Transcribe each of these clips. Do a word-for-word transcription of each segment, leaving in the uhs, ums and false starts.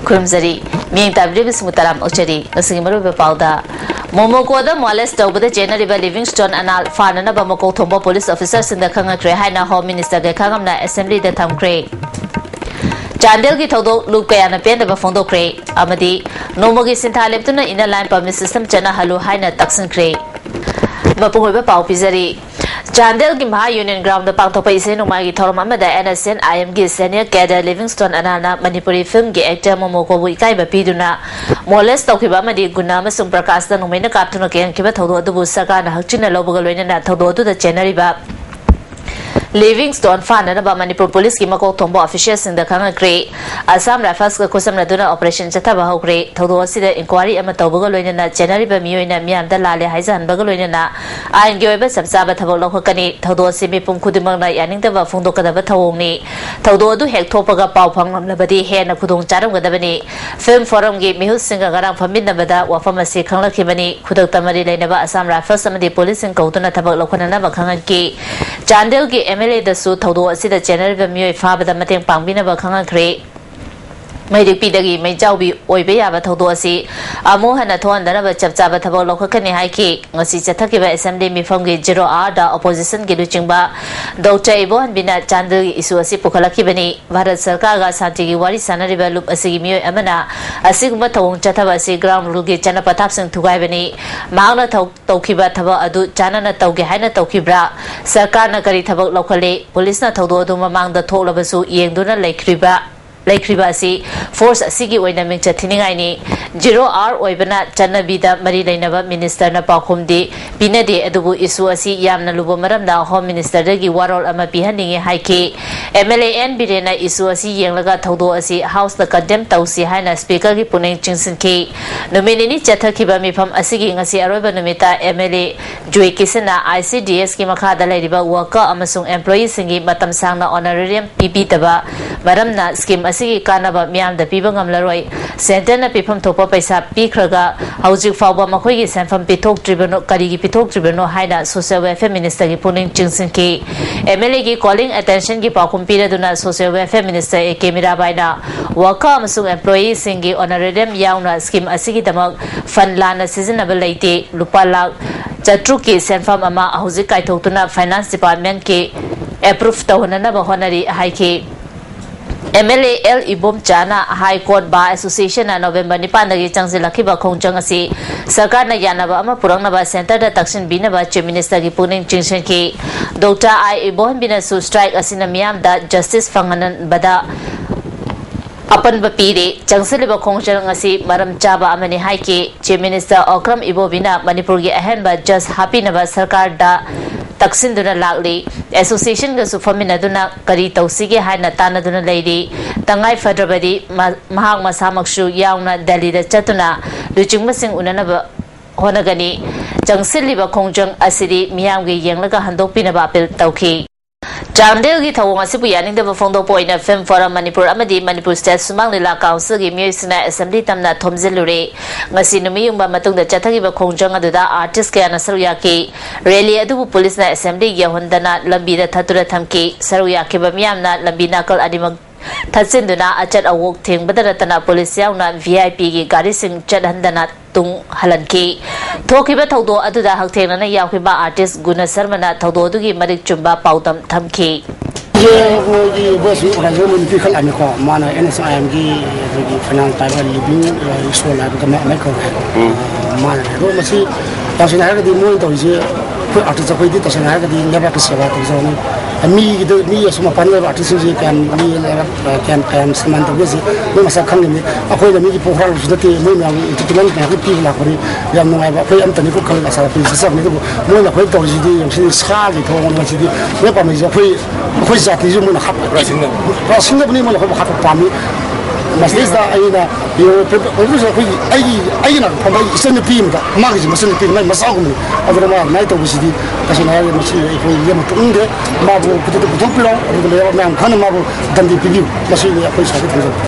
ꯈꯨꯔꯨꯝꯖꯔꯤ꯫ ꯃꯤꯠꯌꯦꯡ ꯇꯥꯕꯤꯔꯤꯕꯁꯤꯡꯕꯨ ꯇꯔꯥꯝꯅ ꯑꯣꯛꯆꯔꯤ꯫ ꯉꯁꯤꯒꯤ ꯃꯔꯨꯑꯣꯏꯕ ꯄꯥꯎꯗ, ꯃꯣꯃꯣꯀꯣꯗ molest ꯇꯧꯕꯗ ꯆꯦꯟꯅꯔꯤꯕ ꯂꯤꯚꯤꯡꯁ꯭ꯇꯣꯟ ꯑꯅꯥꯜ ꯐꯥꯅꯅꯕ ꯃꯀꯣꯛ ꯊꯣꯡꯕ ꯄꯨꯂꯤꯁ ꯑꯣꯐꯤꯁꯥꯔꯁꯤꯡꯗ ꯈꯪꯍꯟꯈ꯭ꯔꯦ ꯍꯥꯏꯅ ꯍꯣꯝ ꯃꯤꯅꯤꯁꯇꯔ ꯒꯦꯈꯥꯉꯝꯅ ꯑꯦꯁꯦꯝꯕ꯭ꯂꯤꯗ ꯊꯝꯈ꯭ꯔꯦ꯫ ꯆꯥꯟꯗꯦꯜꯒꯤ ꯊꯧꯗꯣꯛ ꯂꯨꯞ ꯀꯌꯥꯅ ꯄꯦꯟꯗꯕ ꯐꯣꯡꯗꯣꯛꯈ꯭ꯔꯦ ꯑꯃꯗꯤ ꯅꯣꯡꯃꯒꯤ ꯁꯤꯟꯊꯥ ꯂꯦꯞꯇꯨꯅ inner line permit system ꯆꯠꯅꯍꯜꯂꯨ ꯍꯥꯏꯅ ꯇꯛꯁꯤꯟꯈ꯭ꯔꯦ꯫ ꯃꯄꯨꯡ ꯑꯣꯏꯕ ꯄꯥꯎ ꯄꯤꯖꯔꯤ꯫ ꯆꯥꯟꯗꯦꯜꯒꯤ ꯃꯍꯥ ꯌꯨꯅꯤꯌꯟ ꯒ꯭ꯔꯥꯎꯟꯗ ꯄꯥꯡꯊꯣꯛꯄ ꯏꯁꯩ ꯅꯣꯡꯃꯥꯏꯒꯤ ꯊꯧꯔꯝ ꯑꯃꯗ NSCN IM ꯒꯤ senior cadre Livingstone ꯑꯅꯥꯜꯅ Manipuri ꯐꯤꯜꯝꯒꯤ actor ꯃꯣꯃꯣꯀꯣꯕꯨ ꯏꯀꯥꯏꯕ ꯄꯤꯗꯨꯅ molest ꯇꯧꯈꯤꯕ ꯑꯃꯗꯤ ꯒꯨꯅꯥ ꯑꯃꯁꯨꯡ ꯄ꯭ꯔꯀꯥꯁꯇ ꯅꯣꯡꯃꯩꯅ ꯀꯥꯞꯇꯨꯅ ꯀꯤꯍꯟꯈꯤꯕ ꯊꯧꯗꯣꯛ ꯑꯗꯨꯕꯨ ꯁꯔꯀꯥꯔꯅ ꯍꯛꯆꯤꯟꯅ ꯂꯧꯕꯒ ꯂꯣꯏꯅꯅ ꯊꯧꯗꯣꯛ ꯑꯗꯨꯗ ꯆꯦꯟꯅꯔꯤꯕ ꯂꯤꯚꯤꯡꯁ꯭ꯇꯣꯟ ꯐꯥꯅꯅꯕ ꯃꯅꯤꯄꯨꯔ ꯄꯨꯂꯤꯁꯀꯤ ꯃꯀꯣꯛ ꯊꯣꯡꯕ ꯑꯣꯐꯤꯁꯤꯌꯦꯜꯁꯤꯡꯗ ꯈꯪꯍꯟꯈ꯭ꯔꯦ꯫ ꯑꯁꯥꯝ ꯔꯥꯏꯐꯜꯁꯀ ꯈꯨꯠꯁꯝꯅꯗꯨꯅ ꯑꯣꯄꯔꯦꯁꯟ ꯆꯠꯊꯕ ꯍꯧꯈ꯭ꯔꯦ꯫ ꯊꯧꯗꯣꯛ ꯑꯁꯤꯗ ꯏꯟꯀ꯭ꯋꯥꯔꯤ ꯑꯃ ꯇꯧꯕꯒ ꯂꯣꯏꯅꯅ ꯆꯦꯟꯅꯔꯤꯕ ꯃꯤꯑꯣꯏꯅ ꯃꯤꯌꯥꯝꯗ ꯂꯥꯜꯂꯦ ꯍꯥꯏꯖꯍꯟꯕꯒ ꯂꯣꯏꯅꯅ ꯑꯥꯏꯟꯒꯤ ꯑꯣꯏꯕ ꯆꯞ ꯆꯥꯕ ꯊꯕꯛ ꯂꯧꯈꯠꯀꯅꯤ꯫ ꯊꯧꯗꯣꯛ ꯑꯁꯤ ꯃꯤꯄꯨꯝ ꯈꯨꯗꯤꯡꯃꯛꯅ ꯌꯥꯅꯤꯡꯗꯕ ꯐꯣꯡꯗꯣꯛꯀꯗꯕ ꯊꯧꯑꯣꯡꯅꯤ꯫ ꯊꯧꯗꯣꯛ ꯑꯗꯨ ꯍꯦꯛ ꯊꯣꯛꯄꯒ ꯄꯥꯎ ꯐꯪꯂꯝꯂꯕꯗꯤ ꯍꯦꯟꯅ ꯈꯨꯗꯣꯡ ꯆꯥꯔꯝꯒꯗꯕꯅꯤ꯫ ꯐꯤꯜꯝ ꯐꯣꯔꯝꯒꯤ ꯃꯤꯍꯨꯠꯁꯤꯡꯒ ꯉꯔꯥꯡ ꯐꯝꯃꯤꯟꯅꯕꯗ ꯋꯥꯐꯝ ꯑꯁꯤ ꯈꯪꯂꯛꯈꯤꯕꯅꯤ꯫ ꯈꯨꯗꯛꯇ ꯃꯔꯤ ꯂꯩꯅꯕ ꯑꯁꯥꯝ ꯔꯥꯏꯐꯜꯁ ꯑꯃꯗꯤ ꯄꯨꯂꯤꯁꯁꯤꯡ ꯀꯧꯗꯨꯅ ꯊꯕꯛ ꯂꯧꯈꯠꯅꯅꯕ ꯈꯪꯍꯟꯈꯤ꯫ ꯆꯥꯟꯗꯦꯜꯒꯤ MLA ꯗꯁꯨ ꯊꯧꯗꯣꯛ ꯑꯁꯤꯗ ꯆꯦꯟꯅꯔꯤꯕ ꯃꯤꯑꯣꯏ ꯐꯥꯕꯗ ꯃꯇꯦꯡ ꯄꯥꯡꯕꯤꯅꯕ ꯈꯪꯍꯟꯈ꯭ꯔꯦ꯫ ꯃꯩꯔꯤꯛꯄꯤꯗꯒꯤ ꯃꯩꯖꯥꯎꯕꯤ ꯑꯣꯏꯕ ꯌꯥꯕ ꯊꯧꯗꯣꯛ ꯑꯁꯤ ꯑꯃꯨꯛ ꯍꯟꯅ ꯊꯣꯛꯍꯟꯗꯅꯕ ꯆꯞ ꯆꯥꯕ ꯊꯕꯛ ꯂꯧꯈꯠꯀꯅꯤ ꯍꯥꯏꯈꯤ꯫ ꯉꯁꯤ ꯆꯠꯊꯈꯤꯕ ꯑꯦꯁꯦꯝꯕ꯭ꯂꯤ ꯃꯤꯐꯝꯒꯤ zero hour ꯗ ꯑꯣꯄꯣꯖꯤꯁꯟꯒꯤ ꯂꯨꯆꯤꯡꯕ ꯗꯣꯛꯇꯔ ꯏꯕꯣꯍꯟꯕꯤꯅ ꯆꯥꯟꯗꯦꯜꯒꯤ ꯏꯁꯨ ꯑꯁꯤ ꯄꯨꯈꯠꯂꯛꯈꯤꯕꯅꯤ꯫ ꯚꯥꯔꯠ ꯁꯔꯀꯥꯔꯒ ꯁꯥꯟꯇꯤꯒꯤ ꯋꯥꯔꯤ ꯁꯥꯟꯅꯔꯤꯕ ꯂꯨꯞ ꯑꯁꯤꯒꯤ ꯃꯤꯑꯣꯏ ꯑꯃꯅ ꯑꯁꯤꯒꯨꯝꯕ ꯊꯧꯑꯣꯡ ꯆꯠꯊꯕ ꯑꯁꯤ ground rule ꯒꯤ ꯆꯠꯅ ꯄꯊꯥꯞꯁꯤꯡ ꯊꯨꯒꯥꯏꯕꯅꯤ꯫ ꯃꯍꯥꯛꯅ ꯊꯧ-, ꯇꯧꯈꯤꯕ ꯊꯕꯛ ꯑꯗꯨ ꯆꯥꯟꯅꯅ ꯇꯧꯒꯦ ꯍꯥꯏꯅ ꯇꯧꯈꯤꯕ꯭ꯔꯥ? ꯁꯔꯀꯥꯔꯅ ꯀꯔꯤ ꯊꯕꯛ ꯂꯧꯈꯠꯂꯤ? ꯄꯨꯂꯤꯁꯅ ꯊꯧꯗꯣꯛ ꯑꯗꯨ ꯃꯃꯥꯡꯗ ꯊꯣꯛꯂꯕꯁꯨ ꯌꯦꯡꯗꯨꯅ ꯂꯩꯈ꯭ꯔꯤꯕ꯭ꯔꯥ? ꯂꯩꯈ꯭ꯔꯤꯕ ꯑꯁꯤ ꯐꯣꯔꯁ ꯑꯁꯤꯒꯤ ꯑꯣꯏꯅ ꯃꯤꯡꯆꯠ ꯊꯤꯅꯤꯡꯉꯥꯏꯅꯤ꯫ Zero hour ꯑꯣꯏꯕꯅ ꯆꯠꯅꯕꯤꯗ ꯃꯔꯤ ꯂꯩꯅꯕ ꯃꯤꯅꯤꯁꯇꯔꯅ ꯄꯥꯎꯈꯨꯝꯗꯤ ꯄꯤꯅꯗꯦ, ꯑꯗꯨꯕꯨ ꯏꯁꯨ ꯑꯁꯤ ꯌꯥꯝꯅ ꯂꯨꯕ ꯃꯔꯝꯅ ꯍꯣꯝ ꯃꯤꯅꯤꯁꯇꯔꯗꯒꯤ ꯋꯥꯔꯣꯜ ꯑꯃ ꯄꯤꯍꯟꯅꯤꯡꯏ ꯍꯥꯏꯈꯤ꯫ MLA ꯑꯦꯟ ꯕꯤꯔꯦꯟꯅ ꯏꯁꯨ ꯑꯁꯤ ꯌꯦꯡꯂꯒ ꯊꯧꯗꯣꯛ ꯑꯁꯤ ꯍꯥꯎꯁꯇ ꯀꯟꯗꯦꯝ ꯇꯧꯁꯤ ꯍꯥꯏꯅ ꯁ꯭ꯄꯤꯀꯔꯒꯤ ꯄꯨꯛꯅꯤꯡ ꯆꯤꯡꯁꯤꯟꯈꯤ꯫ ꯅꯨꯃꯤꯠ ꯅꯤꯅꯤ ꯆꯠꯊꯈꯤꯕ ꯃꯤꯐꯝ ꯑꯁꯤꯒꯤ ꯉꯁꯤ ꯑꯔꯣꯏꯕ ꯅꯨꯃꯤꯠꯇ MLA ꯖꯣꯏ ꯀꯤꯁꯟꯅ ICDS ꯀꯤ ꯃꯈꯥꯗ ꯂꯩꯔꯤꯕ ꯋꯥꯔꯀꯔ ꯑꯃꯁꯨꯡ ꯑꯦꯝꯄ꯭ꯂꯣꯌꯤꯁꯤꯡꯒꯤ ꯃꯇꯝ ꯁꯥꯡꯅ ꯑꯣꯅꯔꯦꯔꯤꯌꯝ ꯄꯤꯕꯤꯗꯕ ꯃꯔꯝꯅ scheme ꯑꯁꯤꯒꯤ ꯀꯥꯟꯅꯕ ꯃꯤꯌꯥꯝꯗ ꯄꯤꯕ ꯉꯝꯂꯔꯣꯏ꯫ Centreꯅ ꯄꯤꯐꯝ ꯊꯣꯛꯄ ꯄꯩꯁꯥ ꯄꯤꯈ꯭ꯔꯒ ꯍꯧꯖꯤꯛ ꯐꯥꯎꯕ ꯃꯈꯣꯏꯒꯤ ꯁꯦꯟꯐꯝ ꯄꯤꯊꯣꯛꯇ꯭ꯔꯤꯕꯅꯣ, ꯀꯔꯤꯒꯤ ꯄꯤꯊꯣꯛꯇ꯭ꯔꯤꯕꯅꯣ ꯍꯥꯏꯅ Social Welfare Ministerꯒꯤ ꯄꯨꯛꯅꯤꯡ ꯆꯤꯡꯁꯤꯟꯈꯤ꯫ MLAꯒꯤ calling attentionꯒꯤ ꯄꯥꯎꯈꯨꯝ ꯄꯤꯔꯗꯨꯅ Social Welfare Minister A K ꯃꯤꯔꯥꯕꯥꯏꯅ worker ꯑꯃꯁꯨꯡ employeeꯁꯤꯡꯒꯤ honorarium ꯌꯥꯎꯅ scheme ꯑꯁꯤꯒꯤꯗꯃꯛ fund ꯂꯥꯟꯅ ꯁꯤꯖꯤꯟꯅꯕ ꯂꯩꯇꯦ꯫ ꯂꯨꯄꯥ ꯂꯥꯈ ꯆꯥꯇ꯭ꯔꯨꯛꯀꯤ ꯁꯦꯟꯐꯝ ꯑꯃ ꯍꯧꯖꯤꯛ ꯀꯥꯏꯊꯣꯛꯇꯨꯅ Finance Departmentꯀꯤ approve ꯇꯧꯍꯟꯅꯅꯕ ꯍꯣꯠꯅꯔꯤ ꯍꯥꯏꯈꯤ꯫ MLA L ꯏꯕꯣꯝꯆꯥꯅ High Court Bar Associationꯅ November ꯅꯤꯄꯥꯟꯗꯒꯤ ꯆꯪꯁꯤꯜꯂꯛꯈꯤꯕ ꯈꯣꯡꯖꯪ ꯑꯁꯤ ꯁꯔꯀꯥꯔꯅ ꯌꯥꯅꯕ ꯑꯃ ꯄꯨꯔꯛꯅꯕ Centreꯗ ꯇꯛꯁꯤꯟꯕꯤꯅꯕ Chief Ministerꯒꯤ ꯄꯨꯛꯅꯤꯡ ꯆꯤꯡꯁꯤꯟꯈꯤ꯫ Doctor I ꯏꯕꯣꯍꯟꯕꯤꯅꯁꯨ strike ꯑꯁꯤꯅ ꯃꯤꯌꯥꯝꯗ justice ꯐꯪꯍꯟꯕꯗ ꯑꯄꯟꯕ ꯄꯤꯔꯦ꯫ ꯆꯪꯁꯤꯜꯂꯤꯕ ꯈꯣꯡꯖꯪ ꯑꯁꯤ ꯃꯔꯝ ꯆꯥꯕ ꯑꯃꯅꯤ ꯍꯥꯏꯈꯤ꯫ Chief Minister ꯑꯣꯀ꯭ꯔꯝ ꯏꯕꯣꯕꯤꯅ ꯃꯅꯤꯄꯨꯔꯒꯤ ꯑꯍꯦꯟꯕ judge ꯍꯥꯞꯄꯤꯅꯕ ꯁꯔꯀꯥꯔꯗ ꯇꯛꯁꯤꯟꯗꯨꯅ ꯂꯥꯛꯂꯤ꯫ Associationꯒꯁꯨ ꯐꯝꯃꯤꯟꯅꯗꯨꯅ ꯀꯔꯤ ꯇꯧꯁꯤꯒꯦ ꯍꯥꯏꯅ ꯇꯥꯟꯅꯗꯨꯅ ꯂꯩꯔꯤ꯫ ꯇꯉꯥꯏ ꯐꯗ꯭ꯔꯕꯗꯤ ꯃ-, ꯃꯍꯥꯛ ꯃꯁꯥꯃꯛꯁꯨ ꯌꯥꯎꯅ ꯗꯦꯜꯂꯤꯗ ꯆꯠꯇꯨꯅ ꯂꯨꯆꯤꯡꯕꯁꯤꯡ ꯎꯅꯅꯕ ꯍꯣꯠꯅꯒꯅꯤ꯫ ꯆꯪꯁꯤꯜꯂꯤꯕ ꯈꯣꯡꯖꯪ ꯑꯁꯤꯗꯤ ꯃꯤꯌꯥꯝꯒꯤ ꯌꯦꯡꯂꯒ ꯍꯟꯗꯣꯛꯄꯤꯅꯕ appeal ꯇꯧꯈꯤ꯫ ꯆꯥꯟꯗꯦꯜꯒꯤ ꯊꯧꯑꯣꯡ ꯑꯁꯤꯕꯨ ꯌꯥꯅꯤꯡꯗꯕ ꯐꯣꯡꯗꯣꯛꯄ ꯑꯣꯏꯅ Film Forum ꯃꯅꯤꯄꯨꯔ ꯑꯃꯗꯤ ꯃꯅꯤꯄꯨꯔ State ꯁꯨꯃꯥꯡ ꯂꯤꯂꯥ Councilꯒꯤ ꯃꯤꯑꯣꯏꯁꯤꯡꯅ assembly ꯇꯝꯅ ꯊꯣꯝꯖꯤꯜꯂꯨꯔꯦ꯫ ꯉꯁꯤ ꯅꯨꯃꯤꯠ ꯌꯨꯡꯕ ꯃꯇꯨꯡꯗ ꯆꯠꯊꯈꯤꯕ ꯈꯣꯡꯖꯪ ꯑꯗꯨꯗ artist ꯀꯌꯥꯅ ꯁꯔꯨꯛ ꯌꯥꯈꯤ꯫ Rally ꯑꯗꯨꯕꯨ ꯄꯨꯂꯤꯁꯅ assembly ꯌꯧꯍꯟꯗꯅ ꯂꯝꯕꯤꯗ ꯊꯠꯇꯨꯅ ꯊꯝꯈꯤ꯫ ꯁꯔꯨꯛ ꯌꯥꯈꯤꯕ ꯃꯤꯌꯥꯝꯅ ꯂꯝꯕꯤ ꯅꯥꯀꯜ ꯑꯅꯤꯃꯛ ꯊꯠꯆꯤꯟꯗꯨꯅ ꯑꯆꯠ ꯑꯋꯣꯛ ꯊꯤꯡꯕꯗ ꯅꯠꯇꯅ ꯄꯨꯂꯤꯁ ꯌꯥꯎꯅ VIPꯒꯤ ꯒꯥꯔꯤꯁꯤꯡ ꯆꯠꯍꯟꯗꯅ ꯇꯨꯡ ꯍꯜꯍꯟꯈꯤ꯫ ꯊꯣꯛꯈꯤꯕ ꯊꯧꯗꯣꯛ ꯑꯗꯨꯗ ꯍꯛꯊꯦꯡꯅꯅ ꯌꯥꯎꯈꯤꯕ artist ꯒꯨꯅ ꯁꯔꯃꯅ ꯊꯧꯗꯣꯛ ꯑꯗꯨꯒꯤ ꯃꯔꯤꯛ ꯆꯨꯝꯕ ꯄꯥꯎꯗꯝ ꯊꯝꯈꯤ꯫ ꯃꯣꯏꯒꯤ ꯕꯣꯁ ꯑꯣꯔꯒꯅꯥꯏꯖꯔ ꯃꯣꯏ ꯅꯨꯄꯤ ꯈꯜꯂꯛꯑꯅꯤꯀꯣ꯫ ꯃꯥꯅ NSIMꯒꯤ ꯑꯩꯈꯣꯏꯒꯤ finance ꯄꯥꯏꯕ living soul ꯍꯥꯏꯕ ꯀꯃꯥꯏ ꯀꯃꯥꯏ ꯀꯧꯋꯦ ꯍꯥꯏꯕ꯫ ꯃꯥꯅ ꯑꯗꯣ ꯃꯁꯤ ꯇꯁꯦꯡꯅ ꯍꯥꯏꯔꯒꯗꯤ ꯃꯣꯏꯅ ꯇꯧꯔꯤꯁꯦ ꯑꯩꯈꯣꯏ artist ꯑꯩꯈꯣꯏꯗꯤ ꯇꯁꯦꯡꯅ ꯍꯥꯏꯔꯒꯗꯤ ꯂꯩꯕꯥꯛꯀꯤ ꯁꯦꯕꯥ ꯇꯧꯖꯕꯅꯤ꯫ ꯃꯤꯒꯤꯗ, ꯃꯤ ꯑꯁꯨꯝ ꯃꯄꯥꯟꯗ ꯂꯩꯕ artistꯁꯤꯡꯁꯦ ꯀꯌꯥꯝ, ꯃꯤ ꯂꯩꯕꯥꯛ ꯀꯌꯥꯝ, ꯀꯌꯥꯝ ꯁꯟꯃꯥꯟ ꯇꯧꯒꯦꯁꯦ ꯃꯣꯏ ꯃꯁꯥ ꯈꯪꯒꯅꯤ꯫ ꯑꯩꯈꯣꯏꯅ ꯃꯤꯒꯤ ꯄꯣꯛ ꯍꯨꯔꯥꯟꯕꯁꯨ ꯅꯠꯇꯦ, ꯃꯣꯏ ꯃꯌꯥꯝꯒꯤ entertainment ꯃꯌꯥꯝ ꯄꯤꯕ ꯂꯥꯛꯄꯅꯤ꯫ ꯌꯥꯝ ꯅꯨꯡꯉꯥꯏꯕ, ꯑꯩꯈꯣꯏ ꯑꯝꯇꯅꯤꯀꯣ ꯈꯜꯂꯒ ꯑꯁꯥ ꯄꯤꯕ ꯆꯠꯆꯕꯅꯤ꯫ ꯑꯗꯨꯕꯨ ꯃꯣꯏꯅ ꯑꯩꯈꯣꯏ ꯇꯧꯔꯤꯁꯤꯗꯤ ꯌꯥꯝ ꯁꯤꯗꯤ ꯁꯥꯒꯤ ꯊꯧꯑꯣꯡꯅꯤ꯫ ꯃꯁꯤꯗꯤ ꯃꯣꯏ ꯄꯥꯝꯃꯤꯁꯦ ꯑꯩꯈꯣꯏ, ꯑꯩꯈꯣꯏ ꯖꯥꯇꯤꯁꯨ ꯃꯣꯏꯅ ꯍꯥꯠꯄ, ꯄꯨꯔꯥ ꯁꯤꯡꯅꯕꯅꯤ꯫ ꯄꯨꯔꯥ ꯁꯤꯡꯅꯕꯅꯤ, ꯃꯣꯏꯅ ꯑꯩꯈꯣꯏꯕꯨ ꯍꯥꯠꯄ ꯄꯥꯝꯃꯤ꯫ ꯃꯁꯤꯗꯩꯁꯤꯗ ꯑꯩꯅ ꯌꯦꯡꯉꯨ, ꯄ꯭ꯔꯣꯐꯦꯁꯔ ꯑꯩꯈꯣꯏꯒꯤ, ꯑꯩꯒꯤ ꯑꯩꯒꯤ ꯅꯥꯛꯇ ꯐꯝꯕ ꯑꯩꯒꯤ ꯏꯆꯟꯅꯨꯄꯤ ꯑꯃꯗ, ꯃꯥꯒꯤꯁꯨ ꯃꯆꯟꯅꯨꯄꯤ ꯃꯥꯏ ꯃꯆꯥꯒꯨꯝꯕꯅꯤ꯫ ꯑꯗꯨꯅ ꯃꯥ ꯑꯗꯨꯃꯥꯏꯅ ꯇꯧꯕꯁꯤꯗꯤ ꯇꯁꯦꯡꯅ ꯍꯥꯏꯔꯒꯗꯤ ꯃꯁꯤ ꯑꯩꯈꯣꯏ ꯂꯦꯝꯅ ꯇꯣꯛꯅꯤꯡꯗꯦ꯫ ꯃꯥꯕꯨ ꯈꯨꯗꯛꯇ ꯄꯨꯊꯣꯛꯄꯤꯔꯣ, ꯑꯗꯨꯒ ꯂꯩꯕꯥꯛ ꯃꯌꯥꯝ ꯈꯪꯅ ꯃꯥꯕꯨ ꯗꯟꯗꯤ ꯄꯤꯕꯤꯌꯨ꯫ ꯃꯁꯤꯅꯤ ꯑꯩꯈꯣꯏ ꯁ꯭ꯋꯥꯏꯗ ꯊꯝꯖꯕ꯫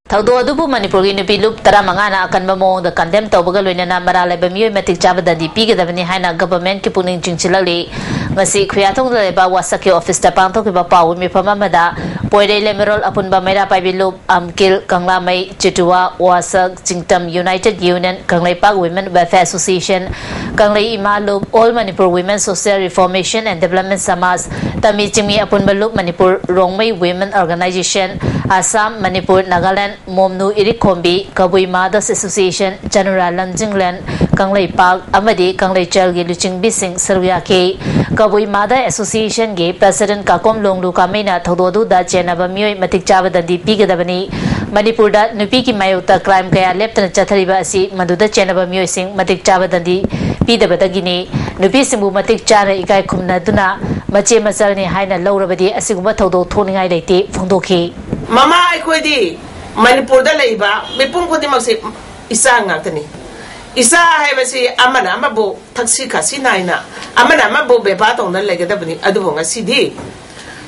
ꯊꯧꯗꯣꯛ ꯑꯗꯨꯕꯨ ꯃꯅꯤꯄꯨꯔꯒꯤ ꯅꯨꯄꯤ ꯂꯨꯞ ꯇꯔꯥꯃꯉꯥꯅ ꯑꯀꯟꯕ ꯃꯑꯣꯡꯗ ꯀꯟꯗꯦꯝ ꯇꯧꯕꯒ ꯂꯣꯏꯅꯅ ꯃꯔꯥꯜ ꯂꯩꯕ ꯃꯤꯑꯣꯏ ꯃꯇꯤꯛ ꯆꯥꯕ ꯗꯟꯗꯤ ꯄꯤꯒꯗꯕꯅꯤ ꯍꯥꯏꯅ ꯒꯚꯔꯟꯃꯦꯟꯠꯀꯤ ꯄꯨꯛꯅꯤꯡ ꯆꯤꯡꯁꯤꯜꯂꯛꯂꯤ꯫ ꯉꯁꯤ ꯈꯨꯌꯥꯊꯣꯡꯗ ꯂꯩꯕ ꯋꯥꯁꯛꯀꯤ ꯑꯣꯐꯤꯁꯇ ꯄꯥꯡꯊꯣꯛꯈꯤꯕ ꯄꯥꯎꯒꯤ ꯃꯤꯐꯝ ꯑꯃꯗ ꯄꯣꯏꯔꯩ ꯂꯩꯃꯔꯣꯜ ꯑꯄꯨꯟꯕ ꯃꯩꯔꯥ ꯄꯥꯏꯕꯤ ꯂꯨꯞ, ꯑꯝꯀꯤꯜ, Kanglamei, Chituwa, Wasak, Chingtam united union, Kangleipak women welfare association, Kanglei Ima Lup, all Manipur women social reformation and development Samaj, Tami Chingmi Apunba Lup, Manipur Rongmei women organisation, Assam, Manipur, Nagaland, ꯃꯣꯝꯅꯨ ꯏꯔꯤꯛꯈꯣꯝꯕꯤ, ꯀꯕꯨꯏ ꯃꯥꯗꯔꯁ ꯑꯦꯁꯣꯁꯤꯌꯦꯁꯟ, ꯆꯅꯨꯔꯥ ꯂꯝꯖꯤꯡꯂꯦꯟ, ꯀꯪꯂꯩꯄꯥꯛ ꯑꯃꯗꯤ ꯀꯪꯂꯩꯆꯦꯜꯒꯤ ꯂꯨꯆꯤꯡꯕꯤꯁꯤꯡ ꯁꯔꯨꯛ ꯌꯥꯈꯤ꯫ ꯀꯕꯨꯏ ꯃꯥꯗꯔ ꯑꯦꯁꯣꯁꯤꯌꯦꯁꯟꯒꯤ ꯄ꯭ꯔꯦꯁꯤꯗꯦꯟꯠ ꯀꯥꯀꯣꯝ ꯂꯣꯡꯂꯨ ꯀꯥꯃꯩꯅ ꯊꯧꯗꯣꯛ ꯑꯗꯨꯗ ꯆꯦꯟꯅꯕ ꯃꯤꯑꯣꯏ ꯃꯇꯤꯛ ꯆꯥꯕ ꯗꯟꯗꯤ ꯄꯤꯒꯗꯕꯅꯤ꯫ ꯃꯅꯤꯄꯨꯔꯗ ꯅꯨꯄꯤꯒꯤ ꯃꯥꯌꯣꯛꯇ ꯀ꯭ꯔꯥꯏꯝ ꯀꯌꯥ ꯂꯦꯞꯇꯅ ꯆꯠꯊꯔꯤꯕ ꯑꯁꯤ ꯃꯗꯨꯗ ꯆꯦꯟꯅꯕ ꯃꯤꯑꯣꯏꯁꯤꯡ ꯃꯇꯤꯛ ꯆꯥꯕ ꯗꯟꯗꯤ ꯄꯤꯗꯕꯗꯒꯤꯅꯤ꯫ ꯅꯨꯄꯤꯁꯤꯡꯕꯨ ꯃꯇꯤꯛ ꯆꯥꯅ ꯏꯀꯥꯏ ꯈꯨꯝꯅꯗꯨꯅ ꯃꯆꯦ ꯃꯆꯜꯅꯤ ꯍꯥꯏꯅ ꯂꯧꯔꯕꯗꯤ ꯑꯁꯤꯒꯨꯝꯕ ꯊꯧꯗꯣꯛ ꯊꯣꯛꯅꯤꯡꯉꯥꯏ ꯂꯩꯇꯦ ꯐꯣꯡꯗꯣꯛꯈꯤ꯫ ꯃꯃꯥ ꯑꯩꯈꯣꯏꯗꯤ ꯃꯅꯤꯄꯨꯔꯗ ꯂꯩꯕ ꯃꯤꯄꯨꯝ ꯈꯨꯗꯤꯡꯃꯛꯁꯦ ꯏꯆꯥ ꯉꯥꯛꯇꯅꯤ꯫ ꯏꯆꯥ ꯍꯥꯏꯕꯁꯤ ꯑꯃꯅ ꯑꯃꯕꯨ ꯊꯛꯁꯤ ꯈꯥꯁꯤ ꯅꯥꯏꯅ, ꯑꯃꯅ ꯑꯃꯕꯨ ꯕꯦꯕꯥꯔ ꯇꯧꯅ ꯂꯩꯒꯗꯕꯅꯤ꯫ ꯑꯗꯨꯕꯨ ꯉꯁꯤꯗꯤ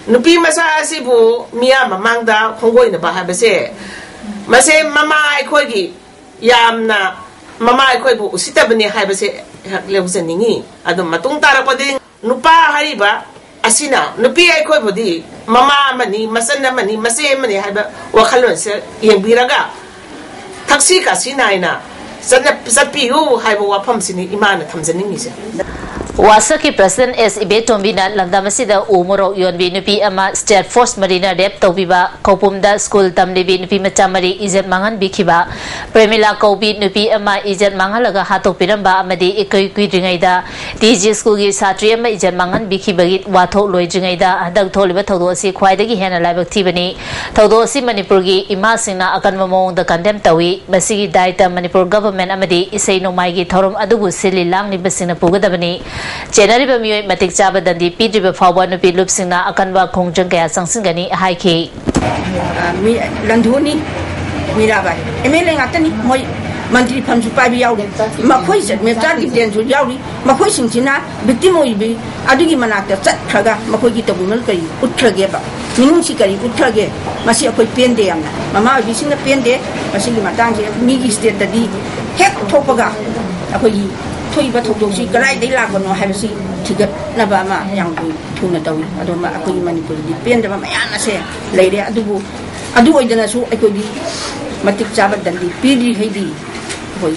ꯅꯨꯄꯤ ꯃꯆꯥ ꯑꯁꯤꯕꯨ ꯃꯤꯌꯥꯝ ꯃꯃꯥꯡꯗ ꯈꯣꯡꯒꯣꯏꯅꯕ ꯍꯥꯏꯕꯁꯦ, ꯃꯁꯦ ꯃꯃꯥ ꯑꯩꯈꯣꯏꯒꯤ ꯌꯥꯝꯅ, ꯃꯃꯥ ꯑꯩꯈꯣꯏꯕꯨ ꯎꯁꯤꯠꯇꯕꯅꯤ ꯍꯥꯏꯕꯁꯦ ꯑꯩꯍꯥꯛ ꯂꯧꯖꯅꯤꯡꯏ꯫ ꯑꯗꯨ ꯃꯇꯨꯡ ꯇꯥꯔꯛꯄꯗꯤ ꯅꯨꯄꯥ ꯍꯥꯏꯔꯤꯕ ꯑꯁꯤꯅ ꯅꯨꯄꯤ ꯑꯩꯈꯣꯏꯕꯨꯗꯤ ꯃꯃꯥ ꯑꯃꯅꯤ, ꯃꯆꯟ ꯑꯃꯅꯤ, ꯃꯆꯦ ꯑꯃꯅꯤ ꯍꯥꯏꯕ ꯋꯥꯈꯜꯂꯣꯟꯁꯦ ꯌꯦꯡꯕꯤꯔꯒ ꯊꯛꯁꯤ ꯈꯥꯁꯤ ꯅꯥꯏꯅ ꯆꯠꯅ-, ꯆꯠꯄꯤꯌꯨ ꯍꯥꯏꯕ ꯋꯥꯐꯝꯁꯤꯅꯤ ꯏꯃꯥꯅ ꯊꯝꯖꯅꯤꯡꯉꯤꯁꯦ꯫ ꯋꯥꯁꯛꯀꯤ ꯄ꯭ꯔꯦꯁꯤꯗꯦꯟꯠ ꯑꯦꯁ ꯏꯕꯦꯇꯣꯝꯕꯤꯅ ꯂꯝꯗꯝ ꯑꯁꯤꯗ ꯎ ꯃꯣꯔꯣꯛ ꯌꯣꯟꯕꯤ ꯅꯨꯄꯤ ꯑꯃ ꯁ꯭ꯇꯦꯠ ꯐꯣꯔꯁ ꯃꯔꯤꯅ ꯔꯦꯞ ꯇꯧꯕꯤꯕ, ꯀꯧꯄꯨꯝꯗ ꯁ꯭ꯀꯨꯜ ꯇꯝꯂꯤꯕꯤ ꯅꯨꯄꯤ ꯃꯆꯥ ꯃꯔꯤ ꯏꯖꯠ ꯃꯥꯡꯍꯟꯕꯤꯈꯤꯕ, ꯄ꯭ꯔꯦꯃꯤꯂꯥ ꯀꯧꯕꯤ ꯅꯨꯄꯤ ꯑꯃ ꯏꯖꯠ ꯃꯥꯡꯍꯜꯂꯒ ꯍꯥꯠꯇꯣꯛꯄꯤꯔꯝꯕ ꯑꯃꯗꯤ ꯏꯀꯨꯏ ꯀꯨꯏꯗ꯭ꯔꯤꯉꯩꯗ ꯇꯤ ꯖꯤ ꯁ꯭ꯀꯨꯜꯒꯤ ꯁꯥꯇ꯭ꯔꯤ ꯑꯃ ꯏꯖꯠ ꯃꯥꯡꯍꯟꯕꯤꯈꯤꯕꯒꯤ ꯋꯥꯊꯣꯛ ꯂꯣꯏꯗ꯭ꯔꯤꯉꯩꯗ ꯍꯟꯗꯛ ꯊꯣꯛꯂꯤꯕ ꯊꯧꯗꯣꯛ ꯑꯁꯤ ꯈ꯭ꯋꯥꯏꯗꯒꯤ ꯍꯦꯟꯅ ꯂꯥꯏꯕꯛ ꯊꯤꯕꯅꯤ꯫ ꯊꯧꯗꯣꯛ ꯑꯁꯤ ꯃꯅꯤꯄꯨꯔꯒꯤ ꯏꯃꯥꯁꯤꯡꯅ ꯑꯀꯟꯕ ꯃꯑꯣꯡꯗ ꯀꯟꯗꯦꯝ ꯇꯧꯏ꯫ ꯃꯁꯤꯒꯤ ꯗꯥꯏꯇ ꯃꯅꯤꯄꯨꯔ ꯒꯚꯔꯟꯃꯦꯟꯠ ꯑꯃꯗꯤ ꯏꯁꯩ ꯅꯣꯡꯃꯥꯏꯒꯤ ꯊꯧꯔꯝ ꯑꯗꯨꯕꯨ ꯁꯤꯜꯂꯤ ꯂꯥꯡꯂꯤꯕꯁꯤꯡꯅ ꯄꯨꯒꯗꯕꯅꯤ꯫ ꯆꯦꯟꯅꯔꯤꯕ ꯃꯤꯑꯣꯏ ꯃꯇꯤꯛ ꯆꯥꯕ ꯗꯟꯗꯤ ꯄꯤꯗ꯭ꯔꯤꯕ ꯐꯥꯎꯕ ꯅꯨꯄꯤ ꯂꯨꯞꯁꯤꯡꯅ ꯑꯀꯟꯕ ꯈꯣꯡꯖꯪ ꯀꯌꯥ ꯆꯪꯁꯤꯟꯒꯅꯤ ꯍꯥꯏꯈꯤ꯫ ꯃꯤ ꯂꯟꯊꯣꯛꯅꯤ꯫ ꯃꯤꯔꯥꯕꯥꯏ ꯑꯦꯝ ꯑꯦꯜ ꯑꯦ ꯉꯥꯛꯇꯅꯤ꯫ ꯃꯣꯏ ꯃꯟꯇ꯭ꯔꯤ ꯐꯝꯁꯨ ꯄꯥꯏꯕ ꯌꯥꯎꯔꯤ꯫ ꯃꯈꯣꯏ ꯃꯦꯞꯆꯥ ꯗꯤꯞꯇꯦꯟꯁꯨ ꯌꯥꯎꯔꯤ꯫ ꯃꯈꯣꯏꯁꯤꯡꯁꯤꯅ ꯚꯤꯛꯇꯤꯝ ꯑꯣꯏꯕꯤ ꯑꯗꯨꯒꯤ ꯃꯅꯥꯛꯇ ꯆꯠꯈ꯭ꯔꯒ ꯃꯈꯣꯏꯒꯤ ꯇꯧꯕꯤꯃꯜ ꯀꯔꯤ ꯎꯠꯈ꯭ꯔꯒꯦꯕ? ꯃꯤꯅꯨꯡꯁꯤ ꯀꯔꯤ ꯎꯠꯈ꯭ꯔꯒꯦ? ꯃꯁꯤ ꯑꯩꯈꯣꯏ ꯄꯦꯟꯗꯦ ꯌꯥꯝꯅ꯫ ꯃꯃꯥ ꯑꯣꯏꯕꯤꯁꯤꯡꯅ ꯄꯦꯟꯗꯦ꯫ ꯃꯁꯤꯒꯤ ꯃꯇꯥꯡꯁꯦ ꯃꯤꯒꯤ ꯁ꯭ꯇꯦꯠꯇꯗꯤ ꯍꯦꯛ ꯊꯣꯛꯄꯒ ꯑꯩꯈꯣꯏꯒꯤ ꯊꯣꯛꯏꯕ ꯊꯧꯗꯣꯛꯁꯤ ꯀꯗꯥꯏꯗꯒꯤ ꯂꯥꯛꯄꯅꯣ ꯍꯥꯏꯕꯁꯤ ꯊꯤꯒꯠꯅꯕ ꯑꯃ ꯌꯥꯝ ꯊꯨꯅ ꯇꯧꯏ꯫ ꯑꯗꯨꯒ ꯑꯩꯈꯣꯏꯒꯤ ꯃꯅꯤꯄꯨꯔꯗꯗꯤ ꯄꯦꯟꯗꯕ ꯃꯌꯥꯝ ꯑꯁꯦ ꯂꯩꯔꯦ꯫ ꯑꯗꯨꯕꯨ ꯑꯗꯨ ꯑꯣꯏꯗꯅꯁꯨ ꯑꯩꯈꯣꯏꯗꯤ ꯃꯇꯤꯛ ꯆꯥꯕ ꯗꯟꯗꯤ ꯄꯤꯗ꯭ꯔꯤꯈꯩꯗꯤ ꯑꯩꯈꯣꯏ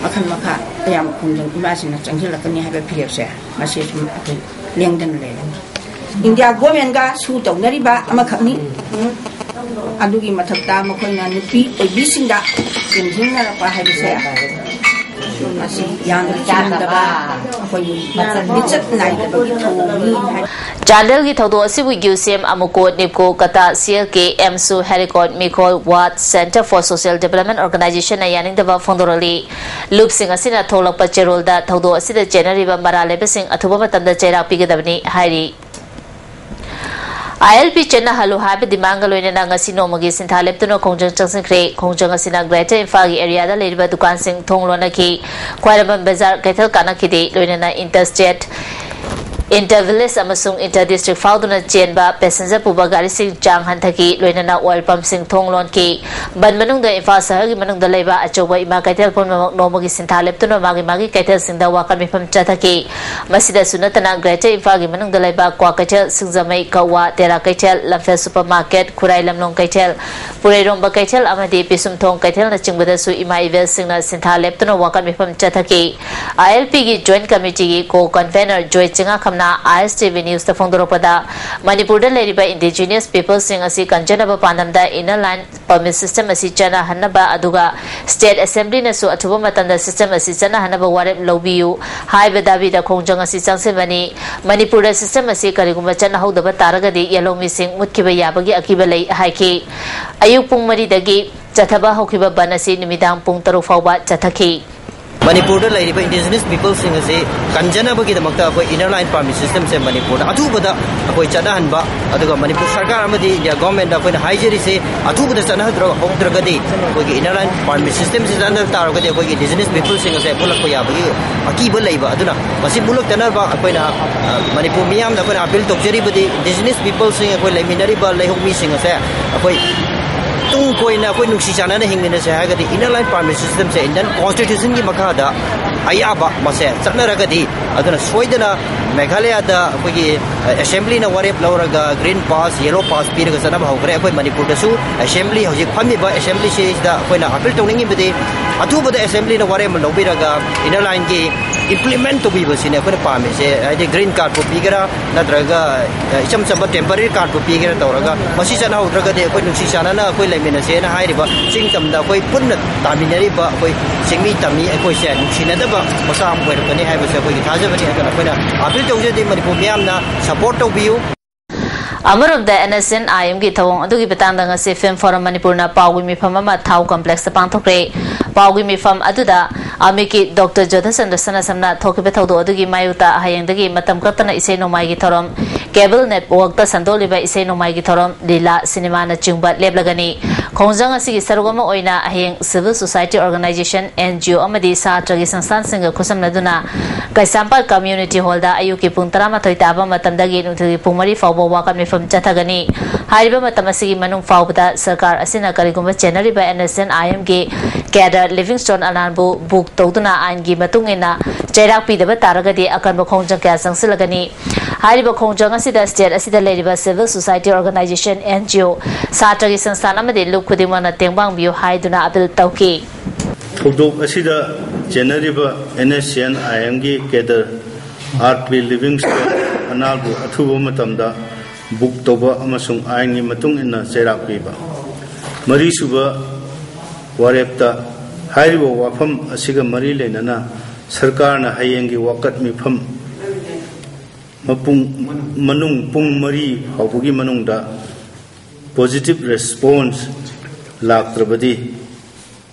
ꯃꯈꯜ ꯃꯈꯥ ꯑꯌꯥꯝꯕ ꯈꯣꯡꯖꯪ ꯏꯃꯥꯁꯤꯡꯅ ꯆꯪꯁꯤꯜꯂꯛꯀꯅꯤ ꯍꯥꯏꯕ ꯐꯤꯔꯦꯞꯁꯦ ꯃꯁꯤ ꯁꯨꯝ ꯑꯩꯈꯣꯏ ꯂꯦꯡꯗꯅ ꯂꯩꯔꯅꯤ꯫ ꯏꯟꯗꯤꯌꯥ ꯒꯣꯔꯃꯦꯟꯒ ꯁꯨ ꯇꯧꯅꯔꯤꯕ ꯑꯃꯈꯛꯅꯤ꯫ ꯑꯗꯨꯒꯤ ꯃꯊꯛꯇ ꯃꯈꯣꯏꯅ ꯅꯨꯄꯤ ꯑꯣꯏꯕꯤꯁꯤꯡꯗ ꯆꯦꯟꯁꯤꯟꯅꯔꯛꯄ ꯍꯥꯏꯕꯁꯦ ꯃꯁꯤ ꯌꯥꯝꯅ ꯆꯨꯝꯗꯕ, ꯑꯩꯈꯣꯏꯒꯤ ꯂꯤꯆꯠ ꯅꯥꯏꯗꯕꯒꯤ ꯊꯧꯑꯣꯡꯅꯤ ꯍꯥꯏ꯫ ꯆꯥꯟꯗꯦꯜꯒꯤ ꯊꯧꯗꯣꯛ ꯑꯁꯤꯕꯨ ꯌꯨ ꯁꯤ M, ꯑꯃꯨꯀꯣ, Nipko, Kata, C L K, ꯑꯦꯝꯁꯨ, ꯍꯦꯂꯤꯀꯣꯠ, ꯃꯤꯈꯣꯜ, ꯋꯥꯠ, Centre for Social Development Organization ꯅ ꯌꯥꯅꯤꯡꯗꯕ ꯐꯣꯡꯗꯣꯔꯛꯂꯤ꯫ ꯂꯨꯞꯁꯤꯡ ꯑꯁꯤꯅ ꯊꯣꯛꯂꯛꯄ ꯆꯦꯔꯣꯜꯗ ꯊꯧꯗꯣꯛ ꯑꯁꯤꯗ ꯆꯦꯟꯅꯔꯤꯕ ꯃꯔꯥꯜ ꯂꯩꯕꯁꯤꯡ ꯑꯊꯨꯕ ꯃꯇꯝꯗ ꯆꯩꯔꯥꯛ ꯄꯤꯒꯗꯕꯅꯤ ꯍꯥꯏꯔꯤ꯫ ꯑꯥꯏ ꯑꯦꯜ ꯄꯤ ꯆꯠꯅꯍꯜꯂꯨ ꯍꯥꯏꯕ ꯗꯤꯃꯥꯟꯒ ꯂꯣꯏꯅꯅ ꯉꯁꯤ ꯅꯣꯡꯃꯒꯤ ꯁꯤꯟꯊꯥ ꯂꯦꯞꯇꯨꯅ ꯈꯣꯡꯖꯪ ꯆꯪꯁꯤꯟꯈ꯭ꯔꯦ꯫ ꯈꯣꯡꯖꯪ ꯑꯁꯤꯅ ꯒ꯭ꯔꯦꯇꯔ ꯏꯝꯐꯥꯜꯒꯤ ꯑꯦꯔꯤꯌꯥꯗ ꯂꯩꯔꯤꯕ ꯗꯨꯀꯥꯟꯁꯤꯡ ꯊꯣꯡ ꯂꯣꯟꯅꯈꯤ꯫ ꯈ꯭ꯋꯥꯏꯔꯝꯕꯟ ꯕꯖꯥꯔ ꯀꯩꯊꯦꯜ ꯀꯥꯅꯈꯤꯗꯦ꯫ ꯂꯣꯏꯅꯅ ꯏꯟꯇꯔ ꯁ꯭ꯇꯦꯠ, ꯏꯟꯇꯔ ꯚꯤꯂꯦꯖ ꯑꯃꯁꯨꯡ ꯏꯟꯇꯔ ꯗꯤꯁꯇ꯭ꯔꯤꯛ ꯐꯥꯎꯗꯨꯅ ꯆꯦꯟꯕ ꯄꯦꯁꯦꯟꯖꯔ ꯄꯨꯕ ꯒꯥꯔꯤꯁꯤꯡ ꯆꯥꯡ ꯍꯟꯊꯈꯤ꯫ ꯂꯣꯏꯅꯅ ꯑꯣꯏꯜ ꯄꯝꯁꯤꯡ ꯊꯣꯡ ꯂꯣꯟꯈꯤ꯫ ꯕꯟ ꯃꯅꯨꯡꯗ ꯏꯝꯐꯥꯜ ꯁꯍꯔꯒꯤ ꯃꯅꯨꯡꯗ ꯂꯩꯕ ꯑꯆꯧꯕ ꯏꯃꯥ ꯀꯩꯊꯦꯜ ꯄꯨꯝꯅꯃꯛ ꯅꯣꯡꯃꯒꯤ ꯁꯤꯟꯊꯥ ꯂꯦꯞꯇꯨꯅ ꯃꯥꯒꯤ ꯃꯥꯒꯤ ꯀꯩꯊꯦꯜꯁꯤꯡꯗ ꯋꯥꯀꯠ ꯃꯤꯐꯝ ꯆꯠꯊꯈꯤ꯫ ꯃꯁꯤꯗꯁꯨ ꯅꯠꯇꯅ ꯒ꯭ꯔꯦꯇꯔ ꯏꯝꯐꯥꯜꯒꯤ ꯃꯅꯨꯡꯗ ꯂꯩꯕ ꯀ꯭ꯋꯥ ꯀꯩꯊꯦꯜ, ꯁꯤꯡꯖꯃꯩ, ꯀꯛꯋꯥ, ꯇꯦꯔꯥ ꯀꯩꯊꯦꯜ, ꯂꯝꯐꯦꯜ ꯁꯨꯄꯔ ꯃꯥꯔꯀꯦꯠ, ꯈꯨꯔꯥꯏ ꯂꯝꯂꯣꯡ ꯀꯩꯊꯦꯜ, ꯄꯨꯔꯩꯔꯣꯝꯕ ꯀꯩꯊꯦꯜ ꯑꯃꯗꯤ ꯄꯤꯁꯨꯝꯊꯣꯡ ꯀꯩꯊꯦꯜꯅꯆꯤꯡꯕꯗꯁꯨ ꯏꯃꯥ ꯏꯕꯦꯜꯁꯤꯡꯅ ꯁꯤꯟꯊꯥ ꯂꯦꯞꯇꯨꯅ ꯋꯥꯀꯠ ꯃꯤꯐꯝ ꯆꯠꯊꯈꯤ꯫ ꯑꯥꯏ ꯑꯦꯜ ꯄꯤꯒꯤ ꯖꯣꯏꯟꯠ ꯀꯃꯤꯇꯤꯒꯤ ꯀꯣ ꯀꯟꯚꯦꯅꯔ ꯖꯣꯏ ꯆꯤꯉꯥꯈꯝꯅ ꯑꯥꯏ ꯑꯦꯁ ꯇꯤ ꯚꯤ ꯅ꯭ꯌꯨꯁꯇ ꯐꯣꯡꯗꯣꯔꯛꯄꯗ, ꯃꯅꯤꯄꯨꯔꯗ ꯂꯩꯔꯤꯕ ꯏꯟꯗꯤꯖꯤꯅ꯭ꯌꯁ ꯄꯤꯄꯜꯁꯤꯡ ꯑꯁꯤ ꯀꯟꯖꯅꯕ ꯄꯥꯟꯗꯝꯗ ꯏꯟꯅꯔ ꯂꯥꯏꯟ ꯄꯔꯃꯤꯠ ꯁꯤꯁꯇꯦꯝ ꯑꯁꯤ ꯆꯠꯅꯍꯟꯅꯕ, ꯑꯗꯨꯒ ꯁ꯭ꯇꯦꯠ ꯑꯦꯁꯦꯝꯕ꯭ꯂꯤꯅꯁꯨ ꯑꯊꯨꯕ ꯃꯇꯝꯗ ꯁꯤꯁꯇꯦꯝ ꯑꯁꯤ ꯆꯠꯅꯍꯟꯅꯕ ꯋꯥꯔꯦꯞ ꯂꯧꯕꯤꯌꯨ ꯍꯥꯏꯕ ꯗꯥꯕꯤꯗ ꯈꯣꯡꯖꯪ ꯑꯁꯤ ꯆꯪꯁꯤꯟꯕꯅꯤ꯫ ꯃꯅꯤꯄꯨꯔꯗ ꯁꯤꯁꯇꯦꯝ ꯑꯁꯤ ꯀꯔꯤꯒꯨꯝꯕ ꯆꯠꯅꯍꯧꯗꯕ ꯇꯥꯔꯒꯗꯤ ꯌꯦꯜꯍꯧꯃꯤꯁꯤꯡ ꯃꯨꯠꯈꯤꯕ ꯌꯥꯕꯒꯤ ꯑꯀꯤꯕ ꯂꯩ ꯍꯥꯏꯈꯤ꯫ ꯑꯌꯨꯛ ꯄꯨꯡ ꯃꯔꯤꯗꯒꯤ ꯆꯠꯊꯕ ꯍꯧꯈꯤꯕ ꯕꯟ ꯑꯁꯤ ꯅꯨꯃꯤꯗꯥꯡ ꯄꯨꯡ ꯇꯔꯨꯛ ꯐꯥꯎꯕ ꯆꯠꯊꯈꯤ꯫ ꯃꯅꯤꯄꯨꯔꯗ ꯂꯩꯔꯤꯕ indigenous peopleꯁꯤꯡ ꯑꯁꯤ ꯀꯟꯖꯅꯕꯒꯤꯗꯃꯛꯇ ꯑꯩꯈꯣꯏ inner line permit systemꯁꯦ ꯃꯅꯤꯄꯨꯔꯗ ꯑꯊꯨꯕꯗ ꯑꯩꯈꯣꯏ ꯆꯠꯅꯍꯟꯕ, ꯑꯗꯨꯒ ꯃꯅꯤꯄꯨꯔ ꯁꯔꯀꯥꯔ ꯑꯃꯗꯤ India governmentꯗ ꯑꯩꯈꯣꯏꯅ ꯍꯥꯏꯖꯔꯤꯁꯦ, ꯑꯊꯨꯕꯗ ꯆꯠꯅꯍꯟꯗ꯭ꯔ-, ꯍꯧꯗ꯭ꯔꯒꯗꯤ, ꯑꯩꯈꯣꯏꯒꯤ inner line permit systemꯁꯤ ꯆꯠꯅꯍꯟ ꯇꯥꯔꯒꯗꯤ ꯑꯩꯈꯣꯏꯒꯤ indigenous peopleꯁꯤꯡ ꯑꯁꯦ ꯃꯨꯠꯂꯛꯄ ꯌꯥꯕꯒꯤ ꯑꯀꯤꯕ ꯂꯩꯕ꯫ ꯑꯗꯨꯅ ꯃꯁꯤ ꯃꯨꯠꯂꯛꯇꯅꯕ ꯑꯩꯈꯣꯏꯅ, ꯑ, ꯃꯅꯤꯄꯨꯔ ꯃꯤꯌꯥꯝꯗ ꯑꯩꯈꯣꯏꯅ appeal ꯇꯧꯖꯔꯤꯕꯗꯤ, indigenous peopleꯁꯤꯡ, ꯑꯩꯈꯣꯏ ꯂꯩꯃꯤꯟꯅꯔꯤꯕ ꯂꯩꯍꯧꯃꯤꯁꯤꯡ ꯑꯁꯦ ꯑꯩꯈꯣꯏ ꯇꯨꯡ ꯀꯣꯏꯅ ꯑꯩꯈꯣꯏ ꯅꯨꯡꯁꯤ ꯆꯥꯟꯅꯅ ꯍꯤꯡꯃꯤꯟꯅꯁꯦ ꯍꯥꯏꯔꯒꯗꯤ, inner line permit systemꯁꯦ Indian constitutionꯒꯤ ꯃꯈꯥꯗ ꯑꯌꯥꯕ ꯃꯁꯦ ꯆꯠꯅꯔꯒꯗꯤ, ꯑꯗꯨꯅ ꯁꯣꯏꯗꯅ ꯃꯦꯘꯥꯂꯌꯥꯗ ꯑꯩꯈꯣꯏꯒꯤ, ꯑ, assemblyꯅ ꯋꯥꯔꯦꯞ ꯂꯧꯔꯒ green pass, yellow pass ꯄꯤꯔꯒ ꯆꯠꯅꯕ ꯍꯧꯈ꯭ꯔꯦ꯫ ꯑꯩꯈꯣꯏ ꯃꯅꯤꯄꯨꯔꯗꯁꯨ assembly, ꯍꯧꯖꯤꯛ ꯐꯝꯃꯤꯕ assemblyꯁꯤꯗ ꯑꯩꯈꯣꯏꯅ appeal ꯇꯧꯅꯤꯡꯉꯤꯕꯗꯤ, ꯑꯊꯨꯕꯗ assemblyꯅ ꯋꯥꯔꯦꯞ ꯑꯃ ꯂꯧꯕꯤꯔꯒ inner lineꯒꯤ implement ꯇꯧꯕꯤꯕꯁꯤꯅꯦ ꯑꯩꯈꯣꯏꯅ ꯄꯥꯝꯃꯤꯁꯦ꯫ ꯍꯥꯏꯗꯤ green cardꯄꯨ ꯄꯤꯒꯦꯔꯥ, ꯅꯠꯇ꯭ꯔꯒ, ꯑ, ꯏꯆꯝ ꯆꯝꯕ temporary cardꯄꯨ ꯄꯤꯒꯦꯔꯥ ꯇꯧꯔꯒ, ꯃꯁꯤ ꯆꯠꯅꯍꯧꯗ꯭ꯔꯒꯗꯤ ꯑꯩꯈꯣꯏ ꯅꯨꯡꯁꯤ ꯆꯥꯟꯅꯅ ꯑꯩꯈꯣꯏ ꯂꯩꯃꯤꯟꯅꯁꯦꯅ ꯍꯥꯏꯔꯤꯕ ꯆꯤꯡ ꯇꯝꯗ ꯑꯩꯈꯣꯏ ꯄꯨꯟꯅ ꯇꯥꯃꯤꯟꯅꯔꯤꯕ ꯑꯩꯈꯣꯏ ꯆꯤꯡꯃꯤ ꯇꯝꯃꯤ ꯑꯩꯈꯣꯏꯁꯦ ꯅꯨꯡꯁꯤꯅꯗꯕ ꯃꯆꯥ ꯑꯃ ꯑꯣꯏꯔꯛꯀꯅꯤ ꯍꯥꯏꯕꯁꯦ ꯑꯩꯈꯣꯏꯒꯤ ꯊꯥꯖꯕꯅꯤ꯫ ꯑꯗꯨꯅ ꯑꯩꯈꯣꯏꯅ appeal ꯇꯧꯖꯔꯤ, ꯃꯅꯤꯄꯨꯔ ꯃꯤꯌꯥꯝꯅ support ꯇꯧꯕꯤꯌꯨ꯫ ꯑꯃꯔꯣꯝꯗ, NSCN IMꯒꯤ ꯊꯧꯑꯣꯡ ꯑꯗꯨꯒꯤ ꯃꯇꯥꯡꯗ ꯉꯁꯤ Film Forum ꯃꯅꯤꯄꯨꯔꯅ ꯄꯥꯎꯒꯤ ꯃꯤꯐꯝ ꯑꯃ ꯊꯥꯎ complexꯇ ꯄꯥꯡꯊꯣꯛꯈ꯭ꯔꯦ꯫ ꯄꯥꯎꯒꯤ ꯃꯤꯐꯝ ꯑꯗꯨꯗ ꯑꯃꯤꯛꯀꯤ ꯗꯣꯛꯇꯔ ꯖꯣꯙꯆꯟꯗ꯭ꯔ ꯁꯅꯥꯁꯝꯅ ꯊꯣꯛꯈꯤꯕ ꯊꯧꯗꯣꯛ ꯑꯗꯨꯒꯤ ꯃꯥꯌꯣꯛꯇ ꯍꯌꯦꯡꯗꯒꯤ ꯃꯇꯝ ꯀꯛꯇꯅ ꯏꯁꯩ ꯅꯣꯡꯃꯥꯏꯒꯤ ꯊꯧꯔꯝ, cable networkꯇ ꯁꯟꯗꯣꯛꯂꯤꯕ ꯏꯁꯩ ꯅꯣꯡꯃꯥꯏꯒꯤ ꯊꯧꯔꯝ, ꯂꯤꯂꯥ, ꯁꯤꯅꯦꯃꯥꯅꯆꯤꯡꯕ ꯂꯦꯞꯂꯒꯅꯤ꯫ ꯈꯣꯡꯖꯪ ꯑꯁꯤꯒꯤ ꯁꯔꯨꯛ ꯑꯃ ꯑꯣꯏꯅ ꯍꯌꯦꯡ civil society organization, NGO ꯑꯃꯗꯤ ꯁꯥꯇ꯭ꯔꯒꯤ ꯁꯪꯁꯊꯥꯟꯁꯤꯡꯒ ꯈꯨꯠꯁꯝꯅꯗꯨꯅ ꯀꯩꯁꯥꯝꯄꯥꯠ community hallꯗ ꯑꯌꯨꯛꯀꯤ ꯄꯨꯡ ꯇꯔꯥꯃꯥꯊꯣꯏ ꯇꯥꯕ ꯃꯇꯝꯗꯒꯤ ꯅꯨꯡꯊꯤꯜꯒꯤ ꯄꯨꯡ ꯃꯔꯤ ꯐꯥꯎꯕ ꯋꯥꯀꯠ ꯃꯤꯐꯝ ꯆꯠꯊꯒꯅꯤ꯫ ꯍꯥꯏꯔꯤꯕ ꯃꯇꯝ ꯑꯁꯤꯒꯤ ꯃꯅꯨꯡ ꯐꯥꯎꯕꯗ ꯁꯔꯀꯥꯔ ꯑꯁꯤꯅ ꯀꯔꯤꯒꯨꯝꯕ ꯆꯦꯟꯅꯔꯤꯕ NSCN IMꯒꯤ cadre ꯂꯤꯚꯤꯡꯁ꯭ꯇꯣꯟ ꯑꯅꯥꯟꯕꯨ book ꯇꯧꯗꯨꯅ ꯑꯥꯏꯟꯒꯤ ꯃꯇꯨꯡ ꯏꯟꯅ ꯆꯩꯔꯥꯛ ꯄꯤꯗꯕ ꯇꯥꯔꯒꯗꯤ ꯑꯀꯟꯕ ꯈꯣꯡꯖꯪ ꯀꯌꯥ ꯆꯪꯁꯤꯜꯂꯒꯅꯤ꯫ ꯍꯥꯏꯔꯤꯕ ꯈꯣꯡꯖꯪ ꯑꯁꯤꯗ state ꯑꯁꯤꯗ ꯂꯩꯔꯤꯕ civil society organization, NGO, ꯁꯥꯇ꯭ꯔꯒꯤ ꯁꯪꯁꯊꯥꯟ ꯑꯃꯗꯤ ꯂꯨꯞ ꯈꯨꯗꯤꯡꯃꯛꯅ ꯇꯦꯡꯕꯥꯡꯕꯤꯌꯨ ꯍꯥꯏꯗꯨꯅ appeal ꯇꯧꯈꯤ꯫ ꯊꯧꯗꯣꯛ ꯑꯁꯤꯗ ꯆꯦꯟꯅꯔꯤꯕ NSCN IMꯒꯤ cadre RP ꯂꯤꯚꯤꯡꯁ꯭ꯇꯣꯟ ꯑꯅꯥꯜꯕꯨ ꯑꯊꯨꯕ ꯃꯇꯝꯗ book ꯇꯧꯕ ꯑꯃꯁꯨꯡ ꯑꯥꯏꯟꯒꯤ ꯃꯇꯨꯡ ꯏꯟꯅ ꯆꯩꯔꯥꯛ ꯄꯤꯕ꯫ ꯃꯔꯤꯁꯨꯕ ꯋꯥꯔꯦꯞꯇ, ꯍꯥꯏꯔꯤꯕ ꯋꯥꯐꯝ ꯑꯁꯤꯒ ꯃꯔꯤ ꯂꯩꯅꯅ ꯁꯔꯀꯥꯔꯅ ꯍꯌꯦꯡꯒꯤ ꯋꯥꯀꯠ ꯃꯤꯐꯝ ꯃꯄꯨꯡ, ꯃꯅꯨꯡ ꯄꯨꯡ ꯃꯔꯤ ꯐꯥꯎꯕꯒꯤ ꯃꯅꯨꯡꯗ positive response ꯂꯥꯛꯇ꯭ꯔꯕꯗꯤ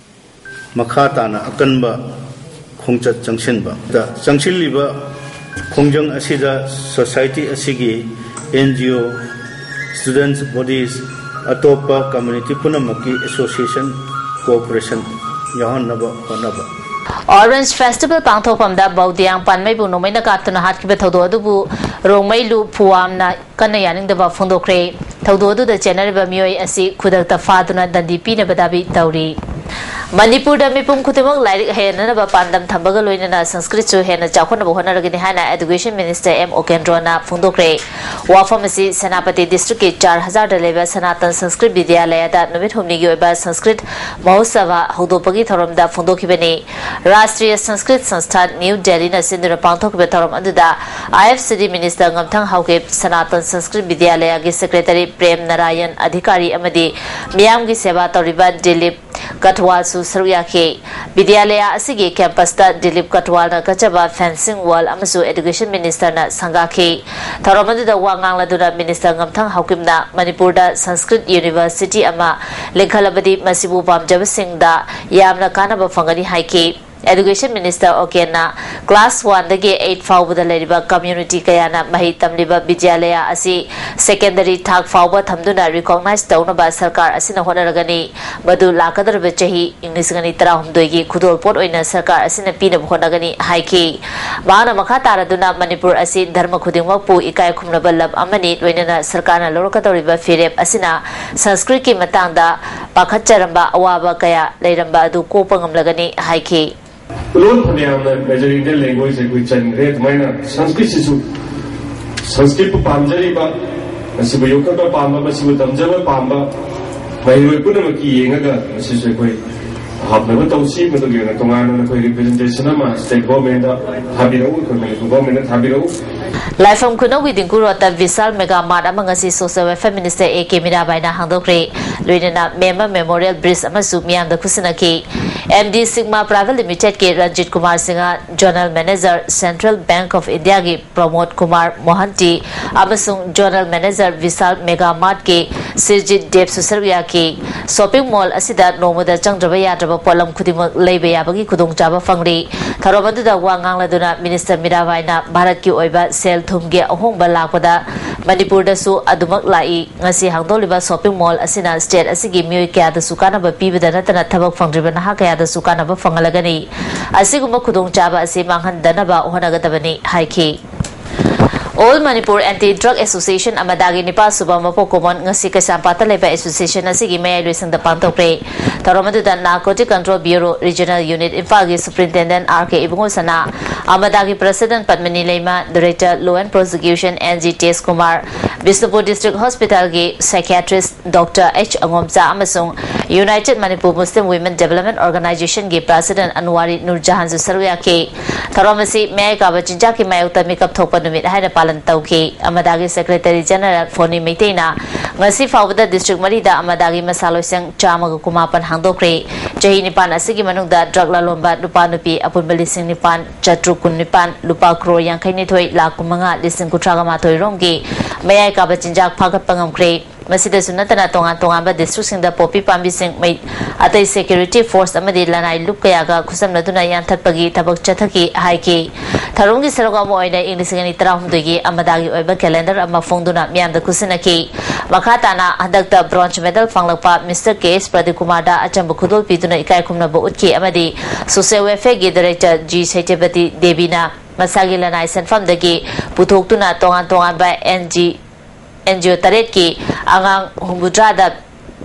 ꯃꯈꯥ ꯇꯥꯅ ꯑꯀꯟꯕ ꯈꯣꯡꯆꯠ ꯆꯪꯁꯤꯟꯕ꯫ ꯆꯪꯁꯤꯜꯂꯤꯕ ꯈꯣꯡꯖꯪ ꯑꯁꯤꯗ ꯁꯣꯁꯥꯏꯇꯤ ꯑꯁꯤꯒꯤ ꯑꯦꯟ ꯖꯤ ꯑꯣ, ꯁ꯭ꯇꯨꯗꯦꯟꯠꯁ ꯕꯣꯗꯤꯁ, ꯑꯇꯣꯞꯄ ꯀꯝꯃ꯭ꯌꯨꯅꯤꯇꯤ ꯄꯨꯝꯅꯃꯛꯀꯤ ꯑꯦꯁꯣꯁꯤꯌꯦꯁꯟ ꯀꯣꯑꯣꯄꯔꯦꯁꯟ ꯌꯥꯎꯍꯟꯅꯕ ꯍꯣꯠꯅꯕ꯫ ꯑꯣꯔꯦꯟꯖ ꯐꯦꯁꯇꯤꯚꯦꯜ ꯄꯥꯡꯊꯣꯛꯐꯝꯗ ꯕꯧꯗꯤꯌꯥꯡ ꯄꯥꯟꯃꯩꯕꯨ ꯅꯣꯡꯃꯩꯅ ꯀꯥꯞꯇꯨꯅ ꯍꯥꯠꯈꯤꯕ ꯊꯧꯗꯣꯛ ꯑꯗꯨꯕꯨ ꯔꯣꯡꯃꯩ ꯂꯨ ꯐꯨꯋꯥꯝꯅ ꯀꯟꯅ ꯌꯥꯅꯤꯡꯗꯕ ꯐꯣꯡꯗꯣꯛꯈ꯭ꯔꯦ꯫ ꯊꯧꯗꯣꯛ ꯑꯗꯨꯗ ꯆꯦꯟꯅꯔꯤꯕ ꯃꯤꯑꯣꯏ ꯑꯁꯤ ꯈꯨꯗꯛꯇ ꯐꯥꯗꯨꯅ ꯗꯟꯗꯤ ꯄꯤꯅꯕ ꯗꯥꯕꯤ ꯇꯧꯔꯤ꯫ ꯃꯅꯤꯄꯨꯔꯗ ꯃꯤꯄꯨꯝ ꯈꯨꯗꯤꯡꯃꯛ ꯂꯥꯏꯔꯤꯛ ꯍꯩꯍꯟꯅꯅꯕ ꯄꯥꯟꯗꯝ ꯊꯝꯕꯒ ꯂꯣꯏꯅꯅ ꯁꯪꯁꯀ꯭ꯔꯤꯠꯁꯨ ꯍꯦꯟꯅ ꯆꯥꯎꯈꯠꯅꯕ ꯍꯣꯠꯅꯔꯒꯅꯤ ꯍꯥꯏꯅ ꯑꯦꯗꯨꯀꯦꯁꯟ ꯃꯤꯅꯤꯁꯇꯔ ꯑꯦꯝ ꯑꯣꯀꯦꯟꯗ꯭ꯔꯣꯅ ꯐꯣꯡꯗꯣꯛꯈ꯭ꯔꯦ꯫ ꯋꯥꯐꯝ ꯑꯁꯤ ꯁꯦꯅꯥꯄꯇꯤ ꯗꯤꯁꯇ꯭ꯔꯤꯛꯀꯤ ꯆꯥꯔ ꯍꯖꯥꯔꯗ ꯂꯩꯕ ꯁꯅꯥꯇꯟ ꯁꯪꯁꯀ꯭ꯔꯤꯠ ꯕꯤꯗ꯭ꯌꯥꯂꯌꯥꯗ ꯅꯨꯃꯤꯠ ꯍꯨꯝꯅꯤꯒꯤ ꯑꯣꯏꯕ ꯁꯪꯁꯀ꯭ꯔꯤꯠ ꯃꯍꯣꯠꯁꯚ ꯍꯧꯗꯣꯛꯄꯒꯤ ꯊꯧꯔꯝꯗ ꯐꯣꯡꯗꯣꯛꯈꯤꯕꯅꯤ꯫ ꯔꯥꯁꯇ꯭ꯔꯤꯌ ꯁꯪꯁꯀ꯭ꯔꯤꯠ ꯁꯪꯁꯊꯥꯟ, ꯅ꯭ꯌꯨ ꯗꯦꯜꯂꯤꯅ ꯁꯤꯟꯗꯨꯅ ꯄꯥꯡꯊꯣꯛꯈꯤꯕ ꯊꯧꯔꯝ ꯑꯗꯨꯗ ꯑꯥꯏ ꯑꯦꯐ ꯁꯤ ꯗꯤ ꯃꯤꯅꯤꯁꯇꯔ ꯉꯝꯊꯪ ꯍꯥꯎꯀꯤꯞ, ꯁꯅꯥꯇꯟ ꯁꯪꯁꯀ꯭ꯔꯤꯠ ꯕꯤꯗ꯭ꯌꯥꯂꯌꯥꯒꯤ ꯁꯦꯀ꯭ꯔꯦꯇꯔꯤ ꯄ꯭ꯔꯦꯝ ꯅꯥꯔꯥꯌꯟ ꯑꯙꯤꯀꯥꯔꯤ ꯑꯃꯗꯤ ꯃꯤꯌꯥꯝꯒꯤ ꯁꯦꯕꯥ ꯇꯧꯔꯤꯕ ꯗꯤꯂꯤꯞ ꯀꯊꯋꯥꯜꯁꯨ ꯁꯔꯨꯛ ꯌꯥꯈꯤ꯫ ꯕꯤꯗ꯭ꯌꯥꯂꯌꯥ ꯑꯁꯤꯒꯤ ꯀꯦꯝꯄꯁꯇ ꯗꯤꯂꯤꯞ ꯀꯊꯋꯥꯜꯅ ꯀꯠꯆꯕ ꯐꯦꯟꯁꯤꯡ ꯋꯥꯜ ꯑꯃꯁꯨ ꯑꯦꯗꯨꯀꯦꯁꯟ ꯃꯤꯅꯤꯁꯇꯔꯅ ꯁꯪꯒꯥꯈꯤ꯫ ꯊꯧꯔꯝ ꯑꯗꯨꯗ ꯋꯥ ꯉꯥꯡꯂꯗꯨꯅ ꯃꯤꯅꯤꯁꯇꯔ ꯉꯝꯊꯪ ꯍꯥꯎꯀꯤꯞꯅ ꯃꯅꯤꯄꯨꯔꯗ ꯁꯪꯁꯀ꯭ꯔꯤꯠ ꯌꯨꯅꯤꯚꯔꯁꯤꯇꯤ ꯑꯃ ꯂꯤꯡꯈꯠꯂꯕꯗꯤ ꯃꯁꯤꯕꯨ ꯄꯥꯝꯖꯕꯁꯤꯡꯗ ꯌꯥꯝꯅ ꯀꯥꯟꯅꯕ ꯐꯪꯒꯅꯤ ꯍꯥꯏꯈꯤ꯫ ꯑꯦꯗꯨꯀꯦꯁꯟ ꯃꯤꯅꯤꯁꯇꯔ ꯑꯣꯀꯦꯟꯅ ꯀ꯭ꯂꯥꯁ ꯋꯥꯟꯗꯒꯤ ꯑꯩꯠ ꯐꯥꯎꯕꯗ ꯂꯩꯔꯤꯕ ꯀꯝꯃ꯭ꯌꯨꯅꯤꯇꯤ ꯀꯌꯥꯅ ꯃꯍꯩ ꯇꯝꯂꯤꯕ ꯕꯤꯗ꯭ꯌꯥꯂꯌꯥ ꯑꯁꯤ ꯁꯦꯀꯦꯟꯗꯔꯤ ꯊꯥꯛ ꯐꯥꯎꯕ ꯊꯝꯗꯨꯅ ꯔꯤꯀꯣꯛꯅꯥꯏꯖ ꯇꯧꯅꯕ ꯁꯔꯀꯥꯔ ꯑꯁꯤꯅ ꯍꯣꯠꯅꯔꯒꯅꯤ꯫ ꯃꯗꯨ ꯂꯥꯛꯀꯗꯧꯔꯤꯕ ꯆꯍꯤ ꯏꯪ ꯂꯤꯁꯤꯡ ꯑꯅꯤ ꯇꯔꯥꯍꯨꯝꯗꯣꯏꯒꯤ ꯈꯨꯗꯣꯜꯄꯣꯠ ꯑꯣꯏꯅ ꯁꯔꯀꯥꯔ ꯑꯁꯤꯅ ꯄꯤꯅꯕ ꯍꯣꯠꯅꯒꯅꯤ ꯍꯥꯏꯈꯤ꯫ ꯃꯍꯥꯛꯅ ꯃꯈꯥ ꯇꯥꯔꯗꯨꯅ ꯃꯅꯤꯄꯨꯔ ꯑꯁꯤ ꯙꯔꯃ ꯈꯨꯗꯤꯡꯃꯛꯄꯨ ꯏꯀꯥꯏ ꯈꯨꯝꯅꯕ ꯂꯝ ꯑꯃꯅꯤ, ꯂꯣꯏꯅꯅ ꯁꯔꯀꯥꯔꯅ ꯂꯧꯔꯛꯀꯗꯧꯔꯤꯕ ꯐꯤꯔꯦꯞ ꯑꯁꯤꯅ ꯁꯪꯁꯀ꯭ꯔꯤꯠꯀꯤ ꯃꯇꯥꯡꯗ ꯄꯥꯈꯠꯆꯔꯝꯕ ꯑꯋꯥꯕ ꯀꯌꯥ ꯂꯩꯔꯝꯕ ꯑꯗꯨ ꯀꯣꯛꯄ ꯉꯝꯂꯒꯅꯤ ꯍꯥꯏꯈꯤ꯫ ꯂꯣꯟ ꯐꯅꯌꯥꯝꯅ major Indian language ꯑꯩꯈꯣꯏ ꯆꯟꯈ꯭ꯔꯦ꯫ ꯑꯗꯨꯃꯥꯏꯅ ꯁꯪꯁꯀ꯭ꯔꯤꯠꯁꯤꯁꯨ, ꯁꯪꯁꯀ꯭ꯔꯤꯠꯄꯨ ꯄꯥꯝꯖꯔꯤꯕ, ꯃꯁꯤꯕꯨ ꯌꯣꯛꯈꯠꯄ ꯄꯥꯝꯕ, ꯃꯁꯤꯕꯨ ꯇꯝꯖꯕ ꯄꯥꯝꯕ ꯃꯍꯩꯔꯣꯏ ꯄꯨꯝꯅꯃꯛꯀꯤ ꯌꯦꯡꯉꯒ ꯃꯁꯤꯁꯨ ꯑꯩꯈꯣꯏ ꯍꯥꯞꯅꯕ ꯇꯧꯁꯤ꯫ ꯃꯗꯨꯒꯤ ꯑꯣꯏꯅ ꯇꯣꯉꯥꯟꯅ ꯑꯩꯈꯣꯏ representation ꯑꯃ state government ꯊꯥꯕꯤꯔꯛꯎ, ꯑꯩꯈꯣꯏ ꯃꯅꯤꯄꯨꯔ government ꯊꯥꯕꯤꯔꯛꯎ꯫ ꯂꯥꯏꯐꯝ ꯈꯨꯅꯧꯒꯤ ꯗꯤꯡꯀꯨ ꯔꯣꯗꯇ ꯕꯤꯁꯥꯜ ꯃꯦꯒꯥ ꯃꯥꯔꯠ ꯑꯃ ꯉꯁꯤ social welfare minister A K ꯃꯤꯔꯥꯕꯥꯏꯅ ꯍꯥꯡꯗꯣꯛꯈ꯭ꯔꯦ꯫ ꯂꯣꯏꯅꯅ ꯃꯦꯝꯃ ꯃꯦꯃꯣꯔꯤꯌꯦꯜ ꯕ꯭ꯔꯤꯖ ꯑꯃꯁꯨ ꯃꯤꯌꯥꯝꯗ ꯈꯨꯠꯁꯤꯟꯅꯈꯤ꯫ ꯑꯦꯝ ꯗꯤ ꯁꯤꯒꯃꯥ ꯄ꯭ꯔꯥꯏꯚꯦꯠ ꯂꯤꯃꯤꯇꯦꯗꯀꯤ Ranjit Kumar Singh, zonal manager central bank of ꯏꯟꯗꯤꯌꯥꯒꯤ ꯄ꯭ꯔꯃꯣꯗ ꯀꯨꯃꯥꯔ ꯃꯣꯍꯟꯇꯤ ꯑꯃꯁꯨꯡ ꯖꯣꯅꯦꯜ ꯃꯦꯅꯦꯖꯔ ꯕꯤꯁꯥꯜ ꯃꯦꯒꯥ ꯃꯥꯔꯠꯀꯤ ꯁꯤꯔꯖꯤꯠ ꯗꯦꯕ ꯁꯨꯁꯔ ꯌꯥꯈꯤ꯫ ꯁꯣꯄꯤꯡ ꯃꯣꯜ ꯑꯁꯤꯗ ꯅꯣꯡꯃꯗ ꯆꯪꯗ꯭ꯔꯕ ꯌꯥꯗ꯭ꯔꯕ ꯄꯣꯠꯂꯝ ꯈꯨꯗꯤꯡꯃꯛ ꯂꯩꯕ ꯌꯥꯕꯒꯤ ꯈꯨꯗꯣꯡꯆꯥꯕ ꯐꯪꯂꯤ꯫ ꯊꯧꯔꯝ ꯑꯗꯨꯗ ꯋꯥ ꯉꯥꯡꯂꯗꯨꯅ ꯃꯤꯅꯤꯁꯇꯔ ꯃꯤꯔꯥꯕꯥꯏꯅ ꯚꯥꯔꯠꯀꯤ ꯑꯣꯏꯕ ꯁꯦꯜ ꯊꯨꯝꯒꯤ ꯑꯍꯣꯡꯕ ꯂꯥꯛꯄꯗ ꯃꯅꯤꯄꯨꯔꯗꯁꯨ ꯑꯗꯨꯃꯛ ꯂꯥꯛꯏ꯫ ꯉꯁꯤ ꯍꯥꯡꯗꯣꯛꯂꯤꯕ ꯁꯣꯄꯤꯡ ꯃꯣꯜ ꯑꯁꯤꯅ ꯁ꯭ꯇꯦꯠ ꯑꯁꯤꯒꯤ ꯃꯤꯑꯣꯏ ꯀꯌꯥꯗꯁꯨ ꯀꯥꯟꯅꯕ ꯄꯤꯕꯗ ꯅꯠꯇꯅ ꯊꯕꯛ ꯐꯪꯗ꯭ꯔꯤꯕ ꯅꯍꯥ ꯀꯌꯥꯗꯁꯨ ꯀꯥꯟꯅꯕ ꯐꯪꯍꯜꯂꯒꯅꯤ꯫ ꯑꯁꯤꯒꯨꯝꯕ ꯈꯨꯗꯣꯡꯆꯥꯕ ꯑꯁꯤ ꯃꯥꯡꯍꯟꯗꯅꯕ ꯍꯣꯠꯅꯒꯗꯕꯅꯤ ꯍꯥꯏꯈꯤ꯫ All Manipur anti drug association ꯑꯃꯗꯥꯒꯤ ꯅꯤꯄꯥ ꯁꯨꯕ ꯃꯄꯣꯛ ꯀꯨꯝꯑꯣꯟ ꯉꯁꯤ ꯀꯩꯁꯥꯝꯄꯥꯠꯇ ꯂꯩꯕ ꯑꯦꯁꯣꯁꯤꯌꯦꯁꯟ ꯑꯁꯤꯒꯤ ꯃꯌꯥꯏ ꯂꯣꯏꯁꯪꯗ ꯄꯥꯡꯊꯣꯛꯈ꯭ꯔꯦ꯫ ꯊꯧꯔꯝ ꯑꯗꯨꯗ narcotic control bureau regional unit ꯏꯝꯐꯥꯜꯒꯤ superintendent R K Ibungo Sana, ꯑꯃꯗꯥꯒꯤ president Padamani Leima, director law and prosecution N G Tej Kumar, Bishnupur district ꯍꯣꯁꯄꯤꯇꯥꯜꯒꯤ ꯁꯥꯏꯀꯤꯌꯥꯇ꯭ꯔꯤꯁ ꯗꯣꯛꯇꯔ ꯑꯩꯆ ꯑꯉꯣꯝꯆꯥ ꯑꯃꯁꯨꯡ united Manipur Muslim women development ꯑꯣꯔꯒꯅꯥꯏꯖꯦꯁꯟꯒꯤ ꯄ꯭ꯔꯁꯤꯗꯦꯟꯠ ꯑꯟꯋꯥꯔꯤ ꯅꯨꯔꯖꯍꯥꯟꯁꯨ ꯁꯔꯨꯛ ꯌꯥꯈꯤ꯫ ꯊꯧꯔꯝ ꯑꯁꯤ ꯃꯌꯥꯏ ꯀꯥꯕ ꯆꯤꯟꯖꯥꯛꯀꯤ ꯃꯥꯌꯣꯛꯇ ꯃꯤꯀꯞ ꯊꯣꯛꯄ ꯅꯨꯃꯤꯠ ꯍꯥꯏꯅ ꯄꯥꯂꯟ ꯇꯧꯈꯤ꯫ ꯑꯃꯗꯥꯒꯤ ꯁꯦꯀ꯭ꯔꯦꯇꯔꯤ ꯖꯦꯅꯔꯦꯜ ꯐꯣꯅꯤ ꯃꯩꯇꯩꯅ ꯉꯁꯤ ꯐꯥꯎꯕꯗ ꯗꯤꯁꯇ꯭ꯔꯤꯛ ꯃꯔꯤꯗ ꯑꯃꯗꯥꯒꯤ ꯃꯁꯥ ꯂꯣꯏꯁꯪ ꯆꯥꯝꯃꯒ ꯀꯨꯟꯃꯥꯄꯟ ꯍꯥꯡꯗꯣꯛꯈ꯭ꯔꯦ꯫ ꯆꯍꯤ ꯅꯤꯄꯥꯟ ꯑꯁꯤꯒꯤ ꯃꯅꯨꯡꯗ ꯗ꯭ꯔꯒ ꯂꯂꯣꯟꯕ ꯅꯨꯄꯥ ꯅꯨꯄꯤ ꯑꯄꯨꯟꯕ ꯂꯤꯁꯤꯡ ꯅꯤꯄꯥꯟ ꯆꯥꯇ꯭ꯔꯨꯛ ꯀꯨꯟꯅꯤꯄꯥꯟ, ꯂꯨꯄꯥ ꯀ꯭ꯔꯣꯔ ꯌꯥꯡꯈꯩꯅꯤꯊꯣꯏ ꯂꯥꯈ ꯀꯨꯟꯃꯉꯥ ꯂꯤꯁꯤꯡ ꯀꯨꯟꯊ꯭ꯔꯥꯒ ꯃꯥꯊꯣꯏ ꯔꯣꯝꯒꯤ ꯃꯌꯥꯏ ꯀꯥꯕ ꯆꯤꯟꯖꯥꯛ ꯐꯥꯒꯠꯄ ꯉꯝꯈ꯭ꯔꯦ꯫ ꯃꯁꯤꯗꯁꯨ ꯅꯠꯇꯅ ꯇꯣꯉꯥꯟ ꯇꯣꯉꯥꯟꯕ ꯗꯤꯁꯇ꯭ꯔꯤꯛꯁꯤꯡꯗ ꯄꯣꯄꯤ ꯄꯥꯝꯕꯤꯁꯤꯡ, ꯃꯩ, ꯑꯇꯩ ꯁꯦꯀ꯭ꯌꯨꯔꯤꯇꯤ ꯐꯣꯔꯁ ꯑꯃꯗꯤ ꯂꯅꯥꯏ ꯂꯨꯞ ꯀꯌꯥꯒ ꯈꯨꯠꯁꯝꯅꯗꯨꯅ ꯌꯥꯟꯊꯠꯄꯒꯤ ꯊꯕꯛ ꯆꯠꯊꯈꯤ ꯍꯥꯏꯈꯤ꯫ ꯊꯧꯔꯝꯒꯤ ꯁꯔꯨꯛ ꯑꯃ ꯑꯣꯏꯅ ꯏꯪ ꯂꯤꯁꯤꯡ ꯑꯅꯤ ꯇꯔꯥꯍꯨꯝꯗꯣꯏꯒꯤ ꯑꯃꯗꯥꯒꯤ ꯑꯣꯏꯕ ꯀꯦꯂꯦꯟꯗꯔ ꯑꯃ ꯐꯣꯡꯗꯨꯅ ꯃꯤꯌꯥꯝꯗ ꯈꯨꯠꯁꯤꯟꯅꯈꯤ꯫ ꯃꯈꯥ ꯇꯥꯅ ꯍꯟꯗꯛꯇ ꯕ꯭ꯔꯣꯟꯖ ꯃꯦꯗꯜ ꯐꯪꯂꯛꯄ ꯃꯤꯁꯇꯔ ꯀꯦ ꯑꯦꯁ ꯄ꯭ꯔꯗꯤꯞ ꯀꯨꯃꯥꯔꯗ ꯑꯆꯝꯕ ꯈꯨꯗꯣꯜ ꯄꯤꯗꯨꯅ ꯏꯀꯥꯏ ꯈꯨꯝꯅꯕ ꯎꯠꯈꯤ ꯑꯃꯗꯤ ꯁꯣꯁꯤꯌꯦꯜ ꯋꯦꯜꯐꯤꯌꯔꯒꯤ ꯗꯥꯏꯔꯦꯛꯇꯔ ꯖꯤ ꯁꯩꯇ꯭ꯌꯕꯇꯤ ꯗꯦꯕꯤꯅ ꯃꯁꯥꯒꯤ ꯂꯅꯥꯏ ꯁꯦꯟꯐꯝꯗꯒꯤ ꯄꯨꯊꯣꯛꯇꯨꯅ ꯇꯣꯉꯥꯟ ꯇꯣꯉꯥꯟꯕ and G and G O ꯇꯔꯦꯠꯀꯤ ꯑꯉꯥꯡ ꯍꯨꯝꯐꯨꯇꯔꯥꯗ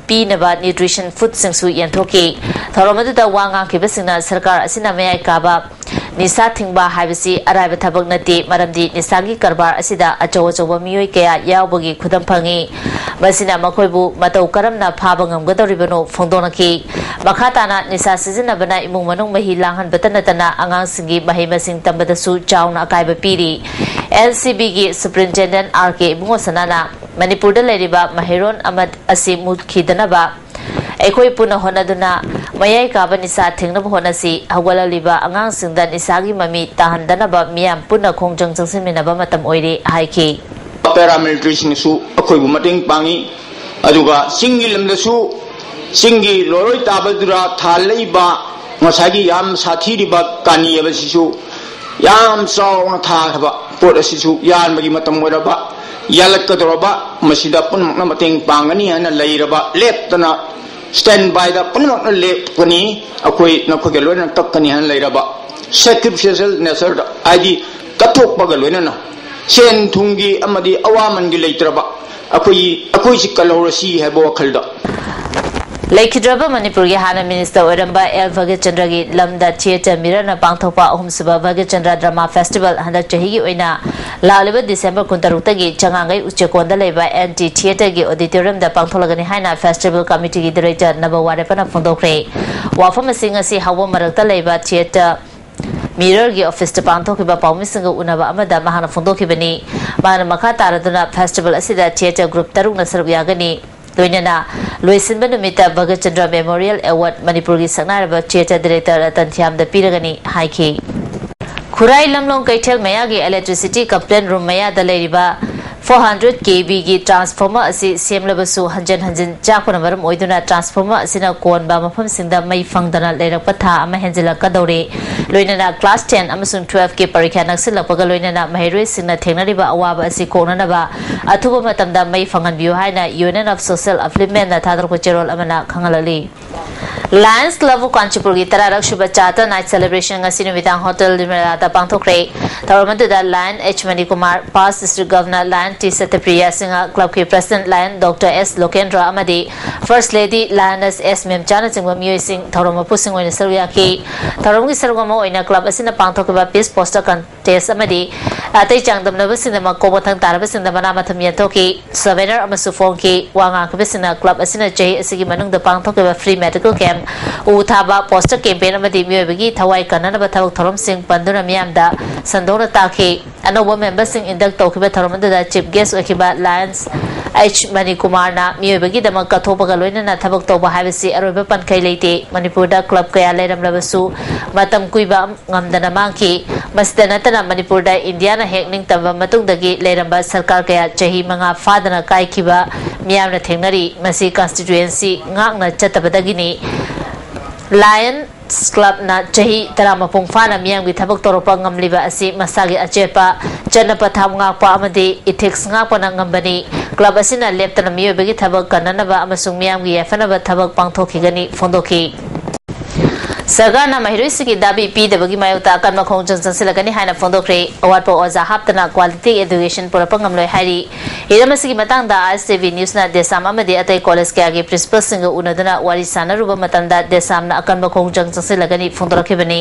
ꯄꯤꯅꯕ ꯅ꯭ꯌꯨꯇ꯭ꯔꯤꯁꯟ ꯐꯨꯗꯁꯤꯡꯁꯨ ꯌꯦꯟꯊꯣꯛꯈꯤ꯫ ꯊꯧꯔꯝ ꯑꯗꯨꯗ ꯋꯥ ꯉꯥꯡꯈꯤꯕꯁꯤꯡꯅ ꯁꯔꯀꯥꯔ ꯑꯁꯤꯅ ꯃꯌꯥꯏ ꯀꯥꯕ ꯅꯤꯁꯥ ꯊꯤꯡꯕ ꯍꯥꯏꯕꯁꯤ ꯑꯔꯥꯏꯕ ꯊꯕꯛ ꯅꯠꯇꯦ, ꯃꯔꯝꯗꯤ ꯅꯤꯁꯥꯒꯤ ꯀꯔꯕꯥꯔ ꯑꯁꯤꯗ ꯑꯆꯧ ꯑꯆꯧꯕ ꯃꯤꯑꯣꯏ ꯀꯌꯥ ꯌꯥꯎꯕꯒꯤ ꯈꯨꯗꯝ ꯐꯪꯏ꯫ ꯃꯁꯤꯅ ꯃꯈꯣꯏꯕꯨ ꯃꯇꯧ ꯀꯔꯝꯅ ꯐꯥꯕ ꯉꯝꯒꯗꯧꯔꯤꯕꯅꯣ ꯐꯣꯡꯗꯣꯛꯅꯈꯤ꯫ ꯃꯈꯥ ꯇꯥꯅ ꯅꯤꯁꯥ ꯁꯤꯖꯤꯟꯅꯕꯅ ꯏꯃꯨꯡ ꯃꯅꯨꯡ ꯃꯍꯤ ꯂꯥꯡꯍꯟꯕꯇ ꯅꯠꯇꯅ ꯑꯉꯥꯡꯁꯤꯡꯒꯤ ꯃꯍꯩ ꯃꯁꯤꯡ ꯇꯝꯕꯗꯁꯨ ꯆꯥꯎꯅ ꯑꯀꯥꯏꯕ ꯄꯤꯔꯤ꯫ ꯑꯦꯜ ꯁꯤ ꯕꯤꯒꯤ ꯁꯨꯄ꯭ꯔꯤꯟꯇꯦꯟꯗꯦꯟ ꯑꯥꯔ ꯀꯦ ꯏꯕꯨꯡꯉꯣ ꯁꯅꯥꯅ ꯃꯅꯤꯄꯨꯔꯗ ꯂꯩꯔꯤꯕ ꯃꯍꯩꯔꯣꯟ ꯑꯃ ꯑꯁꯤ ꯃꯨꯠꯈꯤꯗꯅꯕ ꯑꯩꯈꯣꯏ ꯄꯨꯟꯅ ꯍꯣꯠꯅꯗꯨꯅ ꯃꯌꯥꯏ ꯀꯥꯕ ꯅꯤꯁꯥ ꯊꯤꯡꯅꯕ ꯍꯣꯠꯅꯁꯤ꯫ ꯍꯧꯒꯠꯂꯛꯂꯤꯕ ꯑꯉꯥꯡꯁꯤꯡꯗ ꯅꯤꯁꯥꯒꯤ ꯃꯃꯤ ꯇꯥꯍꯟꯗꯅꯕ ꯃꯤꯌꯥꯝ ꯄꯨꯟꯅ ꯈꯣꯡꯖꯪ ꯆꯪꯁꯤꯟꯃꯤꯟꯅꯕ ꯃꯇꯝ ꯑꯣꯏꯔꯦ ꯍꯥꯏꯈꯤ꯫ ꯄꯦꯔꯥꯃꯤꯂꯤꯇꯔꯤꯁꯤꯡꯅꯁꯨ ꯑꯩꯈꯣꯏꯕꯨ ꯃꯇꯦꯡ ꯄꯥꯡꯉꯤ꯫ ꯑꯗꯨꯒ ꯆꯤꯡꯒꯤ ꯂꯝꯗꯁꯨ ꯆꯤꯡꯒꯤ ꯂꯣꯏꯔꯣꯏ ꯇꯥꯕꯗꯨꯗ ꯊꯥꯜꯂꯛꯏꯕ ꯉꯁꯥꯏꯒꯤ ꯌꯥꯝ ꯁꯥꯊꯤꯔꯤꯕ ꯀꯥꯅꯤ ꯍꯥꯏꯕꯁꯤꯁꯨ ꯌꯥꯝ ꯆꯥꯎꯅ ꯊꯥꯈ꯭ꯔꯕ ꯄꯣꯠ ꯑꯁꯤꯁꯨ ꯌꯥꯟꯕꯒꯤ ꯃꯇꯝ ꯑꯣꯏꯔꯕ, ꯌꯥꯜꯂꯛꯀꯗꯧꯔꯕ, ꯃꯁꯤꯗ ꯄꯨꯝꯅꯃꯛꯅ ꯃꯇꯦꯡ ꯄꯥꯡꯒꯅꯤ ꯍꯥꯏꯅ ꯂꯩꯔꯕ, ꯂꯦꯞꯇꯅ ꯁ꯭ꯇꯦꯟ ꯕꯥꯏꯗ ꯄꯨꯝꯅꯃꯛꯅ ꯂꯦꯞꯀꯅꯤ꯫ ꯑꯩꯈꯣꯏ ꯅꯈꯣꯏꯒ ꯂꯣꯏꯅꯅ ꯀꯛꯀꯅꯤ ꯍꯥꯏꯅ ꯂꯩꯔꯕ, ꯁꯦꯀ꯭ꯔꯤꯐꯤꯁꯤꯌꯦꯜ ꯅꯦꯆꯔꯗ, ꯍꯥꯏꯗꯤ ꯀꯠꯊꯣꯛꯄꯒ ꯂꯣꯏꯅꯅ ꯁꯦꯟ ꯊꯨꯝꯒꯤ ꯑꯃꯗꯤ ꯑꯋꯥꯃꯟꯒꯤ ꯂꯩꯇ꯭ꯔꯕ, ꯑꯩꯈꯣꯏꯒꯤ, ꯑꯩꯈꯣꯏꯁꯤ ꯀꯜꯍꯧꯔꯁꯤ ꯍꯥꯏꯕ ꯋꯥꯈꯜꯗ꯫ ꯂꯩꯈꯤꯗ꯭ꯔꯕ ꯃꯅꯤꯄꯨꯔꯒꯤ ꯍꯥꯟꯅ ꯃꯤꯅꯤꯁꯇꯔ ꯑꯣꯏꯔꯝꯕ ꯑꯦꯜ ꯚꯥꯒ꯭ꯌꯆꯟꯗ꯭ꯔꯒꯤ ꯂꯝꯗ ꯊꯤꯌꯦꯇꯔ ꯃꯤꯔꯔꯅ ꯄꯥꯡꯊꯣꯛꯄ ꯑꯍꯨꯝꯁꯨꯕ ꯚꯥꯒ꯭ꯌꯆꯟꯗ꯭ꯔ ꯗ꯭ꯔꯃꯥ ꯐꯦꯁꯇꯤꯚꯦꯜ ꯍꯟꯗꯛ ꯆꯍꯤꯒꯤ ꯑꯣꯏꯅ ꯂꯥꯛꯂꯤꯕ ꯗꯤꯁꯦꯝꯕꯔ ꯀꯨꯟꯇꯔꯨꯛꯇꯒꯤ ꯆꯉꯥꯡꯒꯩ ꯎꯆꯦꯛꯀꯣꯟꯗ ꯂꯩꯕ ꯑꯦꯟ ꯇꯤ ꯊꯤꯌꯦꯇꯔꯒꯤ ꯑꯣꯗꯤꯇꯣꯔꯤꯌꯝꯗ ꯄꯥꯡꯊꯣꯛꯂꯒꯅꯤ ꯍꯥꯏꯅ ꯐꯦꯁꯇꯤꯚꯦꯜ ꯀꯃꯤꯇꯤꯒꯤ ꯗꯤꯔꯦꯛꯇꯔ ꯅꯕ ꯋꯥꯔꯦꯄꯅ ꯐꯣꯡꯗꯣꯛꯈ꯭ꯔꯦ꯫ ꯋꯥꯐꯝ ꯑꯁꯤ ꯉꯁꯤ ꯍꯧꯕ ꯃꯔꯛꯇ ꯂꯩꯕ ꯊꯤꯌꯦꯇꯔ ꯃꯤꯔꯔꯒꯤ ꯑꯣꯐꯤꯁꯇ ꯄꯥꯡꯊꯣꯛꯈꯤꯕ ꯄꯥꯎꯃꯤꯁꯤꯡꯒ ꯎꯅꯕ ꯑꯃꯗ ꯃꯍꯥꯛꯅ ꯐꯣꯡꯗꯣꯛꯈꯤꯕꯅꯤ꯫ ꯃꯍꯥꯛꯅ ꯃꯈꯥ ꯇꯥꯔꯗꯨꯅ ꯐꯦꯁꯇꯤꯚꯦꯜ ꯑꯁꯤꯗ ꯊꯤꯌꯦꯇꯔ ꯒ꯭ꯔꯨꯞ ꯇꯔꯨꯛꯅ ꯁꯔꯨꯛ ꯌꯥꯒꯅꯤ꯫ ꯂꯣꯏꯅꯅ ꯂꯣꯏꯁꯤꯟꯕ ꯅꯨꯃꯤꯠꯇ ꯚꯥꯒ꯭ꯌꯆꯟꯗ꯭ꯔ ꯃꯦꯃꯣꯔꯤꯌꯦꯜ ꯑꯦꯋꯥꯔꯗ ꯃꯅꯤꯄꯨꯔꯒꯤ ꯁꯛꯅꯥꯏꯔꯕ ꯊꯤꯌꯦꯇꯔ ꯗꯤꯔꯦꯛꯇꯔ ꯔꯇꯟ ꯊꯤꯌꯥꯝꯗ ꯄꯤꯔꯒꯅꯤ ꯍꯥꯏꯈꯤ꯫ ꯈꯨꯔꯥꯏ ꯂꯝꯂꯣꯡ ꯀꯩꯊꯦꯜ ꯃꯌꯥꯒꯤ electricity complaint room ꯃꯌꯥꯗ ꯂꯩꯔꯤꯕ four hundred K V ꯒꯤ transformer ꯑꯁꯤ ꯁꯦꯝꯂꯕꯁꯨ ꯍꯟꯖꯤꯟ ꯍꯟꯖꯤꯟ ꯆꯥꯛꯄꯅ ꯃꯔꯝ ꯑꯣꯏꯗꯨꯅ transformer ꯑꯁꯤꯅ ꯀꯣꯟꯕ ꯃꯐꯝꯁꯤꯡꯗ ꯃꯩ ꯐꯪꯗꯅ ꯂꯩꯔꯛꯄ ꯊꯥ ꯑꯃ ꯍꯦꯟꯖꯤꯜꯂꯛꯀꯗꯧꯔꯦ꯫ ꯂꯣꯏꯅꯅ class ten ꯑꯃꯁꯨꯡ twelve ꯀꯤ ꯄꯔꯤꯈ꯭ꯌꯥ ꯅꯛꯁꯤꯜꯂꯛꯄꯒ ꯂꯣꯏꯅꯅ ꯃꯍꯩꯔꯣꯏꯁꯤꯡꯅ ꯊꯦꯡꯅꯔꯤꯕ ꯑꯋꯥꯕ ꯑꯁꯤ ꯀꯣꯛꯅꯅꯕ ꯑꯊꯨꯕ ꯃꯇꯝꯗ ꯃꯩ ꯐꯪꯍꯟꯕꯤꯌꯨ ꯍꯥꯏꯅ Union of Social Upliftment ꯅ ꯊꯥꯗꯣꯔꯛꯄ ꯆꯦꯔꯣꯜ ꯑꯃꯅ ꯈꯪꯍꯜꯂꯛꯂꯤ꯫ Lions Club of ꯀꯥꯟꯆꯤꯄꯨꯔꯒꯤ ꯇꯔꯥꯔꯛ ꯁꯨꯕ Chata Night Celebration ꯉꯁꯤ ꯅꯨꯃꯤꯗꯥꯡ ꯍꯣꯇꯦꯜ ꯂꯤꯃꯦꯔꯥꯗ ꯄꯥꯡꯊꯣꯛꯈ꯭ꯔꯦ꯫ ꯊꯧꯔꯝ ꯑꯗꯨꯗ Lion H Manikumar, Past District Governor Lion T ꯁꯇ꯭ꯌꯄ꯭ꯔꯤꯌꯥ Singh, club ꯀꯤ President Lion Doctor S ꯂꯣꯀꯦꯟꯗ꯭ꯔ ꯑꯃꯗꯤ First Lady Lioness S ꯃꯦꯝꯆꯥꯅꯆꯤꯡꯕ ꯃꯤꯑꯣꯏꯁꯤꯡ, ꯊꯧꯔꯝ ꯃꯄꯨꯁꯤꯡ ꯑꯣꯏꯅ ꯁꯔꯨꯛ ꯌꯥꯈꯤ꯫ ꯊꯧꯔꯝꯒꯤ ꯁꯔꯨꯛ ꯑꯃ ꯑꯣꯏꯅ club ꯑꯁꯤꯅ ꯄꯥꯡꯊꯣꯛꯈꯤꯕ Peace Poster Contest ꯑꯃꯗꯤ ꯑꯇꯩ ꯆꯥꯡꯗꯝꯅꯕꯁꯤꯡꯅ ꯃꯀꯣꯛ ꯃꯊꯪ ꯇꯥꯔꯕꯁꯤꯡꯗ ꯃꯅꯥ ꯃꯊꯨꯝ ꯌꯦꯟꯊꯣꯛꯈꯤ꯫ Souvenir ꯑꯃꯁꯨ ꯐꯣꯡꯈꯤ꯫ ꯋꯥ ꯉꯥꯡꯈꯤꯕꯁꯤꯡꯅ club ꯑꯁꯤꯅ ꯆꯍꯤ ꯑꯁꯤꯒꯤ ꯃꯅꯨꯡꯗ ꯄꯥꯡꯊꯣꯛꯈꯤꯕ free medical camp, ꯎ ꯊꯥꯕ, poster campaign ꯑꯃꯗꯤ ꯃꯤꯑꯣꯏꯕꯒꯤ ꯊꯋꯥꯏ ꯀꯟꯅꯅꯕ ꯊꯕꯛ ꯊꯧꯔꯝꯁꯤꯡ ꯄꯟꯗꯨꯅ ꯃꯤꯌꯥꯝꯗ ꯁꯟꯗꯣꯛꯅ ꯇꯥꯛꯈꯤ꯫ ꯑꯅꯧꯕ memberꯁꯤꯡ induct ꯇꯧꯈꯤꯕ ꯊꯧꯔꯝ ꯑꯗꯨꯗ Chief Guest ꯑꯣꯏꯈꯤꯕ Lion H ꯃꯅꯤꯀꯨꯃꯥꯔꯅ ꯃꯤꯑꯣꯏꯕꯒꯤꯗꯃꯛ ꯀꯠꯊꯣꯛꯄꯒ ꯂꯣꯏꯅꯅ ꯊꯕꯛ ꯇꯧꯕ ꯍꯥꯏꯕꯁꯤ ꯑꯔꯣꯏꯕ ꯄꯟꯈꯩ ꯂꯩꯇꯦ꯫ ꯃꯅꯤꯄꯨꯔꯗ club ꯀꯌꯥ ꯂꯩꯔꯝꯂꯕꯁꯨ ꯃꯇꯝ ꯀꯨꯏꯕ ꯉꯝꯗꯅ ꯃꯥꯡꯈꯤ꯫ ꯃꯁꯤꯗ ꯅꯠꯇꯅ ꯃꯅꯤꯄꯨꯔꯗ ꯏꯟꯗꯤꯌꯥꯅ ꯍꯦꯛ ꯅꯤꯡꯇꯝꯕ ꯃꯇꯨꯡꯗꯒꯤ ꯂꯩꯔꯝꯕ ꯁꯔꯀꯥꯔ ꯀꯌꯥ ꯆꯍꯤ ꯃꯉꯥ ꯐꯥꯗꯅ ꯀꯥꯏꯈꯤꯕ ꯃꯤꯌꯥꯝꯅ ꯊꯦꯡꯅꯔꯤ꯫ ꯃꯁꯤ constituency ꯉꯥꯛꯅ ꯆꯠꯇꯕꯗꯒꯤꯅꯤ꯫ Lions Clubꯅ ꯆꯍꯤ ꯇꯔꯥ ꯃꯄꯨꯡ ꯐꯥꯅ ꯃꯤꯌꯥꯝꯒꯤ ꯊꯕꯛ ꯇꯧꯔꯛꯄ ꯉꯝꯂꯤꯕ ꯑꯁꯤ ꯃꯁꯥꯒꯤ ꯑꯆꯦꯠꯄ ꯆꯠꯅ ꯄꯊꯥꯞ ꯉꯥꯛꯄ ꯑꯃꯗꯤ ethics ꯉꯥꯛꯄꯅ ꯉꯝꯕꯅꯤ꯫ Club ꯑꯁꯤꯅ ꯂꯦꯞꯇꯅ ꯃꯤꯑꯣꯏꯕꯒꯤ ꯊꯕꯛ ꯀꯟꯅꯅꯕ ꯑꯃꯁꯨꯡ ꯃꯤꯌꯥꯝꯒꯤ ꯌꯥꯏꯐꯅꯕ ꯊꯕꯛ ꯄꯥꯡꯊꯣꯛꯈꯤꯒꯅꯤ ꯐꯣꯡꯗꯣꯛꯈꯤ꯫ ꯁꯔꯀꯥꯔꯅ ꯃꯍꯩꯔꯣꯏꯁꯤꯡꯒꯤ ꯗꯥꯕꯤ ꯄꯤꯗꯕꯒꯤ ꯃꯥꯌꯣꯛꯇ ꯑꯀꯟꯕ ꯈꯣꯡꯖꯪ ꯆꯪꯁꯤꯜꯂꯛꯀꯅꯤ ꯍꯥꯏꯅ ꯐꯣꯡꯗꯣꯛꯈ꯭ꯔꯦ꯫ ꯑꯋꯥꯠꯄ ꯑꯣꯖꯥ ꯍꯥꯞꯇꯅ quality education ꯄꯨꯔꯛꯄ ꯉꯝꯂꯣꯏ ꯍꯥꯏꯔꯤ꯫ ꯍꯤꯔꯝ ꯑꯁꯤꯒꯤ ꯃꯇꯥꯡꯗ ISTV Newsꯅ ꯗꯦꯁꯥꯝ ꯑꯃꯗꯤ ꯑꯇꯩ college ꯀꯌꯥꯒꯤ principalꯁꯤꯡꯒ ꯎꯅꯗꯨꯅ ꯋꯥꯔꯤ ꯁꯥꯟꯅꯔꯨꯕ ꯃꯇꯝꯗ ꯗꯦꯁꯥꯝꯅ ꯑꯀꯟꯕ ꯈꯣꯡꯖꯪ ꯆꯪꯁꯤꯜꯂꯛꯀꯅꯤ ꯐꯣꯡꯗꯣꯔꯛꯈꯤꯕꯅꯤ꯫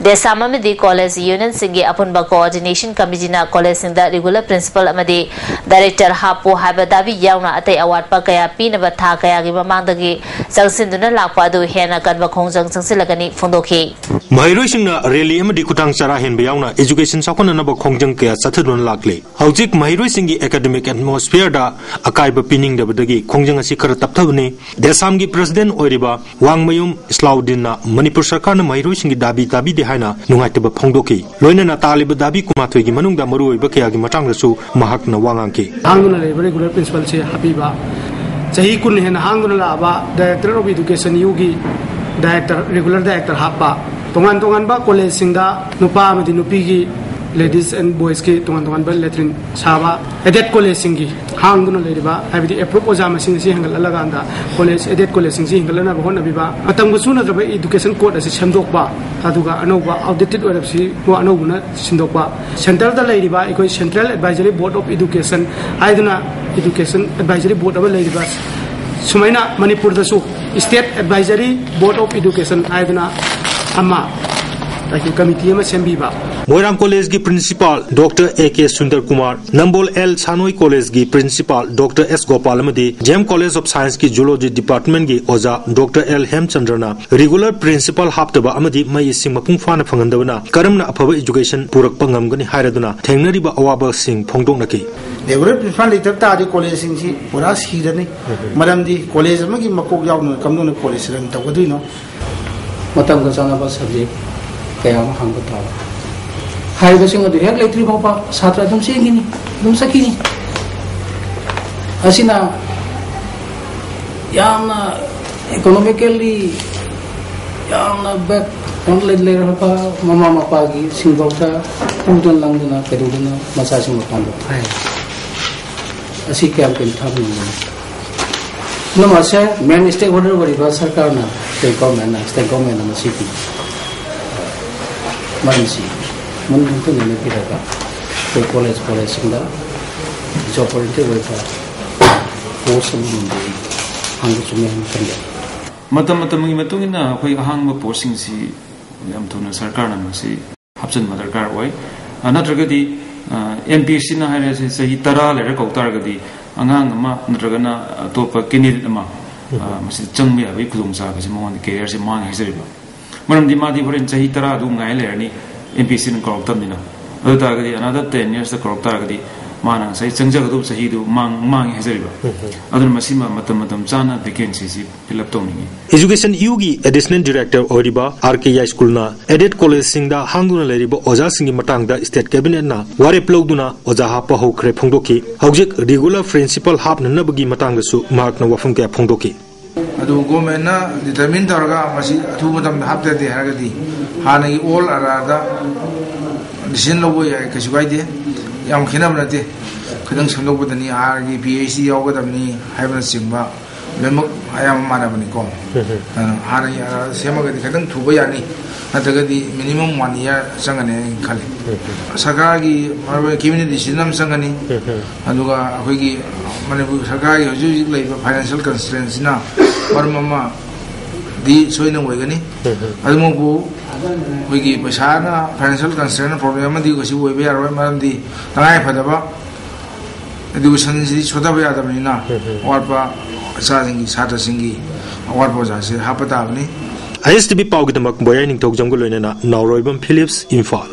ꯗꯦꯁꯥꯝ ꯑꯃꯗꯤ college unionꯁꯤꯡꯒꯤ ꯑꯄꯨꯟꯕ coordination committeeꯅ collegeꯁꯤꯡꯗ regular principal ꯑꯃꯗꯤ director ꯍꯥꯞꯄꯨ ꯍꯥꯏꯕ ꯗꯥꯕꯤ ꯌꯥꯎꯅ ꯑꯇꯩ ꯑꯋꯥꯠꯄ ꯀꯌꯥ ꯄꯤꯅꯕ ꯊꯥ ꯀꯌꯥꯒꯤ ꯃꯃꯥꯡꯗꯒꯤ ꯆꯪꯁꯤꯟꯗꯨꯅ ꯂꯥꯛꯄ ꯑꯗꯨ ꯍꯦꯟꯅ ꯀꯟꯕ ꯈꯣꯡꯖꯪ ꯆꯪꯁꯤꯜꯂꯒꯅꯤ ꯐꯣꯡꯗꯣꯛꯈꯤ꯫ ꯃꯍꯩꯔꯣꯏꯁꯤꯡꯅ rally ꯑꯃꯗꯤ ꯈꯨꯠꯊꯥꯡ ꯆꯔꯥ ꯍꯦꯟꯕ ꯌꯥꯎꯅ education ꯆꯥꯎꯈꯠꯅꯅꯕ ꯈꯣꯡꯖꯪ ꯀꯌꯥ ꯆꯠꯊꯗꯨꯅ ꯂꯥꯛꯂꯤ꯫ ꯍꯧꯖꯤꯛ ꯃꯍꯩꯔꯣꯏꯁꯤꯡꯒꯤ academic atmosphereꯗ ꯑꯀꯥꯏꯕ ꯄꯤꯅꯤꯡꯗꯕꯗꯒꯤ ꯈꯣꯡꯖꯪ ꯑꯁꯤ ꯈꯔ ꯇꯞꯊꯕꯅꯤ꯫ ꯗꯦꯁꯥꯝꯒꯤ president ꯑꯣꯏꯔꯤꯕ ꯋꯥꯡꯃꯌꯨꯝ ꯏꯁꯂꯥꯎꯗꯤꯟꯅ ꯃꯅꯤꯄꯨꯔ ꯁꯔꯀꯥꯔꯅ ꯃꯍꯩꯔꯣꯏꯁꯤꯡꯒꯤ ꯗꯥꯕꯤ ꯇꯥꯕꯤꯗꯦ ꯍꯥꯏꯅ ꯅꯨꯡꯉꯥꯏꯇꯕ ꯐꯣꯡꯗꯣꯛꯈꯤ꯫ ꯂꯣꯏꯅꯅ ꯇꯥꯜꯂꯤꯕ ꯗꯥꯕꯤ ꯀꯨꯟꯃꯥꯊꯣꯏꯒꯤ ꯃꯅꯨꯡꯗ ꯃꯔꯨꯑꯣꯏꯕ ꯀꯌꯥꯒꯤ ꯃꯇꯥꯡꯗꯁꯨ ꯃꯍꯥꯛꯅ ꯋꯥ ꯉꯥꯡꯈꯤ꯫ ꯍꯥꯡꯗꯨꯅ ꯂꯩꯔꯤꯕ regular principalꯁꯦ ꯍꯥꯞꯄꯤꯕ, ꯆꯍꯤ ꯀꯨꯟ ꯍꯦꯟꯅ ꯍꯥꯡꯗꯨꯅ ꯂꯥꯛꯑꯕ director of education Uꯒꯤ director, regular director ꯍꯥꯞꯄ, ꯇꯣꯉꯥꯟ ꯇꯣꯉꯥꯟꯕ collegeꯁꯤꯡꯗ ꯅꯨꯄꯥ ꯑꯃꯗꯤ ꯅꯨꯄꯤꯒꯤ, ladies and boysꯀꯤ ꯇꯣꯉꯥꯟ ꯇꯣꯉꯥꯟꯕ latrine ꯁꯥꯕ, aided collegeꯁꯤꯡꯒꯤ ꯍꯥꯡꯗꯨꯅ ꯂꯩꯔꯤꯕ, ꯍꯥꯏꯕꯗꯤ approved ꯑꯣꯖꯥ ꯃꯁꯤꯡ ꯑꯁꯤ ꯍꯦꯟꯒꯠꯍꯜꯂꯀꯥꯟꯗ college aided collegeꯁꯤꯡꯁꯤ ꯍꯦꯟꯒꯠꯍꯟꯅꯕ ꯍꯣꯠꯅꯕꯤꯕ, ꯃꯇꯝꯒ ꯆꯨꯅꯗ꯭ꯔꯕ education code ꯑꯁꯤ ꯁꯦꯝꯗꯣꯛꯄ, ꯑꯗꯨꯒ ꯑꯅꯧꯕ outdated ꯑꯣꯏꯔꯕꯁꯤꯕꯨ ꯑꯅꯧꯕꯅ ꯁꯤꯟꯗꯣꯛꯄ, centreꯗ ꯂꯩꯔꯤꯕ ꯑꯩꯈꯣꯏ Central Advisory Board of Education ꯍꯥꯏꯗꯨꯅ education advisory board ꯑꯃ ꯂꯩꯔꯤꯕ, ꯁꯨꯃꯥꯏꯅ ꯃꯅꯤꯄꯨꯔꯗꯁꯨ State Advisory Board of Education ꯍꯥꯏꯗꯨꯅ ꯑꯃ committee ꯑꯃ ꯁꯦꯝꯕꯤꯕ, ꯃꯣꯏꯔꯥꯡ ꯀꯣꯂꯦꯖꯀꯤ principal doctor A K Sunder Kumar, Nambol L Sanoi ꯀꯣꯂꯦꯖꯀꯤ ꯄ꯭ꯔꯤꯟꯁꯤꯄꯥꯜ ꯗꯣꯛꯇꯔ ꯑꯦꯁ ꯒꯣꯄꯥꯜ ꯑꯃꯗꯤ ꯖꯤ ꯑꯦꯝ ꯀꯣꯂꯦꯖ ꯑꯣꯐ ꯁꯥꯏꯟꯁꯀꯤ ꯖꯨꯂꯣꯖꯤ ꯗꯤꯄꯥꯔꯠꯃꯦꯟꯒꯤ ꯑꯣꯖꯥ ꯗꯣꯛꯇꯔ ꯑꯦꯜ ꯍꯦꯝꯆꯟꯗ꯭ꯔꯅ ꯔꯤꯒꯨꯂꯔ ꯄ꯭ꯔꯤꯟꯁꯤꯄꯥꯜ ꯍꯥꯞꯇꯕ ꯑꯃꯗꯤ ꯃꯍꯩꯁꯤꯡ ꯃꯄꯨꯡ ꯐꯥꯅ ꯐꯪꯍꯟꯗꯕꯅ ꯀꯔꯝꯅ ꯑꯐꯕ ꯏꯖꯨꯀꯦꯁꯟ ꯄꯨꯔꯛꯄ ꯉꯝꯒꯅꯤ ꯍꯥꯏꯔꯗꯨꯅ ꯊꯦꯡꯅꯔꯤꯕ ꯑꯋꯥꯕꯁꯤꯡ ꯐꯣꯡꯗꯣꯛꯅꯈꯤ꯫ ꯔꯤꯒꯨꯂꯔ ꯄ꯭ꯔꯤꯟꯁꯤꯄꯥꯜ ꯂꯩꯇꯕ ꯇꯥꯔꯗꯤ ꯀꯣꯂꯦꯖꯁꯤꯡꯁꯤ ꯄꯨꯔꯥ ꯁꯤꯔꯅꯤ꯫ ꯃꯔꯝꯗꯤ ꯀꯣꯂꯦꯖ ꯑꯃꯒꯤ ꯃꯀꯣꯛ ꯌꯥꯎꯗꯅ ꯀꯝꯗꯧꯅ ꯀꯣꯂꯦꯖ ꯔꯟ ꯇꯧꯒꯗꯣꯏꯅꯣ? ꯃꯇꯝꯒ ꯆꯥꯟꯅꯕ ꯁꯕꯖꯦꯛ ꯀꯌꯥ ꯑꯃ ꯍꯥꯡꯕ ꯇꯥꯕ꯫ ꯍꯥꯏꯔꯤꯕꯁꯤꯡ ꯑꯗꯨ ꯍꯦꯛ ꯂꯩꯇ꯭ꯔꯤ ꯐꯥꯎꯕ ꯁꯥꯇ꯭ꯔ ꯑꯗꯨꯝ ꯆꯦꯟꯈꯤꯅꯤ, ꯑꯗꯨꯝ ꯆꯠꯈꯤꯅꯤ꯫ ꯑꯁꯤꯅ ꯌꯥꯝꯅ ꯏꯀꯣꯅꯣꯃꯤꯀꯦꯜꯂꯤ ꯌꯥꯝꯅ ꯕꯦꯛ ꯂꯩꯔꯕ ꯃꯃꯥ ꯃꯄꯥꯒꯤ ꯁꯤꯡꯐꯥꯎꯗ ꯄꯨꯗꯅ ꯂꯪꯗꯅ ꯀꯩꯗꯧꯗꯅ ꯃꯆꯥꯁꯤꯡ ꯃꯄꯥꯟꯗ ꯊꯥꯏ꯫ ꯑꯁꯤ ꯀꯌꯥꯝ ꯀꯨꯏꯅ ꯊꯥꯕ ꯉꯝꯒꯅꯤ? ꯄꯨꯝꯅꯃꯛꯁꯦ ꯃꯦꯟ ꯁ꯭ꯇꯦꯛ ꯍꯣꯜꯗꯔ ꯑꯣꯏꯔꯤꯕ ꯁꯔꯀꯥꯔꯅ, ꯁ꯭ꯇꯦꯠ ꯒꯣꯔꯃꯦꯟꯅ, ꯁ꯭ꯇꯦꯠ ꯒꯣꯔꯃꯦꯟꯅ ꯃꯁꯤꯒꯤ ꯃꯔꯝꯁꯤ ꯃꯨꯟꯅ ꯍꯟꯊꯅ ꯅꯩꯅꯕꯤꯔꯒ ꯑꯩꯈꯣꯏ ꯀꯣꯂꯦꯖ ꯀꯣꯂꯦꯖꯁꯤꯡꯗ ꯖꯣꯕ ꯑꯣꯔꯤꯌꯦꯟꯇꯦꯗ ꯑꯣꯏꯕ ꯀꯣꯔꯁ ꯑꯃꯃꯝꯗꯤ ꯍꯥꯡꯕ ꯆꯨꯝꯃꯦ ꯍꯥꯏꯅ ꯈꯟꯖꯩ꯫ ꯃꯇꯝ ꯃꯇꯝꯒꯤ ꯃꯇꯨꯡ ꯏꯟꯅ ꯑꯩꯈꯣꯏ ꯑꯍꯥꯡꯕ ꯄꯣꯁꯁꯤꯡꯁꯤ ꯌꯥꯝ ꯊꯨꯅ ꯁꯔꯀꯥꯔꯅ ꯃꯁꯤ ꯍꯥꯞꯆꯤꯟꯕ ꯗꯔꯀꯥꯔ ꯑꯣꯏ꯫ ꯑ, ꯅꯠꯇ꯭ꯔꯒꯗꯤ, ꯑ, ꯑꯦꯝ ꯄꯤ ꯑꯦꯁ ꯁꯤꯅ ꯍꯥꯏꯔꯁꯤ ꯆꯍꯤ ꯇꯔꯥ ꯂꯩꯔ ꯀꯧ ꯇꯥꯔꯒꯗꯤ ꯑꯉꯥꯡ ꯑꯃ ꯅꯠꯇ꯭ꯔꯒꯅ ꯑꯇꯣꯞꯄ ꯀꯦꯟꯗꯤꯗꯦꯠ ꯑꯃ, ꯑ, ꯃꯁꯤꯗ ꯆꯪꯕ ꯌꯥꯕꯒꯤ ꯈꯨꯗꯣꯡꯆꯥꯕꯁꯤ ꯃꯉꯣꯟꯗ ꯀꯦꯔꯤꯌꯔꯁꯤ ꯃꯥꯡꯉꯦ ꯍꯥꯏꯖꯔꯤꯕ꯫ ꯃꯔꯝꯗꯤ ꯃꯥꯗꯤ ꯍꯣꯔꯦꯟ ꯆꯍꯤ ꯇꯔꯥ ꯑꯗꯨ ꯉꯥꯏ ꯂꯩꯔꯅꯤ, ꯑꯦꯝ ꯄꯤ ꯑꯦꯁ ꯁꯤꯅ ꯀꯧꯔꯛꯇꯕꯅꯤꯅ꯫ ꯑꯗꯨ ꯇꯥꯔꯒꯗꯤ another ten yearsꯇ ꯀꯧꯔꯛ ꯇꯥꯔꯒꯗꯤ ꯃꯥꯅ ꯉꯁꯥꯏ ꯆꯪꯖꯒꯗꯧꯕ ꯆꯍꯤꯗꯨ ꯃꯥꯡ-, ꯃꯥꯡꯉꯦ ꯍꯥꯏꯖꯔꯤꯕ꯫ ꯑꯗꯨꯅ ꯃꯁꯤꯃ ꯃꯇꯝ ꯃꯇꯝ ꯆꯥꯅ vacancyꯁꯤ fill up ꯇꯧꯅꯤꯡꯉꯤ꯫ Education Uꯒꯤ Additional Director ꯑꯣꯏꯔꯤꯕ ꯑꯥꯔ ꯀꯦ ꯌꯥꯏꯁ꯭ꯀꯨꯜꯅ aided collegeꯁꯤꯡꯗ ꯍꯥꯡꯗꯨꯅ ꯂꯩꯔꯤꯕ ꯑꯣꯖꯥꯁꯤꯡꯒꯤ ꯃꯇꯥꯡꯗ state cabinetꯅ ꯋꯥꯔꯦꯞ ꯂꯧꯗꯨꯅ ꯑꯣꯖꯥ ꯍꯥꯞꯄ ꯍꯧꯈ꯭ꯔꯦ ꯐꯣꯡꯗꯣꯛꯈꯤ꯫ ꯍꯧꯖꯤꯛ regular principal ꯍꯥꯞꯅꯅꯕꯒꯤ ꯃꯇꯥꯡꯗꯁꯨ ꯃꯍꯥꯛꯅ ꯋꯥꯐꯝ ꯀꯌꯥ ꯐꯣꯡꯗꯣꯛꯈꯤ꯫ ꯑꯗꯨ ꯒꯣꯔꯃꯦꯟꯅ determine ꯇꯧꯔꯒ ꯃꯁꯤ ꯑꯊꯨꯕ ꯃꯇꯝꯗ ꯍꯥꯞꯇ ꯌꯥꯗꯦ ꯍꯥꯏꯔꯒꯗꯤ ꯍꯥꯟꯅꯒꯤ ꯑꯣꯜ ꯑꯔꯥꯗ decision ꯂꯧꯕ ꯌꯥꯏ, ꯀꯩꯁꯨ ꯀꯥꯏꯗꯦ꯫ ꯌꯥꯝ ꯈꯦꯠꯅꯕ ꯅꯠꯇꯦ꯫ ꯈꯤꯇꯪ ꯁꯦꯝꯗꯣꯛꯄꯗꯅꯤ, ꯑꯥꯔꯒꯤ ꯄꯤ ꯑꯩꯆ ꯗꯤ ꯌꯥꯎꯒꯗꯕꯅꯤ ꯍꯥꯏꯕꯅꯆꯤꯡꯕ ꯂꯣꯏꯅꯃꯛ ꯑꯌꯥꯝꯕ ꯃꯥꯟꯅꯕꯅꯤꯀꯣ꯫ ꯑꯗꯨꯅ ꯍꯥꯟꯅꯒꯤ ꯑꯔꯥꯗ ꯁꯦꯝꯃꯒꯗꯤ ꯈꯤꯇꯪ ꯊꯨꯕ ꯌꯥꯅꯤ, ꯅꯠꯇ꯭ꯔꯒꯗꯤ minimum one year ꯆꯪꯒꯅꯤ ꯍꯥꯏꯅ ꯈꯜꯂꯤ꯫ ꯁꯔꯀꯥꯔꯒꯤ ꯃꯔꯨꯑꯣꯏꯅ cabinet decision ꯑꯃ ꯆꯪꯒꯅꯤ꯫ ꯑꯗꯨꯒ ꯑꯩꯈꯣꯏꯒꯤ ꯃꯅꯤꯄꯨꯔ ꯁꯔꯀꯥꯔꯒꯤ ꯍꯧꯖꯤꯛ ꯍꯧꯖꯤꯛ ꯂꯩꯔꯤꯕ financial constraintꯁꯤꯅ ꯃꯔꯝ ꯑꯃꯗꯤ ꯁꯣꯏꯅ ꯑꯣꯏꯒꯅꯤ꯫ ꯑꯗꯨꯃꯛꯄꯨ ꯑꯩꯈꯣꯏꯒꯤ ꯄꯩꯁꯥꯅ, financial constraint problem ꯑꯃꯗꯤ ꯀꯩꯁꯨ ꯑꯣꯏꯕ ꯌꯥꯔꯣꯏ, ꯃꯔꯝꯗꯤ ꯇꯉꯥꯏ ꯐꯗꯕ education ꯁꯤꯗꯤ ꯁꯣꯊꯕ ꯌꯥꯗꯕꯅꯤꯅ, ꯑꯋꯥꯠꯄ ꯏꯆꯥꯁꯤꯡꯒꯤ, ꯁꯥꯇ꯭ꯔꯁꯤꯡꯒꯤ ꯑꯋꯥꯠꯄ ꯑꯣꯖꯥꯁꯦ ꯍꯥꯞꯄ ꯇꯥꯕꯅꯤ꯫ ꯑꯥꯏ ꯑꯦꯁ ꯇꯤ ꯚꯤ ꯄꯥꯎꯒꯤꯗꯃꯛ ꯕꯣꯌꯥꯏ ꯅꯤꯡꯊꯧꯖꯝꯒ ꯂꯣꯏꯅꯅ ꯅꯥꯎꯔꯣꯏꯕꯝ ꯐꯤꯂꯤꯞꯁ, ꯏꯝꯐꯥꯜ꯫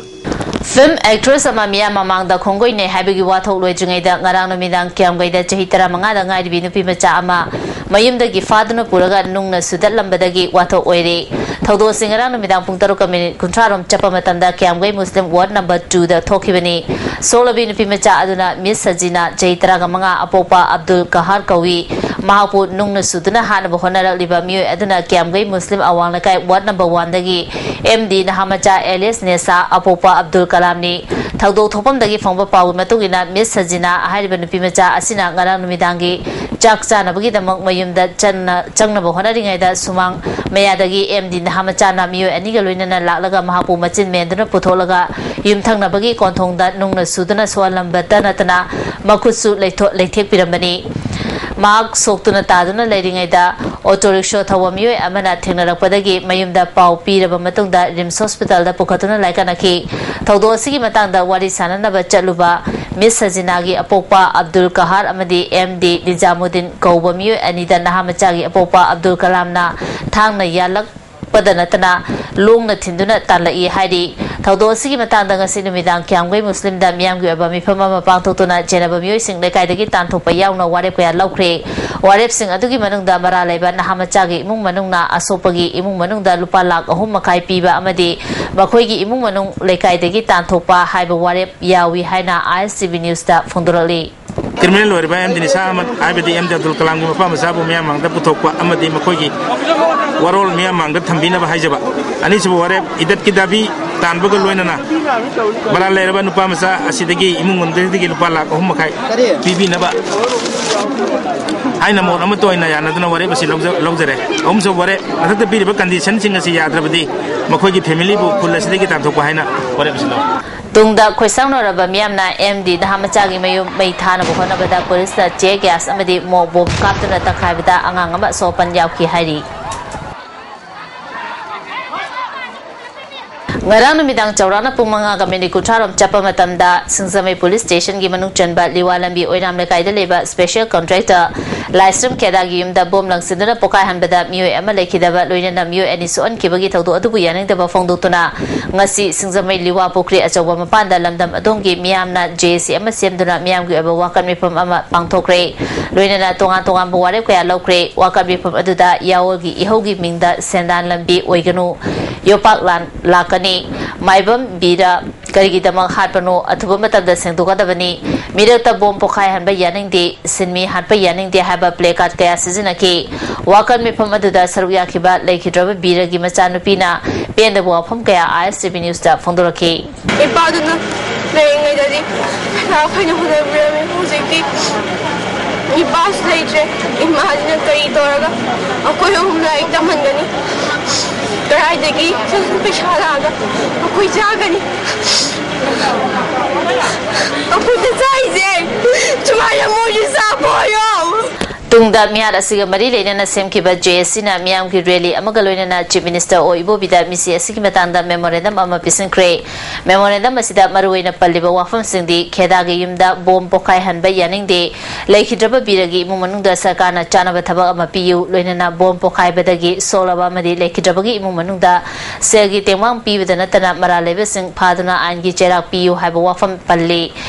Film actress ꯑꯃ ꯃꯤꯌꯥꯝ ꯃꯃꯥꯡꯗ ꯈꯣꯡꯒꯣꯏꯅꯩ ꯍꯥꯏꯕꯒꯤ ꯋꯥꯊꯣꯛ ꯂꯣꯏꯗ꯭ꯔꯤꯉꯩꯗ ꯉꯔꯥꯡ ꯅꯨꯃꯤꯗꯥꯡ ꯀꯤꯌꯥꯝꯒꯩꯗ ꯆꯍꯤ ꯇꯔꯥꯃꯉꯥꯗ ꯉꯥꯏꯔꯤꯕꯤ ꯅꯨꯄꯤ ꯃꯆꯥ ꯑꯃ ꯃꯌꯨꯝꯗꯒꯤ ꯐꯥꯗꯨꯅ ꯄꯨꯔꯒ ꯅꯨꯡꯅ ꯁꯨꯗꯠꯂꯝꯕꯗꯒꯤ ꯋꯥꯊꯣꯛ ꯑꯣꯏꯔꯦ꯫ ꯊꯧꯗꯣꯛ ꯑꯁꯤ ꯉꯔꯥꯡ ꯅꯨꯃꯤꯗꯥꯡ ꯄꯨꯡ ꯇꯔꯨꯛꯀ ꯃꯤꯅꯤꯠ ꯀꯨꯟꯊ꯭ꯔꯥ ꯔꯣꯝ ꯆꯠꯄ ꯃꯇꯝꯗ ꯀꯤꯌꯥꯝꯒꯩ ꯃꯨꯁꯂꯤꯝ ward number two ꯗ ꯊꯣꯛꯈꯤꯕꯅꯤ꯫ ꯁꯣꯛꯂꯕꯤ ꯅꯨꯄꯤ ꯃꯆꯥ ꯑꯗꯨꯅ ꯃꯤꯁ ꯁꯖꯤꯅꯥ, ꯆꯍꯤ ꯇꯔꯥꯃꯉꯥ, ꯑꯄꯣꯛꯄ ꯑꯕꯗꯨꯜ ꯀꯍꯥꯔ ꯀꯧꯏ꯫ ꯃꯍꯥꯛꯄꯨ ꯅꯨꯡꯅ ꯁꯨꯗꯨꯅ ꯍꯥꯠꯅꯕ ꯍꯣꯠꯅꯔꯛꯂꯤꯕ ꯃꯤꯑꯣꯏ ꯑꯗꯨꯅ ꯀꯤꯌꯥꯝꯒꯩ ꯃꯨꯁꯂꯤꯝ ꯑꯋꯥꯡ ꯂꯩꯀꯥꯏ ward number one ꯗꯒꯤ ꯑꯦꯝ ꯗꯤ ꯅꯍꯥꯃꯆꯥ ꯑꯦꯂꯤꯁ ꯅꯦꯁꯥ, ꯑꯄꯣꯛꯄ ꯑꯕꯗꯨꯜ ꯀꯂꯥꯝꯅꯤ꯫ ꯊꯧꯗꯣꯛ ꯊꯣꯛꯐꯝꯗꯒꯤ ꯐꯪꯕ ꯄꯥꯎꯒꯤ ꯃꯇꯨꯡ ꯏꯟꯅ, ꯃꯤꯁ ꯁꯖꯤꯅꯥ ꯍꯥꯏꯔꯤꯕ ꯅꯨꯄꯤ ꯃꯆꯥ ꯑꯁꯤꯅ ꯉꯔꯥꯡ ꯅꯨꯃꯤꯗꯥꯡꯒꯤ ꯆꯥꯛ ꯆꯥꯅꯕꯒꯤꯗꯃꯛ ꯃꯌꯨꯝꯗ ꯆꯟꯅ-, ꯆꯪꯅꯕ ꯍꯣꯠꯅꯔꯤꯉꯩꯗ ꯁꯨꯃꯥꯡ ꯃꯌꯥꯗꯒꯤ ꯑꯦꯝ ꯗꯤ ꯅꯍꯥꯃꯆꯥꯅ ꯃꯤꯑꯣꯏ ꯑꯅꯤꯒ ꯂꯣꯏꯅꯅ ꯂꯥꯛꯂꯒ ꯃꯍꯥꯛꯄꯨ ꯃꯆꯤꯟ ꯃꯦꯟꯗꯨꯅ ꯄꯨꯊꯣꯛꯂꯒ ꯌꯨꯝꯊꯪꯅꯕꯒꯤ ꯀꯣꯟꯊꯣꯡꯗ ꯅꯨꯡꯅ ꯁꯨꯗꯨꯅ ꯁꯣꯛꯍꯜꯂꯝꯕꯇ ꯅꯠꯇꯅ ꯃꯈꯨꯠꯁꯨ ꯂꯩꯊꯣ-, ꯂꯩꯊꯦꯛꯄꯤꯔꯝꯕꯅꯤ꯫ ꯃꯍꯥꯛ ꯁꯣꯛꯇꯨꯅ ꯇꯥꯗꯨꯅ ꯂꯩꯔꯤꯉꯩꯗ ꯑꯣꯇꯣ ꯔꯤꯛꯁꯣ ꯊꯧꯕ ꯃꯤꯑꯣꯏ ꯑꯃꯅ ꯊꯦꯡꯅꯔꯛꯄꯗꯒꯤ ꯃꯌꯨꯝꯗ ꯄꯥꯎ ꯄꯤꯔꯕ ꯃꯇꯨꯡꯗ ꯔꯤꯝꯁ ꯍꯣꯁꯄꯤꯇꯥꯜꯗ ꯄꯨꯈꯠꯇꯨꯅ ꯂꯥꯏꯀꯠꯅꯈꯤ꯫ ꯊꯧꯗꯣꯛ ꯑꯁꯤꯒꯤ ꯃꯇꯥꯡꯗ ꯋꯥꯔꯤ ꯁꯥꯅꯅꯕ ꯆꯠꯂꯨꯕ ꯃꯤꯁ ꯁꯖꯤꯅꯥꯒꯤ ꯑꯄꯣꯛꯄ ꯑꯕꯗꯨꯜ ꯀꯍꯥꯔ ꯑꯃꯗꯤ ꯑꯦꯝ ꯗꯤ ꯅꯤꯖꯥꯃꯨꯗꯤꯟ ꯀꯧꯕ ꯃꯤꯑꯣꯏ ꯑꯅꯤꯗ ꯅꯍꯥꯃꯆꯥꯒꯤ ꯑꯄꯣꯛꯄ ꯑꯕꯗꯨꯜ ꯀꯂꯥꯝꯅ ꯊꯥꯡꯅ ꯌꯥꯜꯂꯛ ꯄꯗ ꯅꯠꯇꯅ ꯂꯣꯡꯅ ꯊꯤꯟꯗꯨꯅ ꯇꯥꯟꯂꯛꯏ ꯍꯥꯏꯔꯤ꯫ ꯊꯧꯗꯣꯛ ꯑꯁꯤꯒꯤ ꯃꯇꯥꯡꯗ ꯉꯁꯤ ꯅꯨꯃꯤꯗꯥꯡ ꯀꯤꯌꯥꯝꯒꯩ ꯃꯨꯁꯂꯤꯝꯗ ꯃꯤꯌꯥꯝꯒꯤ ꯑꯣꯏꯕ ꯃꯤꯐꯝ ꯑꯃ ꯄꯥꯡꯊꯣꯛꯇꯨꯅ ꯆꯦꯟꯅꯕ ꯃꯤꯑꯣꯏꯁꯤꯡ ꯂꯩꯀꯥꯏꯗꯒꯤ ꯇꯥꯟꯊꯣꯛꯄ ꯌꯥꯎꯅ ꯋꯥꯔꯦꯞ ꯀꯌꯥ ꯂꯧꯈ꯭ꯔꯦ꯫ ꯋꯥꯔꯦꯞꯁꯤꯡ ꯑꯗꯨꯒꯤ ꯃꯅꯨꯡꯗ ꯃꯔꯥꯜ ꯂꯩꯕ ꯅꯍꯥ ꯃꯆꯥꯒꯤ ꯏꯃꯨꯡ ꯃꯅꯨꯡꯅ ꯑꯁꯣꯛꯄꯒꯤ ꯏꯃꯨꯡ ꯃꯅꯨꯡꯗ ꯂꯨꯄꯥ ꯂꯥꯈ ꯑꯍꯨꯝ ꯃꯈꯥꯏ ꯄꯤꯕ ꯑꯃꯗꯤ ꯃꯈꯣꯏꯒꯤ ꯏꯃꯨꯡ ꯃꯅꯨꯡ ꯂꯩꯀꯥꯏꯗꯒꯤ ꯇꯥꯟꯊꯣꯛꯄ ꯍꯥꯏꯕ ꯋꯥꯔꯦꯞ ꯌꯥꯎꯏ ꯍꯥꯏꯅ ꯑꯥꯏ ꯑꯦꯁ ꯇꯤ ꯚꯤ ꯅ꯭ꯌꯨꯁꯇ ꯐꯣꯡꯗꯣꯔꯛꯂꯤ꯫ ꯀ꯭ꯔꯤꯃꯤꯅꯦꯜ ꯑꯣꯏꯔꯕ ꯑꯦꯝ ꯗꯤ ꯅꯤꯁꯥ ꯑꯍꯃꯗ ꯍꯥꯏꯕꯗꯤ ꯑꯦꯝ ꯗꯤ ꯑꯕꯗꯨꯜ ꯀꯂꯥꯝꯒꯤ ꯃꯄꯥ ꯃꯆꯥꯕꯨ ꯃꯤꯌꯥꯝ ꯃꯥꯡꯗ ꯄꯨꯊꯣꯛꯄ ꯑꯃꯗꯤ ꯃꯈꯣꯏꯒꯤ ꯋꯥꯔꯣꯜ ꯃꯤꯌꯥꯝ ꯃꯥꯡꯗ ꯊꯝꯕꯤꯅꯕ ꯍꯥꯏꯖꯕ꯫ ꯑꯅꯤꯁꯨꯕ ꯋꯥꯔꯦꯞ, ꯏꯗꯠꯀꯤ ꯗꯥꯕꯤ ꯇꯥꯟꯕꯒ ꯂꯣꯏꯅꯅ ꯃꯔꯥꯜ ꯂꯩꯔꯕ ꯅꯨꯄꯥ ꯃꯆꯥ ꯑꯁꯤꯗꯒꯤ ꯏꯃꯨꯡ ꯃꯅꯨꯡꯗꯒꯤ ꯂꯨꯄꯥ ꯂꯥꯈ ꯑꯍꯨꯝ ꯃꯈꯥꯏ ꯄꯤꯕꯤꯅꯕ ꯍꯥꯏꯅ ꯃꯣꯠ ꯑꯃꯠꯇ ꯑꯣꯏꯅ ꯌꯥꯅꯗꯨꯅ ꯋꯥꯔꯦꯞ ꯑꯁꯤ ꯂꯧꯖ-, ꯂꯧꯖꯔꯦ꯫ ꯑꯍꯨꯝꯁꯨꯕ ꯋꯥꯔꯦꯞ, ꯃꯊꯛꯇ ꯄꯤꯔꯤꯕ ꯀꯟꯗꯤꯁꯟꯁꯤꯡ ꯑꯁꯤ ꯌꯥꯗ꯭ꯔꯕꯗꯤ ꯃꯈꯣꯏꯒꯤ ꯐꯦꯃꯤꯂꯤꯕꯨ ꯈꯨꯜ ꯑꯁꯤꯗꯒꯤ ꯇꯥꯟꯊꯣꯛꯄ ꯍꯥꯏꯅ ꯋꯥꯔꯦꯞ ꯑꯁꯤ ꯂꯧꯔꯦ꯫ ꯇꯨꯡꯗ ꯈꯣꯏꯁꯥꯎꯅꯔꯕ ꯃꯤꯌꯥꯝꯅ ꯑꯦꯝ ꯗꯤ ꯅꯍꯥꯃꯆꯥꯒꯤ ꯃꯌꯨꯝ ꯃꯩ ꯊꯥꯅꯕ ꯍꯣꯠꯅꯕꯗ ꯄꯨꯂꯤꯁꯅ tear gas ꯑꯃꯗꯤ ꯃꯣꯛ ꯕꯣꯝ ꯀꯥꯞꯇꯨꯅ ꯇꯛꯈꯥꯏꯕꯗ ꯑꯉꯥꯡ ꯑꯃ ꯑꯁꯣꯛ ꯑꯄꯟ ꯌꯥꯎꯈꯤ ꯍꯥꯏꯔꯤ꯫ ꯉꯔꯥꯡ ꯅꯨꯃꯤꯗꯥꯡ ꯆꯥꯎꯔꯥꯛꯅ ꯄꯨꯡ ꯃꯉꯥꯒ ꯃꯤꯅꯤꯠ ꯀꯨꯟꯊ꯭ꯔꯥ ꯔꯣꯝ ꯆꯠꯄ ꯃꯇꯝꯗ, ꯁꯤꯡꯖꯃꯩ ꯄꯨꯂꯤꯁ ꯁ꯭ꯇꯦꯁꯟꯒꯤ ꯃꯅꯨꯡ ꯆꯟꯕ ꯂꯤꯋꯥ ꯂꯝꯕꯤ ꯑꯣꯏꯅꯥꯝ ꯂꯩꯀꯥꯏꯗ ꯂꯩꯕ ꯁ꯭ꯄꯦꯁꯦꯜ ꯀꯟꯇ꯭ꯔꯦꯛꯇꯔ ꯂꯥꯏꯁ꯭ꯔꯝ ꯈꯦꯗꯥꯒꯤ ꯌꯨꯝꯗ ꯕꯣꯝ ꯂꯪꯁꯤꯟꯗꯨꯅ ꯄꯣꯈꯥꯏꯍꯟꯕꯗ ꯃꯤꯑꯣꯏ ꯑꯃ ꯂꯩꯈꯤꯗꯕ ꯂꯣꯏꯅꯅ ꯃꯤꯑꯣꯏ ꯑꯅꯤ ꯁꯣꯛꯍꯟꯈꯤꯕꯒꯤ ꯊꯧꯗꯣꯛ ꯑꯗꯨꯕꯨ ꯌꯥꯅꯤꯡꯗꯕ ꯐꯣꯡꯗꯣꯛꯇꯨꯅ, ꯉꯁꯤ ꯁꯤꯡꯖꯃꯩ ꯂꯤꯋꯥ ꯄꯨꯈ꯭ꯔꯤ ꯑꯆꯧꯕ ꯃꯄꯥꯟꯗ ꯂꯝꯗꯝ ꯑꯗꯣꯝꯒꯤ ꯃꯤꯌꯥꯝꯅ ꯖꯦ ꯑꯦ ꯁꯤ ꯑꯃ ꯁꯦꯝꯗꯨꯅ ꯃꯤꯌꯥꯝꯒꯤ ꯑꯣꯏꯕ ꯋꯥꯀꯠ ꯃꯤꯐꯝ ꯑꯃ ꯄꯥꯡꯊꯣꯛꯈ꯭ꯔꯦ꯫ ꯂꯣꯏꯅꯅ ꯇꯣꯉꯥꯟ ꯇꯣꯉꯥꯟꯕ ꯋꯥꯔꯦꯞ ꯀꯌꯥ ꯂꯧꯈ꯭ꯔꯦ꯫ ꯋꯥꯀꯠ ꯃꯤꯐꯝ ꯑꯗꯨꯗ ꯌꯥꯑꯣꯜꯒꯤ ꯏꯍꯧꯒꯤ ꯃꯤꯡꯗ ꯁꯦꯟꯗꯥꯟ ꯂꯝꯕꯤ ꯑꯣꯏꯒꯅꯨ, ꯌꯣꯄꯥꯛ ꯂꯥꯟ ꯂꯥꯛꯀꯅꯤ, ꯃꯥꯏꯕꯝ ꯕꯤꯔ ꯀꯔꯤꯒꯤꯗꯃꯛ ꯍꯥꯠꯄꯅꯣ, ꯑꯊꯨꯕ ꯃꯇꯝꯗ ꯁꯦꯡꯗꯣꯛꯀꯗꯕꯅꯤ, ꯃꯤꯔꯛꯇ ꯕꯣꯝ ꯄꯣꯈꯥꯏꯍꯟꯕ ꯌꯥꯅꯤꯡꯗꯦ, ꯁꯤꯟꯃꯤ ꯍꯥꯠꯄ ꯌꯥꯅꯤꯡꯗꯦ ꯍꯥꯏꯕ ꯄ꯭ꯂꯦ ꯀꯥꯔꯗ ꯀꯌꯥ ꯁꯤꯖꯤꯟꯅꯈꯤ꯫ ꯋꯥꯀꯠ ꯃꯤꯐꯝ ꯑꯗꯨꯗ ꯁꯔꯨꯛ ꯌꯥꯈꯤꯕ ꯂꯩꯈꯤꯗ꯭ꯔꯕ ꯕꯤꯔꯒꯤ ꯃꯆꯥꯅꯨꯄꯤꯅ ꯄꯦꯟꯗꯕ ꯋꯥꯐꯝ ꯀꯌꯥ ꯑꯥꯏ ꯑꯦꯁ ꯇꯤ ꯚꯤ ꯅ꯭ꯌꯨꯁꯇ ꯐꯣꯡꯗꯣꯔꯛꯈꯤ꯫ ꯏꯄꯥꯗꯨꯅ ꯂꯩꯔꯤꯉꯩꯗꯗꯤ ꯄꯩꯁꯥ ꯑꯩꯈꯣꯏꯅ ꯍꯣꯠꯅꯕꯤꯔꯝꯃꯤ꯫ ꯍꯧꯖꯤꯛꯇꯤ ꯏꯄꯥꯁꯨ ꯂꯩꯇ꯭ꯔꯦ꯫ ꯏꯃꯥꯁꯤꯅ ꯀꯔꯤ ꯇꯧꯔꯒ ꯑꯩꯈꯣꯏ ꯑꯍꯨꯝ ꯂꯥꯏꯔꯤꯛ ꯇꯝꯍꯟꯒꯅꯤ? ꯀꯗꯥꯏꯗꯒꯤ ꯄꯩꯁꯥ ꯂꯥꯛꯑꯒ ꯑꯩꯈꯣꯏ ꯆꯥꯒꯅꯤ? ꯑꯩꯈꯣꯏꯅ ꯆꯥꯏꯁꯦ ꯁꯨꯃꯥꯏꯅ ꯃꯣꯏꯁꯨ ꯆꯥꯕ ꯑꯣꯏꯔꯣ꯫ ꯇꯨꯡꯗ ꯃꯤꯍꯥꯠ ꯑꯁꯤꯒ ꯃꯔꯤ ꯂꯩꯅꯅ ꯁꯦꯝꯈꯤꯕ ꯖꯦ ꯑꯦ ꯁꯤꯅ ꯃꯤꯌꯥꯝꯒꯤ ꯔꯦꯂꯤ ꯑꯃꯒ ꯂꯣꯏꯅꯅ ꯆꯤꯐ ꯃꯤꯅꯤꯁꯇꯔ ꯑꯣ ꯏꯕꯣꯕꯤꯗ ꯃꯤꯁꯤ ꯑꯁꯤꯒꯤ ꯃꯇꯥꯡꯗ ꯃꯦꯃꯣꯔꯦꯟꯗꯝ ꯑꯃ ꯄꯤꯁꯤꯟꯈ꯭ꯔꯦ꯫ ꯃꯦꯃꯣꯔꯦꯟꯗꯝ ꯑꯁꯤꯗ ꯃꯔꯨꯑꯣꯏꯅ ꯄꯜꯂꯤꯕ ꯋꯥꯐꯝꯁꯤꯡꯗꯤ ꯈꯦꯗꯥꯒꯤ ꯌꯨꯝꯗ ꯕꯣꯝ ꯄꯣꯈꯥꯏꯍꯟꯕ ꯌꯥꯅꯤꯡꯗꯦ, ꯂꯩꯈꯤꯗ꯭ꯔꯕ ꯕꯤꯔꯒꯤ ꯏꯃꯨꯡ ꯃꯅꯨꯡꯗ ꯁꯔꯀꯥꯔꯅ ꯆꯥꯅꯕ ꯊꯕꯛ ꯑꯃ ꯄꯤꯌꯨ, ꯂꯣꯏꯅꯅ ꯕꯣꯝ ꯄꯣꯈꯥꯏꯕꯗꯒꯤ ꯁꯣꯛꯂꯕ ꯑꯃꯗꯤ ꯂꯩꯈꯤꯗ꯭ꯔꯕꯒꯤ ꯏꯃꯨꯡ ꯃꯅꯨꯡꯗ ꯁꯦꯜꯒꯤ ꯇꯦꯡꯕꯥꯡ ꯄꯤꯕꯗ ꯅꯠꯇꯅ ꯃꯔꯥꯜ ꯂꯩꯕꯁꯤꯡ ꯐꯥꯗꯨꯅ ꯑꯥꯏꯟꯒꯤ ꯆꯩꯔꯥꯛ ꯄꯤꯌꯨ ꯍꯥꯏꯕ ꯋꯥꯐꯝ ꯄꯜꯂꯤ꯫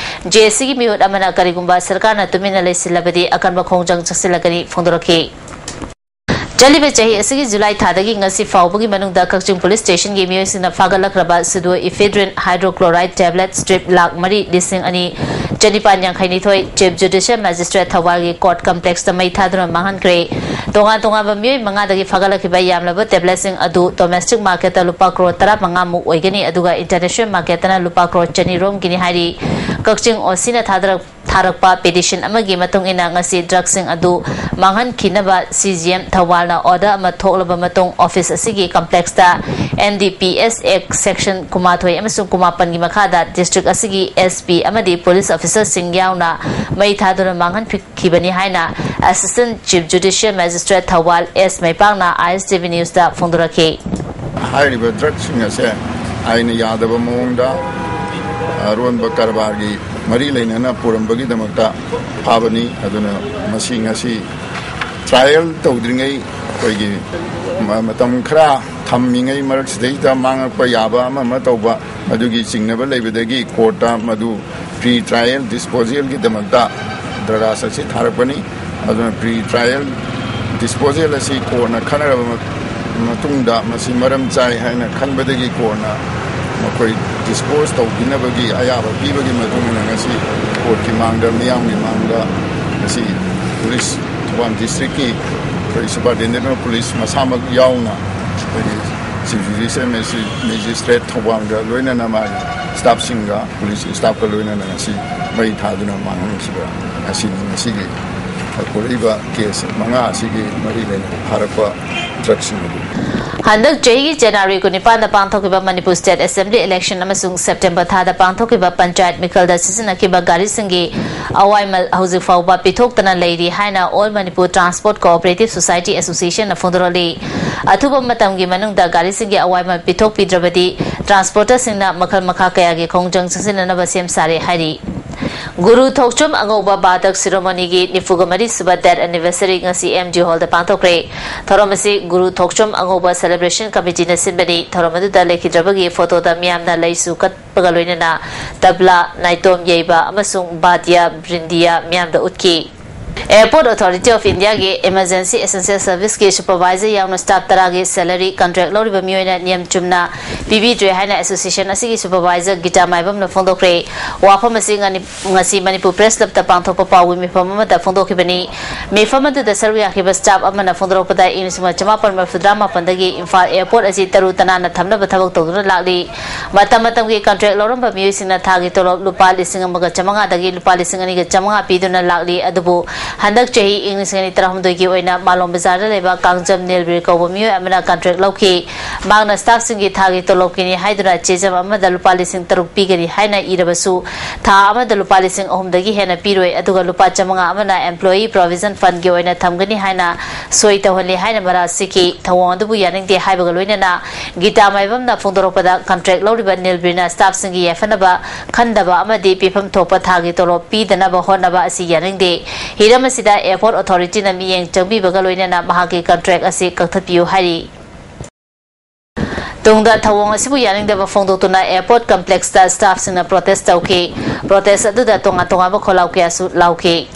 ꯖꯦ ꯑꯦ ꯁꯤꯒꯤ ꯃꯤꯍꯨꯠ ꯑꯃꯅ ꯀꯔꯤꯒꯨꯝꯕ ꯁꯔꯀꯥꯔꯅ ꯇꯨꯃꯤꯟꯅ ꯂꯩꯁꯤꯜꯂꯕꯗꯤ ꯑꯀꯟꯕ ꯈꯣꯡꯖꯪ ꯆꯪꯁꯤꯜꯂꯒꯅꯤ ꯐꯣꯡꯗꯣꯔꯛꯈꯤ꯫ ꯆꯠꯂꯤꯕ ꯆꯍꯤ ꯑꯁꯤꯒꯤ ꯖꯨꯂꯥꯏ ꯊꯥꯗꯒꯤ ꯉꯁꯤ ꯐꯥꯎꯕꯒꯤ ꯃꯅꯨꯡꯗ ꯀꯛꯆꯤꯡ ꯄꯨꯂꯤꯁ ꯁ꯭ꯇꯦꯁꯟꯒꯤ ꯃꯤꯑꯣꯏꯁꯤꯡꯅ ꯐꯥꯒꯠꯂꯛꯈ꯭ꯔꯕ ꯁꯤꯗꯣ ꯏꯐꯦꯗ꯭ꯔꯤꯟ ꯍꯥꯏꯗ꯭ꯔꯣꯀ꯭ꯂꯣꯔꯥꯏꯗ ꯇꯦꯕ꯭ꯂꯦꯠ ꯁ꯭ꯇ꯭ꯔꯤꯞ ꯂꯥꯈ ꯃꯔꯤ ꯂꯤꯁꯤꯡ ꯑꯅꯤ ꯆꯅꯤꯄꯥꯟ ꯌꯥꯡꯈꯩꯅꯤꯊꯣꯏ ꯆꯤꯐ ꯖꯨꯗꯤꯁꯤꯌꯦꯜ ꯃꯦꯖꯤꯁꯇ꯭ꯔꯦꯠ ꯊꯧꯕꯥꯜꯒꯤ ꯀꯣꯔꯠ ꯀꯝꯄ꯭ꯂꯦꯛꯁꯇ ꯃꯩ ꯊꯥꯗꯨꯅ ꯃꯥꯡꯍꯟꯈ꯭ꯔꯦ꯫ ꯇꯣꯉꯥꯟ ꯇꯣꯉꯥꯟꯕ ꯃꯤꯑꯣꯏ ꯃꯉꯥꯗꯒꯤ ꯐꯥꯒꯠꯂꯛꯈꯤꯕ ꯌꯥꯝꯂꯕ ꯇꯦꯕ꯭ꯂꯦꯠꯁꯤꯡ ꯑꯗꯨ ꯗꯣꯃꯦꯁꯇꯤꯛ ꯃꯥꯔꯀꯦꯠꯇ ꯂꯨꯄꯥ ꯀ꯭ꯔꯣꯔ ꯇꯔꯥꯃꯉꯥꯃꯨꯛ ꯑꯣꯏꯒꯅꯤ, ꯑꯗꯨꯒ ꯏꯟꯇꯔꯅꯦꯁꯅꯦꯜ ꯃꯥꯔꯀꯦꯠꯇꯅ ꯂꯨꯄꯥ ꯀ꯭ꯔꯣꯔ ꯆꯅꯤ ꯔꯣꯝꯒꯤꯅꯤ ꯍꯥꯏꯔꯤ꯫ ꯀꯛꯆꯤꯡ ꯑꯣ ꯁꯤꯅ ꯊꯥꯗꯔꯛ ꯊꯥꯔꯛꯄ ꯄꯤꯇꯤꯁꯟ ꯑꯃꯒꯤ ꯃꯇꯨꯡ ꯏꯟꯅ ꯉꯁꯤ ꯗ꯭ꯔꯒꯁꯤꯡ ꯑꯗꯨ ꯃꯥꯡꯍꯟꯈꯤꯅꯕ ꯁꯤ ꯖꯤ ꯑꯦꯝ ꯊꯧꯕꯥꯜꯅ ꯑꯣꯔꯗꯔ ꯑꯃ ꯊꯣꯛꯂꯕ ꯃꯇꯨꯡ ꯑꯣꯐꯤꯁ ꯑꯁꯤꯒꯤ ꯀꯝꯄ꯭ꯂꯦꯛꯁꯇ ꯑꯦꯟ ꯗꯤ ꯄꯤ ꯑꯦꯁ ꯑꯦꯛ ꯁꯦꯛꯁꯟ ꯀꯨꯟꯃꯥꯊꯣꯏ ꯑꯃꯁꯨꯡ ꯀꯨꯟꯃꯥꯄꯟꯒꯤ ꯃꯈꯥꯗ ꯗꯤꯁꯇ꯭ꯔꯤꯛ ꯑꯁꯤꯒꯤ ꯑꯦꯁ ꯄꯤ ꯑꯃꯗꯤ ꯄꯨꯂꯤꯁ ꯑꯣꯐꯤꯁꯔꯁꯤꯡ ꯌꯥꯎꯅ ꯃꯩ ꯊꯥꯗꯨꯅ ꯃꯥꯡꯍꯟꯈꯤꯕꯅꯤ ꯍꯥꯏꯅ ꯑꯦꯁꯤꯁꯇꯦꯟ ꯆꯤꯐ ꯖꯨꯗꯤꯁꯤꯌꯦꯜ ꯃꯦꯖꯤꯁꯇ꯭ꯔꯦꯠ ꯊꯧꯕꯥꯜ ꯑꯦꯁ ꯃꯩꯄꯥꯛꯅ ꯑꯥꯏ ꯑꯦꯁ ꯇꯤ ꯚꯤ ꯅ꯭ꯌꯨꯁꯇ ꯐꯣꯡꯗꯣꯔꯛꯈꯤ꯫ ꯍꯥꯏꯔꯤꯕ ꯗ꯭ꯔꯒꯁꯤꯡ ꯑꯁꯦ ꯑꯥꯏꯟꯅ ꯌꯥꯗꯕ ꯃꯑꯣꯡꯗ ꯑꯔꯣꯟꯕ ꯀꯔꯕꯥꯔꯒꯤ ꯃꯔꯤ ꯂꯩꯅꯅ ꯄꯨꯔꯝꯕꯒꯤꯗꯃꯛꯇ ꯐꯥꯕꯅꯤ꯫ ꯑꯗꯨꯅ ꯃꯁꯤ ꯉꯁꯤ ꯇ꯭ꯔꯥꯏꯌꯦꯜ ꯇꯧꯗ꯭ꯔꯤꯉꯩ ꯑꯩꯈꯣꯏꯒꯤ ꯃ-, ꯃꯇꯝ ꯈꯔ ꯊꯝꯃꯤꯉꯩ ꯃꯔꯛꯁꯤꯗꯩꯗ ꯃꯥꯡꯉꯛꯄ ꯌꯥꯕ ꯑꯃ ꯑꯃ ꯇꯧꯕ, ꯃꯗꯨꯒꯤ ꯆꯤꯡꯅꯕ ꯂꯩꯕꯗꯒꯤ ꯀꯣꯔꯠꯇ ꯃꯗꯨ ꯄ꯭ꯔꯤ ꯇ꯭ꯔꯥꯏꯌꯦꯜ ꯗꯤꯁꯄꯣꯖꯦꯜꯒꯤꯗꯃꯛꯇ ꯗ꯭ꯔꯒꯥꯁ ꯑꯁꯤ ꯊꯥꯔꯛꯄꯅꯤ꯫ ꯑꯗꯨꯅ ꯄ꯭ꯔꯤ ꯇ꯭ꯔꯥꯏꯌꯦꯜ ꯗꯤꯁꯄꯣꯖꯦꯜ ꯑꯁꯤ ꯀꯣꯔꯠꯅ ꯈꯟꯅꯔꯕ ꯃ-, ꯃꯇꯨꯡꯗ ꯃꯁꯤ ꯃꯔꯝ ꯆꯥꯏ ꯍꯥꯏꯅ ꯈꯟꯕꯗꯒꯤ ꯀꯣꯔꯠꯅ ꯃꯈꯣꯏ ꯗꯤꯁꯄꯣꯖ ꯇꯧꯕꯤꯅꯕꯒꯤ ꯑꯌꯥꯕ ꯄꯤꯕꯒꯤ ꯃꯇꯨꯡ ꯏꯟꯅ ꯉꯁꯤ ꯀꯣꯔꯠꯀꯤ ꯃꯥꯡꯗ, ꯃꯤꯌꯥꯝꯒꯤ ꯃꯥꯡꯗ ꯉꯁꯤ ꯄꯨꯂꯤꯁ, ꯊꯧꯕꯥꯜ ꯗꯤꯁꯇ꯭ꯔꯤꯛꯀꯤ ꯑꯩꯈꯣꯏ ꯁꯨꯄꯔꯤꯟꯇꯦꯟꯗꯦꯟ ꯑꯣꯐ ꯄꯨꯂꯤꯁ ꯃꯁꯥꯃꯛ ꯌꯥꯎꯅ ꯑꯩꯈꯣꯏꯒꯤ ꯆꯤꯐ ꯖꯨꯗꯤꯁꯤꯌꯦꯜ ꯃꯦꯖꯤ-, ꯃꯦꯖꯤꯁꯇ꯭ꯔꯦꯠ ꯊꯧꯕꯥꯜꯒ ꯂꯣꯏꯅꯅ ꯃꯥꯒꯤ ꯁ꯭ꯇꯥꯐꯁꯤꯡꯒ ꯄꯨꯂꯤꯁ ꯁ꯭ꯇꯥꯐꯀ ꯂꯣꯏꯅꯅ ꯉꯁꯤ ꯃꯩ ꯊꯥꯗꯨꯅ ꯃꯥꯡꯍꯟꯈꯤꯕ ꯑꯁꯤꯅꯤ ꯉꯁꯤꯒꯤ ꯄꯨꯔꯛꯏꯕ ꯀꯦꯁ ꯃꯉꯥ ꯑꯁꯤꯒꯤ ꯃꯔꯤ ꯂꯩꯅꯅ ꯐꯥꯔꯛꯄ ꯗ꯭ꯔꯒꯁꯤꯡ ꯑꯗꯨ꯫ ꯍꯟꯗꯛ ꯆꯍꯤꯒꯤ ꯖꯅꯋꯥꯔꯤ ꯀꯨꯟꯅꯤꯄꯥꯟꯗ ꯄꯥꯡꯊꯣꯛꯈꯤꯕ ꯃꯅꯤꯄꯨꯔ ꯁ꯭ꯇꯦꯠ ꯑꯦꯁꯦꯝꯕ꯭ꯂꯤ ꯏꯂꯦꯛꯁꯟ ꯑꯃꯁꯨꯡ ꯁꯦꯞꯇꯦꯝꯕꯔ ꯊꯥꯗ ꯄꯥꯡꯊꯣꯛꯈꯤꯕ ꯄꯟꯆꯥꯌꯠ ꯃꯤꯈꯜꯗ ꯁꯤꯖꯤꯟꯅꯈꯤꯕ ꯒꯥꯔꯤꯁꯤꯡꯒꯤ ꯑꯋꯥꯏꯃꯜ ꯍꯧꯖꯤꯛ ꯐꯥꯎꯕ ꯄꯤꯊꯣꯛꯇꯅ ꯂꯩꯔꯤ ꯍꯥꯏꯅ all Manipur transport cooperative society ꯑꯦꯁꯣꯁꯤꯌꯦꯁꯟꯅ ꯐꯣꯡꯗꯣꯔꯛꯂꯤ꯫ ꯑꯊꯨꯕ ꯃꯇꯝꯒꯤ ꯃꯅꯨꯡꯗ ꯒꯥꯔꯤꯁꯤꯡꯒꯤ ꯑꯋꯥꯏꯃꯜ ꯄꯤꯊꯣꯛꯄꯤꯗ꯭ꯔꯕꯗꯤ ꯇ꯭ꯔꯥꯟꯁꯄꯣꯔꯇꯔꯁꯤꯡꯅ ꯃꯈꯜ ꯃꯈꯥ ꯀꯌꯥꯒꯤ ꯈꯣꯡꯖꯪ ꯆꯪꯁꯤꯟꯅꯅꯕ ꯁꯦꯝ ꯁꯥꯔꯦ ꯍꯥꯏꯔꯤ꯫ ꯒꯨꯔꯨ ꯊꯣꯛꯆꯣꯝ ꯑꯉꯧꯕ ꯕꯥꯗꯛ ꯁꯤꯔꯣꯃꯣꯅꯤꯒꯤ ꯅꯤꯐꯨꯒ ꯃꯔꯤ ꯁꯨꯕ death anniversary ꯉꯁꯤ ꯑꯦꯝ ꯖꯤ ꯍꯣꯜꯗ ꯄꯥꯡꯊꯣꯛꯈ꯭ꯔꯦ꯫ ꯊꯧꯔꯝ ꯑꯁꯤ ꯒꯨꯔꯨ ꯊꯣꯛꯆꯣꯝ ꯑꯉꯧꯕ celebration committeeꯅ ꯁꯤꯟꯕꯅꯤ꯫ ꯊꯧꯔꯝ ꯑꯗꯨꯗ ꯂꯩꯈꯤꯗ꯭ꯔꯕꯒꯤ ꯐꯣꯇꯣꯗ ꯃꯤꯌꯥꯝꯅ ꯂꯩꯁꯨ ꯀꯠꯄꯒ ꯂꯣꯏꯅꯅ ꯇꯕ꯭ꯂꯥ, ꯅꯥꯏꯇꯣꯝ ꯌꯩꯕ ꯑꯃꯁꯨꯡ ꯕꯥꯗꯤꯌꯥ ꯕ꯭ꯔꯤꯟꯗꯤꯌꯥ ꯃꯤꯌꯥꯝꯗ ꯎꯠꯈꯤ꯫ Airport Authority of Indiaꯒꯤ Emergency Essential Serviceꯀꯤ supervisor ꯌꯥꯎꯅ staff ꯇꯔꯥꯒꯤ salary contract ꯂꯧꯔꯤꯕ ꯃꯤꯑꯣꯏꯅ ꯅꯤꯌꯝ ꯆꯨꯝꯅ ꯄꯤꯕꯤꯗ꯭ꯔꯦ ꯍꯥꯏꯅ association ꯑꯁꯤꯒꯤ supervisor ꯒꯤꯇꯥ ꯃꯥꯏꯕꯝꯅ ꯐꯣꯡꯗꯣꯛꯈ꯭ꯔꯦ꯫ ꯋꯥꯐꯝ ꯑꯁꯤ ꯉꯅꯤ-, ꯉꯁꯤ ꯃꯅꯤꯄꯨꯔ Press Clubꯇ ꯄꯥꯡꯊꯣꯛꯄ ꯄꯥꯎꯒꯤ ꯃꯤꯐꯝ ꯑꯃꯗ ꯐꯣꯡꯗꯣꯛꯈꯤꯕꯅꯤ꯫ ꯃꯤꯐꯝ ꯑꯗꯨꯗ ꯁꯔꯨꯛ ꯌꯥꯈꯤꯕ staff ꯑꯃꯅ ꯐꯣꯡꯗꯣꯔꯛꯄꯗ, ꯏꯪ ꯂꯤꯁꯤꯡ ꯑꯃ ꯆꯃꯥꯄꯟ ꯃꯔꯤꯐꯨꯇꯔꯥ ꯃꯥꯄꯟꯗꯒꯤ ꯏꯝꯐꯥꯜ airport ꯑꯁꯤ ꯇꯔꯨ ꯇꯅꯥꯟꯅ ꯊꯝꯅꯕ ꯊꯕꯛ ꯇꯧꯗꯨꯅ ꯂꯥꯛꯂꯤ꯫ ꯃꯇꯝ ꯃꯇꯝꯒꯤ contract ꯂꯧꯔꯝꯕ ꯃꯤꯑꯣꯏꯁꯤꯡꯅ ꯊꯥꯒꯤ ꯇꯣꯂꯣꯞ ꯂꯨꯄꯥ ꯂꯤꯁꯤꯡ ꯑꯃꯒ ꯆꯥꯃꯉꯥꯗꯒꯤ ꯂꯨꯄꯥ ꯂꯤꯁꯤꯡ ꯑꯅꯤꯒ ꯆꯥꯃꯉꯥ ꯄꯤꯗꯨꯅ ꯂꯥꯛꯂꯤ꯫ ꯑꯗꯨꯕꯨ ꯍꯟꯗꯛ ꯆꯍꯤ ꯏꯪ ꯂꯤꯁꯤꯡ ꯑꯅꯤ ꯇꯔꯥꯍꯨꯝꯗꯣꯏꯒꯤ ꯑꯣꯏꯅ ꯃꯥꯂꯣꯝ ꯕꯖꯥꯔꯗ ꯂꯩꯕ ꯀꯥꯡꯖꯝ ꯅꯤꯜꯕꯤꯔ ꯀꯧꯕ ꯃꯤꯑꯣꯏ ꯑꯃꯅ ꯀꯟꯇ꯭ꯔꯦꯛ ꯂꯧꯈꯤ꯫ ꯃꯍꯥꯛꯅ ꯁ꯭ꯇꯥꯐꯁꯤꯡꯒꯤ ꯊꯥꯒꯤ ꯇꯣꯂꯣꯞꯀꯤꯅꯤ ꯍꯥꯏꯗꯨꯅ ꯆꯦꯖꯝ ꯑꯃꯗ ꯂꯨꯄꯥ ꯂꯤꯁꯤꯡ ꯇꯔꯨꯛ ꯄꯤꯒꯅꯤ ꯍꯥꯏꯅ ꯏꯔꯕꯁꯨ, ꯊꯥ ꯑꯃꯗ ꯂꯨꯄꯥ ꯂꯤꯁꯤꯡ ꯑꯍꯨꯝꯗꯒꯤ ꯍꯦꯟꯅ ꯄꯤꯔꯣꯏ, ꯑꯗꯨꯒ ꯂꯨꯄꯥ ꯆꯥꯃꯉꯥ ꯑꯃꯅ employee provident fundꯒꯤ ꯑꯣꯏꯅ ꯊꯝꯒꯅꯤ ꯍꯥꯏꯅ ꯁꯣꯏ ꯇꯧꯍꯜꯂꯤ ꯍꯥꯏꯅ ꯃꯔꯥꯜ ꯁꯤꯈꯤ꯫ ꯊꯧꯑꯣꯡ ꯑꯗꯨꯕꯨ ꯌꯥꯅꯤꯡꯗꯦ ꯍꯥꯏꯕꯒ ꯂꯣꯏꯅꯅ ꯒꯤꯇꯥ ꯃꯥꯏꯕꯝꯅ ꯐꯣꯡꯗꯣꯔꯛꯄꯗ, ꯀꯟꯇ꯭ꯔꯦꯛ ꯂꯧꯔꯤꯕ ꯅꯤꯜꯕꯤꯔꯅ ꯁ꯭ꯇꯥꯐꯁꯤꯡꯒꯤ ꯌꯥꯏꯐꯅꯕ ꯈꯟꯗꯕ ꯑꯃꯗꯤ ꯄꯤꯐꯝ ꯊꯣꯛꯄ ꯊꯥꯒꯤ ꯇꯣꯂꯣꯞ ꯄꯤꯗꯅꯕ ꯍꯣꯠꯅꯕ ꯑꯁꯤ ꯌꯥꯅꯤꯡꯗꯦ꯫ ꯍꯤꯔꯝ ꯑꯁꯤꯗ airport authorityꯅ ꯃꯤꯠꯌꯦꯡ ꯆꯪꯕꯤꯕꯒ ꯂꯣꯏꯅꯅ ꯃꯍꯥꯛꯀꯤ ꯀꯟꯇ꯭ꯔꯦꯛ ꯑꯁꯤ ꯀꯛꯊꯠꯄꯤꯌꯨ ꯍꯥꯏꯔꯤ꯫ ꯇꯨꯡꯗ ꯊꯧꯑꯣꯡ ꯑꯁꯤꯕꯨ ꯌꯥꯅꯤꯡꯗꯕ ꯐꯣꯡꯗꯣꯛꯇꯨꯅ airport complexꯇ ꯁ꯭ꯇꯥꯐꯁꯤꯡꯅ protest ꯇꯧꯈꯤ꯫ Protest ꯑꯗꯨꯗ ꯇꯣꯉꯥꯟ ꯇꯣꯉꯥꯟꯕ ꯈꯣꯜꯂꯥꯎ ꯀꯌꯥꯁꯨ ꯂꯥꯎꯈꯤ꯫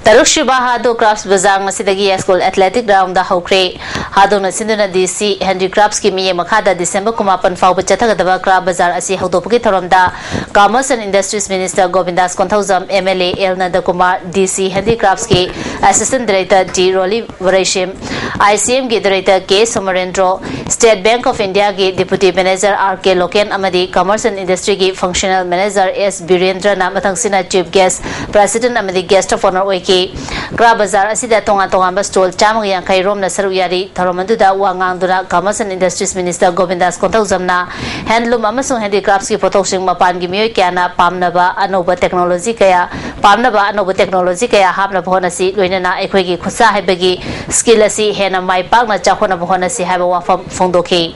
ꯇꯔꯨꯛꯁꯨꯕ ꯍꯥꯗꯣ ꯀ꯭ꯔꯥꯐꯁ ꯕꯖꯥꯔ ꯉꯁꯤꯗꯒꯤ ꯌꯥꯏꯁ꯭ꯀꯨꯜ ꯑꯦꯊꯂꯦꯇꯤꯛ ꯒ꯭ꯔꯥꯎꯟꯗ ꯍꯧꯈ꯭ꯔꯦ꯫ ꯍꯥꯗꯣꯡꯅ ꯁꯤꯟꯗꯨꯅ ꯗꯤ ꯁꯤ ꯍꯦꯟꯗꯤꯀ꯭ꯔꯥꯐꯁꯀꯤ ꯃꯤꯠꯌꯦꯡ ꯃꯈꯥꯗ ꯗꯤꯁꯦꯝꯕꯔ ꯀꯨꯟꯃꯥꯄꯟ ꯐꯥꯎꯕ ꯆꯠꯊꯒꯗꯕ ꯀ꯭ꯔꯥꯐ ꯕꯖꯥꯔ ꯑꯁꯤ ꯍꯧꯗꯣꯛꯄꯒꯤ ꯊꯧꯔꯝꯗ Commerce and Industries Minister Gobindas Konthoujam, MLA L Nandakumar, D C ꯍꯦꯟꯗꯤꯀ꯭ꯔꯥꯐꯁꯀꯤ Assistant Director T Roli Waraisem, ICMꯒꯤ Director K Somarendro, State Bank of Indiaꯒꯤ Deputy Manager R K Loken ꯑꯃꯗꯤ Commerce and Industryꯒꯤ Functional Manager ꯑꯦꯁ ꯕꯤꯔꯦꯟꯗ꯭ꯔꯅ ꯃꯊꯪꯁꯤꯅ Chief Guest, President ꯑꯃꯗꯤ Guest of Honour ꯑꯣꯏꯈꯤ꯫ Craft bazaar ꯑꯁꯤꯗ ꯇꯣꯉꯥꯟ ꯇꯣꯉꯥꯟꯕ stall ꯆꯥꯝꯃꯒ ꯌꯥꯡꯈꯩ ꯔꯣꯝꯅ ꯁꯔꯨꯛ ꯌꯥꯔꯤ꯫ ꯊꯧꯔꯝ ꯑꯗꯨꯗ ꯋꯥ ꯉꯥꯡꯗꯨꯅ Commerce and Industries Minister ꯒꯣꯕꯤꯟꯗꯥꯁ ꯀꯣꯟꯊꯧꯖꯝꯅ handloom ꯑꯃꯁꯨꯡ handicraftsꯀꯤ ꯄꯣꯠꯊꯣꯛꯁꯤꯡ ꯃꯄꯥꯟꯒꯤ ꯃꯤꯑꯣꯏ ꯀꯌꯥꯅ ꯄꯥꯝꯅꯕ ꯑꯅꯧꯕ technology ꯀꯌꯥ, ꯄꯥꯝꯅꯕ ꯑꯅꯧꯕ technology ꯀꯌꯥ ꯍꯥꯞꯅꯕ ꯍꯣꯠꯅꯁꯤ, ꯂꯣꯏꯅꯅ ꯑꯩꯈꯣꯏꯒꯤ ꯈꯨꯠꯁꯥ ꯍꯩꯕꯒꯤ skill ꯑꯁꯤ ꯍꯦꯟꯅ ꯃꯥꯏ ꯄꯥꯛꯅ ꯆꯥꯎꯈꯠꯅꯕ ꯍꯣꯠꯅꯁꯤ ꯍꯥꯏꯕ ꯋꯥꯐꯝ ꯐꯣꯡꯗꯣꯛꯈꯤ꯫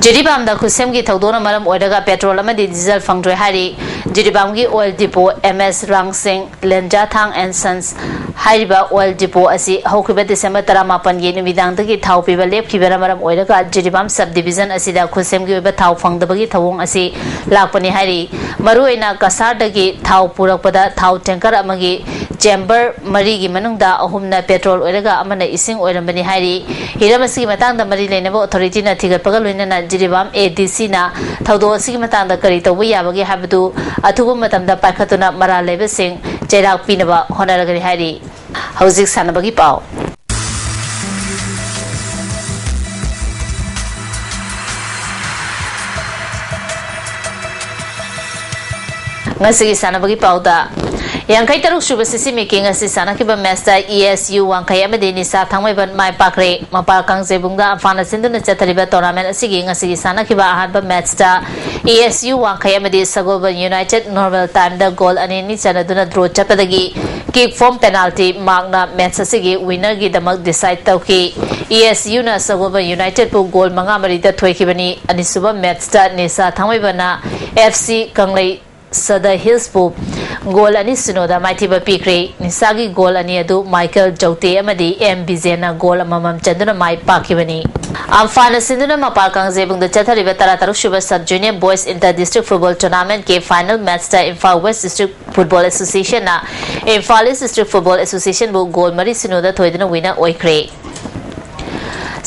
ꯖꯤꯔꯤꯕꯥꯝꯗ ꯈꯨꯠꯁꯦꯝꯒꯤ ꯊꯧꯗꯣꯛꯅ ꯃꯔꯝ ꯑꯣꯏꯔꯒ petrol ꯑꯃꯗꯤ diesel ꯐꯪꯗ꯭ꯔꯦ ꯍꯥꯏꯔꯤ꯫ ꯖꯤꯔꯤꯕꯥꯝꯒꯤ oil depot M S Rangsing Lenjathang and Sons ꯍꯥꯏꯔꯤꯕ oil depot ꯑꯁꯤ ꯍꯧꯈꯤꯕ ꯗꯤꯁꯦꯝꯕꯔ ꯇꯔꯥꯃꯥꯄꯟꯒꯤ ꯅꯨꯃꯤꯗꯥꯡꯗꯒꯤ ꯊꯥꯎ ꯄꯤꯕ ꯂꯦꯞꯈꯤꯕꯅ ꯃꯔꯝ ꯑꯣꯏꯔꯒ ꯖꯤꯔꯤꯕꯥꯝ sub division ꯑꯁꯤꯗ ꯈꯨꯠꯁꯦꯝꯒꯤ ꯑꯣꯏꯕ ꯊꯥꯎ ꯐꯪꯗꯕꯒꯤ ꯊꯧꯑꯣꯡ ꯑꯁꯤ ꯂꯥꯛꯄꯅꯤ ꯍꯥꯏꯔꯤ꯫ ꯃꯔꯨꯑꯣꯏꯅ ꯀꯁꯥꯔꯗꯒꯤ ꯊꯥꯎ ꯄꯨꯔꯛꯄꯗ ꯊꯥꯎ tanker ꯑꯃꯒꯤ chamber ꯃꯔꯤꯒꯤ ꯃꯅꯨꯡꯗ ꯑꯍꯨꯝꯅ petrol ꯑꯣꯏꯔꯒ ꯑꯃꯅ ꯏꯁꯤꯡ ꯑꯣꯏꯔꯝꯕꯅꯤ ꯍꯥꯏꯔꯤ꯫ ꯍꯤꯔꯝ ꯑꯁꯤꯒꯤ ꯃꯇꯥꯡꯗ ꯃꯔꯤ ꯂꯩꯅꯕ authorityꯅ ꯊꯤꯒꯠꯄꯒ ꯂꯣꯏꯅꯅ ꯖꯤꯔꯤꯕꯥꯝ ADCꯅ ꯊꯧꯗꯣꯛ ꯑꯁꯤꯒꯤ ꯃꯇꯥꯡꯗ ꯀꯔꯤ ꯇꯧꯕ ꯌꯥꯕꯒꯦ ꯍꯥꯏꯕꯗꯨ ꯑꯊꯨꯕ ꯃꯇꯝꯗ ꯄꯥꯏꯈꯠꯇꯨꯅ ꯃꯔꯥꯜ ꯂꯩꯕꯁꯤꯡ ꯆꯩꯔꯥꯛ ꯄꯤꯅꯕ ꯍꯣꯠꯅꯔꯒꯅꯤ ꯍꯥꯏꯔꯤ꯫ ꯍꯧꯖꯤꯛ ꯁꯥꯟꯅꯕꯒꯤ ꯄꯥꯎ꯫ ꯉꯁꯤꯒꯤ ꯁꯥꯟꯅꯕꯒꯤ ꯄꯥꯎꯗ, ꯌꯥꯡꯈꯩ ꯇꯔꯨꯛ ꯁꯨꯕ ꯁꯤꯁꯤ ꯃꯤꯀꯤ ꯉꯁꯤ ꯁꯥꯟꯅꯈꯤꯕ ꯃꯦꯠꯁꯇ ꯏ ꯑꯦꯁ ꯌꯨ ꯋꯥꯡꯈꯩ ꯑꯃꯗꯤ ꯅꯤꯁꯥ ꯊꯥꯡꯃꯩꯕꯟ ꯃꯥꯏ ꯄꯥꯛꯈ꯭ꯔꯦ꯫ ꯃꯄꯥ ꯀꯥꯡꯖꯩꯕꯨꯡꯗ ꯑꯝꯐꯥꯅ ꯁꯤꯟꯗꯨꯅ ꯆꯠꯊꯔꯤꯕ ꯇꯣꯔꯅꯥꯃꯦꯟ ꯑꯁꯤꯒꯤ ꯉꯁꯤꯒꯤ ꯁꯥꯟꯅꯈꯤꯕ ꯑꯍꯥꯟꯕ ꯃꯦꯠꯁꯇ ꯏ ꯑꯦꯁ ꯌꯨ ꯋꯥꯡꯈꯩ ꯑꯃꯗꯤ ꯁꯒꯣꯜꯕꯟ ꯌꯨꯅꯥꯏꯇꯦꯗ ꯅꯣꯔꯃꯦꯜ ꯇꯥꯏꯝꯗ ꯒꯣꯜ ꯑꯅꯤ ꯑꯅꯤ ꯆꯟꯅꯗꯨꯅ ꯗ꯭ꯔꯣ ꯆꯠꯄꯗꯒꯤ ꯀꯤꯛ ꯐ꯭ꯔꯣꯝ ꯄꯦꯅꯥꯜꯇꯤ ꯃꯥꯔꯛꯅ ꯃꯦꯠꯁ ꯑꯁꯤꯒꯤ ꯋꯤꯟꯅꯔꯒꯤꯗꯃꯛ ꯗꯤꯁꯥꯏꯗ ꯇꯧꯈꯤ꯫ ꯏ ꯑꯦꯁ ꯌꯨꯅ ꯁꯒꯣꯜꯕꯟ ꯌꯨꯅꯥꯏꯇꯦꯗꯄꯨ ꯒꯣꯜ ꯃꯉꯥ ꯃꯔꯤꯗ ꯊꯣꯏꯈꯤꯕꯅꯤ꯫ ꯑꯅꯤꯁꯨꯕ ꯃꯦꯠꯁꯇ ꯅꯤꯁꯥ ꯊꯥꯡꯃꯩꯕꯟꯅ ꯑꯦꯐ ꯁꯤ ꯀꯪꯂꯩ ꯁꯗ ꯍꯤꯜꯁꯄꯨ ꯒꯣꯜ ꯑꯅꯤ ꯁꯤꯅꯣꯗ ꯃꯥꯏꯊꯤꯕ ꯄꯤꯈ꯭ꯔꯦ꯫ ꯅꯤꯁꯥꯒꯤ ꯒꯣꯜ ꯑꯅꯤ ꯑꯗꯨ ꯃꯥꯏꯀꯦꯜ ꯖꯧꯇꯦ ꯑꯃꯗꯤ ꯑꯦꯝ ꯕꯤꯖꯦꯟꯅ ꯒꯣꯜ ꯑꯃꯃꯝ ꯆꯟꯗꯨꯅ ꯃꯥꯏ ꯄꯥꯛꯈꯤꯕꯅꯤ꯫ ꯑꯝꯐꯥꯅ ꯁꯤꯟꯗꯨꯅ ꯃꯄꯥ ꯀꯥꯡꯖꯩꯕꯨꯡꯗ ꯆꯠꯊꯔꯤꯕ ꯇꯔꯥꯇꯔꯨꯛ sub sub junior boys inter district football ꯇꯣꯔꯅꯥꯃꯦꯟꯠꯀꯤ ꯐꯥꯏꯅꯦꯜ ꯃꯦꯠꯁꯇ ꯏꯝꯐꯥꯜ ꯋꯦꯁ ꯗꯤꯁꯇ꯭ꯔꯤꯛ ꯐꯨꯠꯕꯣꯜ ꯑꯦꯁꯣꯁꯤꯌꯦꯁꯟꯅ ꯏꯝꯐꯥꯜ ꯏꯁ ꯗꯤꯁꯇ꯭ꯔꯤꯛ ꯐꯨꯠꯕꯣꯜ ꯑꯦꯁꯣꯁꯤꯌꯦꯁꯟꯕꯨ ꯒꯣꯜ ꯃꯔꯤ ꯁꯤꯅꯣꯗ ꯊꯣꯏꯗꯨꯅ ꯋꯤꯟꯅꯔ ꯑꯣꯏꯈ꯭ꯔꯦ꯫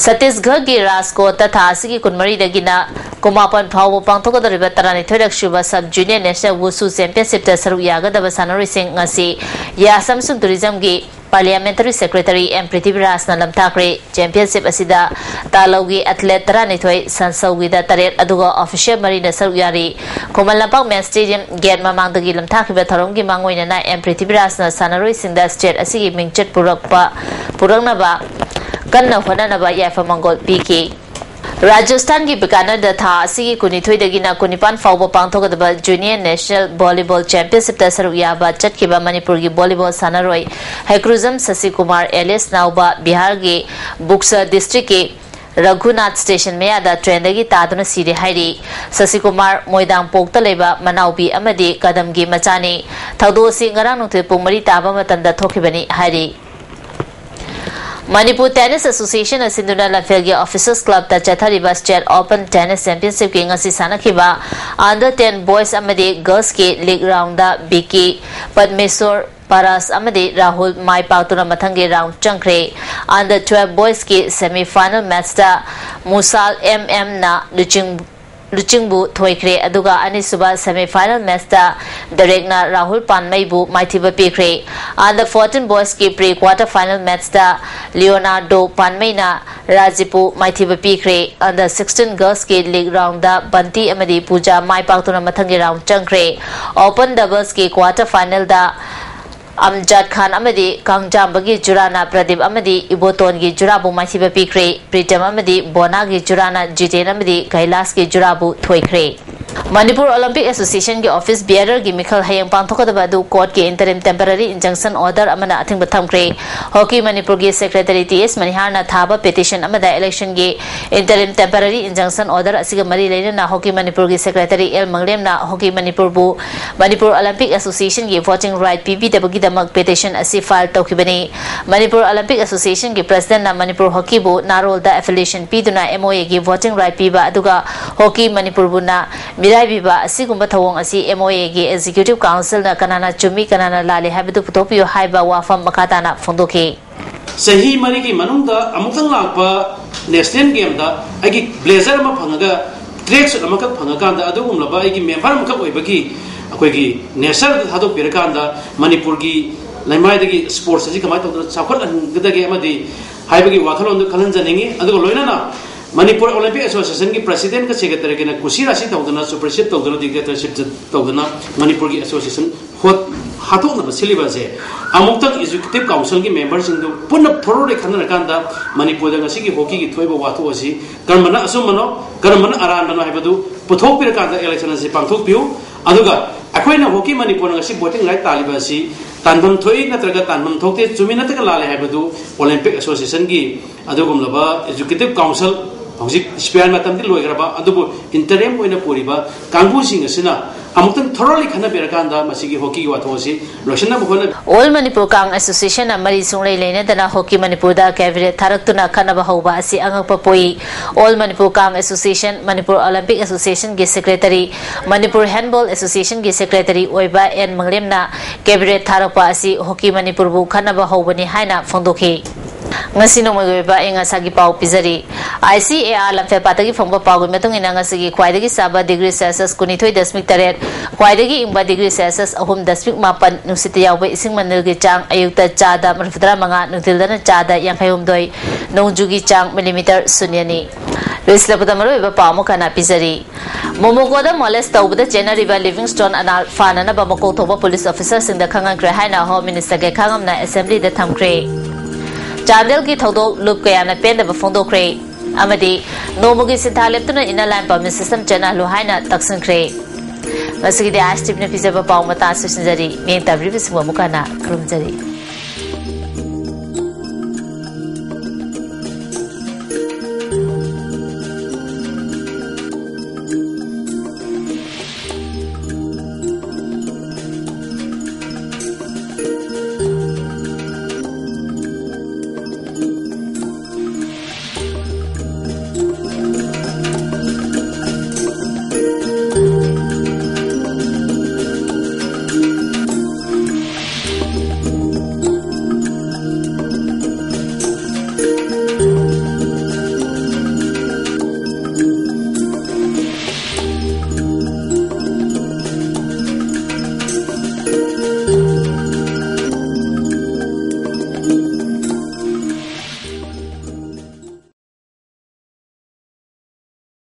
ꯁꯠꯇꯤꯁꯒꯔꯒꯤ ꯔꯥꯖꯀꯣꯠꯇ ꯊꯥ ꯑꯁꯤꯒꯤ ꯀꯨꯟꯃꯔꯤꯗꯒꯤꯅ ꯀꯨꯟꯃꯥꯄꯟ ꯐꯥꯎꯕ ꯄꯥꯡꯊꯣꯛꯀꯗꯧꯔꯤꯕ ꯇꯔꯥꯅꯤꯊꯣꯏꯔꯛ ꯁꯨꯕ ꯁꯕ ꯖꯨꯅꯤꯌꯔ ꯅꯦꯁꯅꯦꯜ ꯋꯨꯁꯨ ꯆꯦꯝꯄꯤꯌꯟꯁꯤꯞꯇ ꯁꯔꯨꯛ ꯌꯥꯒꯗꯕ ꯁꯥꯟꯅꯔꯣꯏꯁꯤꯡ ꯉꯁꯤ ꯌꯥꯁ ꯑꯃꯁꯨꯡ ꯇꯨꯔꯤꯖꯝꯒꯤ ꯄꯥꯔꯂꯤꯌꯥꯃꯦꯟꯇꯔꯤ ꯁꯦꯀ꯭ꯔꯦꯇꯔꯤ ꯑꯦꯝ ꯄ꯭ꯔꯤꯊꯤꯕꯤꯔꯥꯖꯅ ꯂꯝꯊꯥꯈ꯭ꯔꯦ꯫ ꯆꯦꯝꯄꯤꯌꯟꯁꯤꯞ ꯑꯁꯤꯗ ꯇꯥꯂꯧꯒꯤ ꯑꯦꯊꯂꯦꯠ ꯇꯔꯥꯅꯤꯊꯣꯏ, ꯁꯟꯁꯧꯒꯤꯗ ꯇꯔꯦꯠ, ꯑꯗꯨꯒ ꯑꯣꯐꯤꯁꯤꯌꯦꯜ ꯃꯔꯤꯅ ꯁꯔꯨꯛ ꯌꯥꯔꯤ꯫ ꯈꯨꯃꯟ ꯂꯝꯄꯥꯛ ꯃꯦꯟ ꯁ꯭ꯇꯦꯗꯤꯌꯝ ꯒꯦꯠ ꯃꯃꯥꯡꯗꯒꯤ ꯂꯝꯊꯥꯈꯤꯕ ꯊꯧꯔꯝꯒꯤ ꯃꯥꯡꯑꯣꯏꯅꯅ ꯑꯦꯝ ꯄ꯭ꯔꯤꯊꯤꯕꯤꯔꯥꯖꯅ ꯁꯥꯟꯅꯔꯣꯏꯁꯤꯡꯗ ꯁ꯭ꯇꯦꯠ ꯑꯁꯤꯒꯤ ꯃꯤꯡꯆꯠ ꯄꯨꯔꯛꯄ, ꯄꯨꯔꯛꯅꯕ ꯀꯟꯅ ꯍꯣꯠꯅꯅꯕ ꯌꯥꯏꯐ ꯃꯪꯒꯣꯜ ꯄꯤꯈꯤ꯫ ꯔꯥꯖꯁꯊꯥꯟꯒꯤ ꯕꯤꯀꯥꯅꯦꯔꯗ ꯊꯥ ꯑꯁꯤꯒꯤ ꯀꯨꯟꯅꯤꯊꯣꯏꯗꯒꯤꯅ ꯀꯨꯟꯅꯤꯄꯥꯟ ꯐꯥꯎꯕ ꯄꯥꯡꯊꯣꯛꯀꯗꯕ ꯖꯨꯅꯤꯌꯔ ꯅꯦꯁꯅꯦꯜ ꯚꯣꯂꯤꯕꯣꯜ ꯆꯦꯝꯄꯤꯌꯟꯁꯤꯞꯇ ꯁꯔꯨꯛ ꯌꯥꯕ ꯆꯠꯈꯤꯕ ꯃꯅꯤꯄꯨꯔꯒꯤ ꯚꯣꯂꯤꯕꯣꯜ ꯁꯥꯟꯅꯔꯣꯏ ꯍꯩꯀ꯭ꯔꯨꯖꯝ ꯁꯁꯤꯀꯨꯃꯥꯔ ꯑꯦꯂꯤꯌꯁ ꯅꯥꯎꯕ ꯕꯤꯍꯥꯔꯒꯤ ꯕꯨꯛꯁꯔ ꯗꯤꯁꯇ꯭ꯔꯤꯛꯀꯤ ꯔꯘꯨꯅꯥꯊ ꯁ꯭ꯇꯦꯁꯟ ꯃꯌꯥꯗ ꯇ꯭ꯔꯦꯟꯗꯒꯤ ꯇꯥꯗꯨꯅ ꯁꯤꯔꯦ ꯍꯥꯏꯔꯤ꯫ ꯁꯁꯤꯀꯨꯃꯥꯔ ꯃꯣꯏꯗꯥꯡꯄꯣꯛꯇ ꯂꯩꯕ ꯃꯅꯥꯎꯄꯤ ꯑꯃꯗꯤ ꯀꯗꯝꯒꯤ ꯃꯆꯥꯅꯤ꯫ ꯊꯧꯗꯣꯛ ꯑꯁꯤ ꯉꯔꯥꯡ ꯅꯨꯡꯊꯤꯜ ꯄꯨꯡ ꯃꯔꯤ ꯇꯥꯕ ꯃꯇꯝꯗ ꯊꯣꯛꯈꯤꯕꯅꯤ ꯍꯥꯏꯔꯤ꯫ ꯃꯅꯤꯄꯨꯔ ꯇꯦꯅꯤꯁ ꯑꯦꯁꯣꯁꯤꯌꯦꯁꯟꯅ ꯁꯤꯟꯗꯨꯅ ꯂꯝꯐꯦꯜꯒꯤ ꯑꯣꯐꯤꯁꯔꯁ ꯀ꯭ꯂꯕꯇ ꯆꯠꯊꯔꯤꯕ ꯁ꯭ꯇꯦꯠ ꯑꯣꯄꯟ ꯇꯦꯅꯤꯁ ꯆꯦꯝꯄꯤꯌꯟꯁꯤꯞꯀꯤ ꯉꯁꯤ ꯁꯥꯟꯅꯈꯤꯕ ꯑꯟꯗꯔ ꯇꯦꯟ ꯕꯣꯏꯁ ꯑꯃꯗꯤ ꯒꯔꯜꯁꯀꯤ ꯂꯤꯒ ꯔꯥꯎꯟꯗ ꯕꯤꯀꯤ ꯄꯗꯃꯦꯁꯣꯔ ꯄꯥꯔꯥꯁ ꯑꯃꯗꯤ ꯔꯥꯍꯨꯜ ꯃꯥꯏ ꯄꯥꯛꯇꯨꯅ ꯃꯊꯪꯒꯤ ꯔꯥꯎꯟ ꯆꯪꯈ꯭ꯔꯦ꯫ ꯑꯟꯗꯔ ꯇ꯭ꯋꯦꯜꯐ ꯕꯣꯏꯁꯀꯤ ꯁꯦꯃꯤ ꯐꯥꯏꯅꯦꯜ ꯃꯦꯠꯁꯇ ꯃꯨꯁꯥꯜ ꯑꯦꯝ ꯑꯦꯝꯅ ꯂꯨꯆꯤꯡ-, ꯂꯨꯆꯤꯡꯕꯨ ꯊꯣꯏꯈ꯭ꯔꯦ, ꯑꯗꯨꯒ ꯑꯅꯤꯁꯨꯕ ꯁꯦꯃꯤ ꯐꯥꯏꯅꯦꯜ ꯃꯦꯠꯁꯇ ꯗꯦꯔꯦꯛꯅ ꯔꯥꯍꯨꯜ ꯄꯥꯟꯃꯩꯕꯨ ꯃꯥꯏꯊꯤꯕ ꯄꯤꯈ꯭ꯔꯦ꯫ ꯑꯟꯗꯔ ꯐꯣꯔꯇꯤꯟ ꯕꯣꯏꯁꯀꯤ ꯄ꯭ꯔꯤ ꯀ꯭ꯋꯥꯔꯇꯔ ꯐꯥꯏꯅꯦꯜ ꯃꯦꯠꯁꯇ ꯂꯤꯑꯣꯅꯥꯔꯗꯣ ꯄꯥꯟꯃꯩꯅ ꯔꯥꯖꯤꯕꯄꯨ ꯃꯥꯏꯊꯤꯕ ꯄꯤꯈ꯭ꯔꯦ꯫ ꯑꯟꯗꯔ ꯁꯤꯛꯁꯇꯤꯟ ꯒꯔꯜꯁꯀꯤ ꯂꯤꯒ ꯔꯥꯎꯟꯗ ꯕꯟꯇꯤ ꯑꯃꯗꯤ ꯄꯨꯖꯥ ꯃꯥꯏ ꯄꯥꯛꯇꯨꯅ ꯃꯊꯪꯒꯤ ꯔꯥꯎꯟ ꯆꯪꯈ꯭ꯔꯦ꯫ ꯑꯣꯄꯟ ꯗꯕꯜꯁꯀꯤ ꯀ꯭ꯋꯥꯔꯇꯔ ꯐꯥꯏꯅꯦꯜꯗ ꯑꯝꯖꯥꯗ ꯈꯥꯟ ꯑꯃꯗꯤ ꯀꯥꯡꯖꯥꯝꯕꯒꯤ ꯖꯨꯔꯥꯅ ꯄ꯭ꯔꯗꯤꯞ ꯑꯃꯗꯤ ꯏꯕꯣꯇꯣꯟꯒꯤ ꯖꯨꯔꯥꯕꯨ ꯃꯥꯏꯊꯤꯕ ꯄꯤꯈ꯭ꯔꯦ꯫ ꯄ꯭ꯔꯤꯇꯝ ꯑꯃꯗꯤ ꯕꯣꯅꯥꯒꯤ ꯖꯨꯔꯥꯅ ꯖꯤꯇꯦꯟ ꯑꯃꯗꯤ ꯀꯩꯂꯥꯁꯀꯤ ꯖꯨꯔꯥꯕꯨ ꯊꯣꯏꯈ꯭ꯔꯦ꯫ ꯃꯅꯤꯄꯨꯔ ꯑꯣꯂꯤꯝꯄꯤꯛ ꯑꯦꯁꯣꯁꯤꯌꯦꯁꯟꯒꯤ ꯑꯣꯐꯤꯁ ꯕꯤꯌꯔꯔꯒꯤ ꯃꯤꯈꯜ ꯍꯌꯦꯡ ꯄꯥꯡꯊꯣꯛꯀꯗꯕ ꯑꯗꯨ ꯀꯣꯔꯠꯀꯤ interim temporary injunction order ꯑꯃꯅ ꯑꯊꯤꯡꯕ ꯊꯝꯈ꯭ꯔꯦ꯫ ꯍꯣꯀꯤ ꯃꯅꯤꯄꯨꯔꯒꯤ ꯁꯦꯀ꯭ꯔꯦꯇꯔꯤ ꯇꯤ ꯑꯦꯁ ꯃꯅꯤꯍꯥꯔꯅ ꯊꯥꯕ ꯄꯦꯇꯤꯁꯟ ꯑꯃꯗ ꯏꯂꯦꯛꯁꯟꯒꯤ interim temporary injunction order ꯑꯁꯤꯒ ꯃꯔꯤ ꯂꯩꯅꯅ ꯍꯣꯀꯤ ꯃꯅꯤꯄꯨꯔꯒꯤ ꯁꯦꯀ꯭ꯔꯦꯇꯔꯤ ꯑꯦꯜ ꯃꯪꯂꯦꯝꯅ ꯍꯣꯀꯤ ꯃꯅꯤꯄꯨꯔꯕꯨ ꯃꯅꯤꯄꯨꯔ ꯑꯣꯂꯤꯝꯄꯤꯛ ꯑꯦꯁꯣꯁꯤꯌꯦꯁꯟꯒꯤ voting right ꯄꯤꯕꯤꯗꯕꯒꯤꯗꯃꯛ ꯄꯦꯇꯤꯁꯟ ꯑꯁꯤ ꯐꯥꯏꯜ ꯇꯧꯈꯤꯕꯅꯤ꯫ ꯃꯅꯤꯄꯨꯔ ꯑꯣꯂꯤꯝꯄꯤꯛ ꯑꯦꯁꯣꯁꯤꯌꯦꯁꯟꯒꯤ ꯄ꯭ꯔꯁꯤꯗꯦꯟꯠꯅ ꯃꯅꯤꯄꯨꯔ ꯍꯣꯀꯤꯕꯨ ꯅꯥꯔꯣꯜꯗ affiliation ꯄꯤꯗꯨꯅ ꯑꯦꯝ ꯑꯣ ꯑꯦꯒꯤ voting right ꯄꯤꯕ ꯑꯗꯨꯒ ꯍꯣꯀꯤ ꯃꯅꯤꯄꯨꯔꯕꯨꯅ ꯃꯤꯔꯥꯏꯕꯤꯕ ꯑꯁꯤꯒꯨꯝꯕ ꯊꯧꯑꯣꯡ ꯑꯁꯤ ꯑꯦꯝ ꯑꯣ ꯑꯦꯒꯤ executive councilꯅ ꯀꯅꯥꯅ ꯆꯨꯝꯃꯤ, ꯀꯅꯥꯅ ꯂꯥꯜꯂꯤ ꯍꯥꯏꯕꯗꯨ ꯄꯨꯊꯣꯛꯄꯤꯌꯨ ꯍꯥꯏꯕ ꯋꯥꯐꯝ ꯃꯈꯥ ꯇꯥꯅ ꯐꯣꯡꯗꯣꯛꯈꯤ꯫ ꯆꯍꯤ ꯃꯔꯤꯒꯤ ꯃꯅꯨꯡꯗ ꯑꯃꯨꯛꯇꯪ ꯂꯥꯛꯄ ꯅꯦꯁꯅꯦꯜ ꯒꯦꯝꯗ ꯑꯩꯒꯤ ꯕ꯭ꯂꯦꯖꯔ ꯑꯃ ꯐꯪꯉꯒ, ꯇ꯭ꯔꯦꯛ ꯁꯨꯠ ꯑꯃꯈꯛ ꯐꯪꯉꯀꯥꯟꯗ, ꯑꯗꯨꯒꯨꯝꯂꯕ ꯑꯩꯒꯤ ꯃꯦꯝꯕꯔ ꯑꯃꯈꯛ ꯑꯣꯏꯕꯒꯤ ꯑꯩꯈꯣꯏꯒꯤ ꯅꯦꯆꯔꯗ ꯊꯥꯗꯣꯛꯄꯤꯔꯀꯥꯟꯗ ꯃꯅꯤꯄꯨꯔꯒꯤ ꯂꯩꯃꯥꯏꯗꯒꯤ ꯁ꯭ꯄꯣꯔꯠꯁ ꯑꯁꯤ ꯀꯃꯥꯏꯅ ꯇꯧꯗꯅ ꯆꯥꯎꯈꯠꯍꯟꯒꯗꯒꯦ ꯑꯃꯗꯤ ꯍꯥꯏꯕꯒꯤ ꯋꯥꯈꯜꯂꯣꯟꯗꯨ ꯈꯜꯍꯟꯖꯅꯤꯡꯉꯤ꯫ ꯑꯗꯨꯒ ꯂꯣꯏꯅꯅ ꯃꯅꯤꯄꯨꯔ ꯑꯣꯂꯤꯝꯄꯤꯛ ꯑꯦꯁꯣꯁꯤꯌꯦꯁꯟꯒꯤ ꯄ꯭ꯔꯁꯤꯗꯦꯟꯠꯀ ꯁꯦꯀ꯭ꯔꯦꯇꯔꯤꯒꯅ ꯀꯨꯁꯤ ꯔꯥꯁꯤ ꯇꯧꯗꯅ, ꯁꯨꯄꯔꯁꯤꯠ ꯇꯧꯗꯅ, ꯗꯤꯛꯇꯦꯇꯔꯁꯤꯞ ꯇꯧꯗꯅ ꯃꯅꯤꯄꯨꯔꯒꯤ ꯑꯦꯁꯣꯁꯤꯌꯦꯁꯟ ꯍꯣꯠ-, ꯍꯥꯠꯇꯣꯛꯅꯕ ꯁꯤꯜꯂꯤꯕ ꯑꯁꯦ ꯑꯃꯨꯛꯇꯪ ꯑꯦꯛꯖꯤꯀ꯭ꯌꯨꯇꯤꯚ ꯀꯥꯎꯟꯁꯤꯜꯒꯤ ꯃꯦꯝꯕꯔꯁꯤꯡꯗꯨ ꯄꯨꯟꯅ ꯊꯣꯔꯣꯂꯤ ꯈꯟꯅꯔꯀꯥꯟꯗ ꯃꯅꯤꯄꯨꯔꯗ ꯉꯁꯤꯒꯤ ꯍꯣꯀꯤꯒꯤ ꯊꯣꯛꯏꯕ ꯋꯥꯊꯣꯛ ꯑꯁꯤ ꯀꯔꯝꯕꯅ ꯑꯆꯨꯝꯕꯅꯣ, ꯀꯔꯝꯕꯅ ꯑꯔꯥꯟꯕꯅꯣ ꯍꯥꯏꯕꯗꯨ ꯄꯨꯊꯣꯛꯄꯤꯔꯀꯥꯟꯗ ꯏꯂꯦꯛꯁꯟ ꯑꯁꯤ ꯄꯥꯡꯊꯣꯛꯄꯤꯌꯨ꯫ ꯑꯗꯨꯒ ꯑꯩꯈꯣꯏꯅ ꯍꯣꯀꯤ ꯃꯅꯤꯄꯨꯔꯅ ꯉꯁꯤ ꯚꯣꯇꯤꯡ ꯔꯥꯏꯠ ꯇꯥꯜꯂꯤꯕ ꯑꯁꯤ ꯇꯥꯟꯐꯝ ꯊꯣꯛꯏ ꯅꯠꯇ꯭ꯔꯒ ꯇꯥꯟꯐꯝ ꯊꯣꯛꯇꯦ, ꯆꯨꯝꯃꯤ ꯅꯠꯇ꯭ꯔꯒ ꯂꯥꯜꯂꯤ ꯍꯥꯏꯕꯗꯨ ꯑꯣꯂꯤꯝꯄꯤꯛ ꯑꯦꯁꯣꯁꯤꯌꯦꯁꯟꯒꯤ ꯑꯗꯨꯒꯨꯝꯂꯕ ꯑꯦꯛꯖꯤꯀ꯭ꯌꯨꯇꯤꯚ ꯀꯥꯎꯟꯁꯤꯜ, ꯍꯧꯖꯤꯛ ꯑꯦꯛꯁꯄꯤꯌꯥꯔ ꯃꯇꯝꯗꯤ ꯂꯣꯏꯈ꯭ꯔꯕ, ꯑꯗꯨꯕꯨ ꯏꯟꯇꯔꯤꯝ ꯑꯣꯏꯅ ꯄꯨꯔꯤꯕ ꯀꯥꯡꯕꯨꯁꯤꯡ ꯑꯁꯤꯅ ꯑꯃꯨꯛꯇꯪ ꯊꯣꯔꯣꯂꯤ ꯈꯟꯅꯕꯤꯔꯀꯥꯟꯗ ꯃꯁꯤꯒꯤ ꯍꯣꯀꯤꯒꯤ ꯋꯥꯊꯣꯛ ꯑꯁꯤ ꯂꯣꯏꯁꯤꯟꯅꯕ ꯍꯣꯠꯅꯕꯤ꯫ ꯑꯣꯜ ꯃꯅꯤꯄꯨꯔ ꯀꯥꯡ ꯑꯦꯁꯣꯁꯤꯌꯦꯁꯟꯅ ꯃꯔꯤ ꯁꯨꯡꯂꯩ ꯂꯩꯅꯗꯅ ꯍꯣꯀꯤ ꯃꯅꯤꯄꯨꯔꯗ ꯀꯦꯕꯤꯅꯦꯠ ꯊꯥꯔꯛꯇꯨꯅ ꯈꯠꯅꯕ ꯍꯧꯕ ꯑꯁꯤ ꯑꯉꯛꯄ ꯄꯣꯛꯏ꯫ All Manipur Kang association, Manipur olympic ꯑꯦꯁꯣꯁꯤꯌꯦꯁꯟꯒꯤ ꯁꯦꯀ꯭ꯔꯦꯇꯔꯤ, ꯃꯅꯤꯄꯨꯔ ꯍꯦꯟꯕꯣꯜ ꯑꯦꯁꯣꯁꯤꯌꯦꯁꯟꯒꯤ ꯁꯦꯀ꯭ꯔꯦꯇꯔꯤ ꯑꯣꯏꯕ ꯑꯦꯟ ꯃꯪꯂꯦꯝꯅ ꯀꯦꯕꯤꯅꯦꯠ ꯊꯥꯔꯛꯄ ꯑꯁꯤ ꯍꯣꯀꯤ ꯃꯅꯤꯄꯨꯔꯕꯨ ꯈꯠꯅꯕ ꯍꯧꯕꯅꯤ ꯍꯥꯏꯅ ꯐꯣꯡꯗꯣꯛꯈꯤ꯫ ꯉꯁꯤ ꯅꯣꯡꯃꯒꯤ ꯑꯣꯏꯕ ꯑꯏꯪ ꯑꯁꯥꯒꯤ ꯄꯥꯎ ꯄꯤꯖꯔꯤ꯫ ꯑꯥꯏ ꯁꯤ ꯑꯦ ꯑꯥꯔ ꯂꯝꯐꯦꯜꯄꯥꯠꯇꯒꯤ ꯐꯪꯕ ꯄꯥꯎꯒꯤ ꯃꯇꯨꯡ ꯏꯟꯅ, ꯉꯁꯤꯒꯤ ꯈ꯭ꯋꯥꯏꯗꯒꯤ ꯁꯥꯕ ꯗꯤꯒ꯭ꯔꯤ ꯁꯦꯜꯁꯤꯌꯁ ꯀꯨꯟꯅꯤꯊꯣꯏ ꯗꯁꯃꯤꯛ ꯇꯔꯦꯠ, ꯈ꯭ꯋꯥꯏꯗꯒꯤ ꯏꯪꯕ ꯗꯤꯒ꯭ꯔꯤ ꯁꯦꯜꯁꯤꯌꯁ ꯑꯍꯨꯝ ꯗꯁꯃꯤꯛ ꯃꯥꯄꯟ, ꯅꯨꯡꯁꯤꯠꯇ ꯌꯥꯎꯕ ꯏꯁꯤꯡ ꯃꯅꯤꯜꯒꯤ ꯆꯥꯡ ꯑꯌꯨꯛꯇ ꯆꯥꯗ ꯃꯔꯤꯐꯨꯇꯔꯥ ꯃꯉꯥ, ꯅꯨꯡꯊꯤꯜꯗꯅ ꯆꯥꯗ ꯌꯥꯡꯈꯩ ꯍꯨꯝꯗꯣꯏ, ꯅꯣꯡꯖꯨꯒꯤ ꯆꯥꯡ ꯃꯤꯂꯤꯃꯤꯇꯔ ꯁꯨꯟꯌꯅꯤ꯫ ꯂꯣꯏꯁꯤꯜꯂꯛꯄꯗ ꯃꯔꯨꯑꯣꯏꯕ ꯄꯥꯎ ꯑꯃꯨꯛ ꯍꯟꯅ ꯄꯤꯖꯔꯤ꯫ ꯃꯣꯃꯣꯀꯣꯗ ꯃꯣꯂꯦꯁ ꯇꯧꯕꯗ ꯆꯦꯟꯅꯔꯤꯕ ꯂꯤꯚꯤꯡꯁ꯭ꯇꯣꯟ ꯑꯅꯥꯜ ꯐꯥꯅꯅꯕ ꯃꯀꯣꯛ ꯊꯣꯡꯕ ꯄꯨꯂꯤꯁ ꯑꯣꯐꯤꯁꯥꯔꯁꯤꯡꯗ ꯈꯪꯍꯟꯈ꯭ꯔꯦ ꯍꯥꯏꯅ ꯍꯣꯝ ꯃꯤꯅꯤꯁꯇꯔ ꯒꯦꯈꯥꯉꯝꯅ ꯑꯦꯁꯦꯝꯕ꯭ꯂꯤꯗ ꯊꯝꯈ꯭ꯔꯦ꯫ ꯆꯥꯟꯗꯦꯜꯒꯤ ꯊꯧꯗꯣꯛ ꯂꯨꯞ ꯀꯌꯥꯅ ꯄꯦꯟꯗꯕ ꯐꯣꯡꯗꯣꯛꯈ꯭ꯔꯦ ꯑꯃꯗꯤ ꯅꯣꯡꯃꯒꯤ ꯁꯤꯟꯊꯥ ꯂꯦꯞꯇꯨꯅ ꯏꯟꯅꯔ ꯂꯥꯏꯟ ꯄꯔꯃꯤꯠ ꯁꯤꯁꯇꯦꯝ ꯆꯠꯅꯍꯜꯂꯨ ꯍꯥꯏꯅ ꯇꯛꯁꯤꯟꯈ꯭ꯔꯦ꯫ ꯉꯁꯤꯒꯤꯗꯤ ꯑꯥꯏ ꯑꯦꯁ ꯇꯤ ꯚꯤꯅ ꯄꯤꯖꯕ ꯄꯥꯎ ꯃꯇꯥꯡ ꯑꯁꯤ ꯂꯣꯏꯁꯤꯟꯖꯔꯤ꯫ ꯃꯤꯠꯌꯦꯡ ꯇꯥꯕꯤꯔꯤꯕꯁꯤꯡꯕꯨ ꯑꯃꯨꯛ ꯍꯟꯅ ꯈꯨꯔꯨꯝꯖꯔꯤ꯫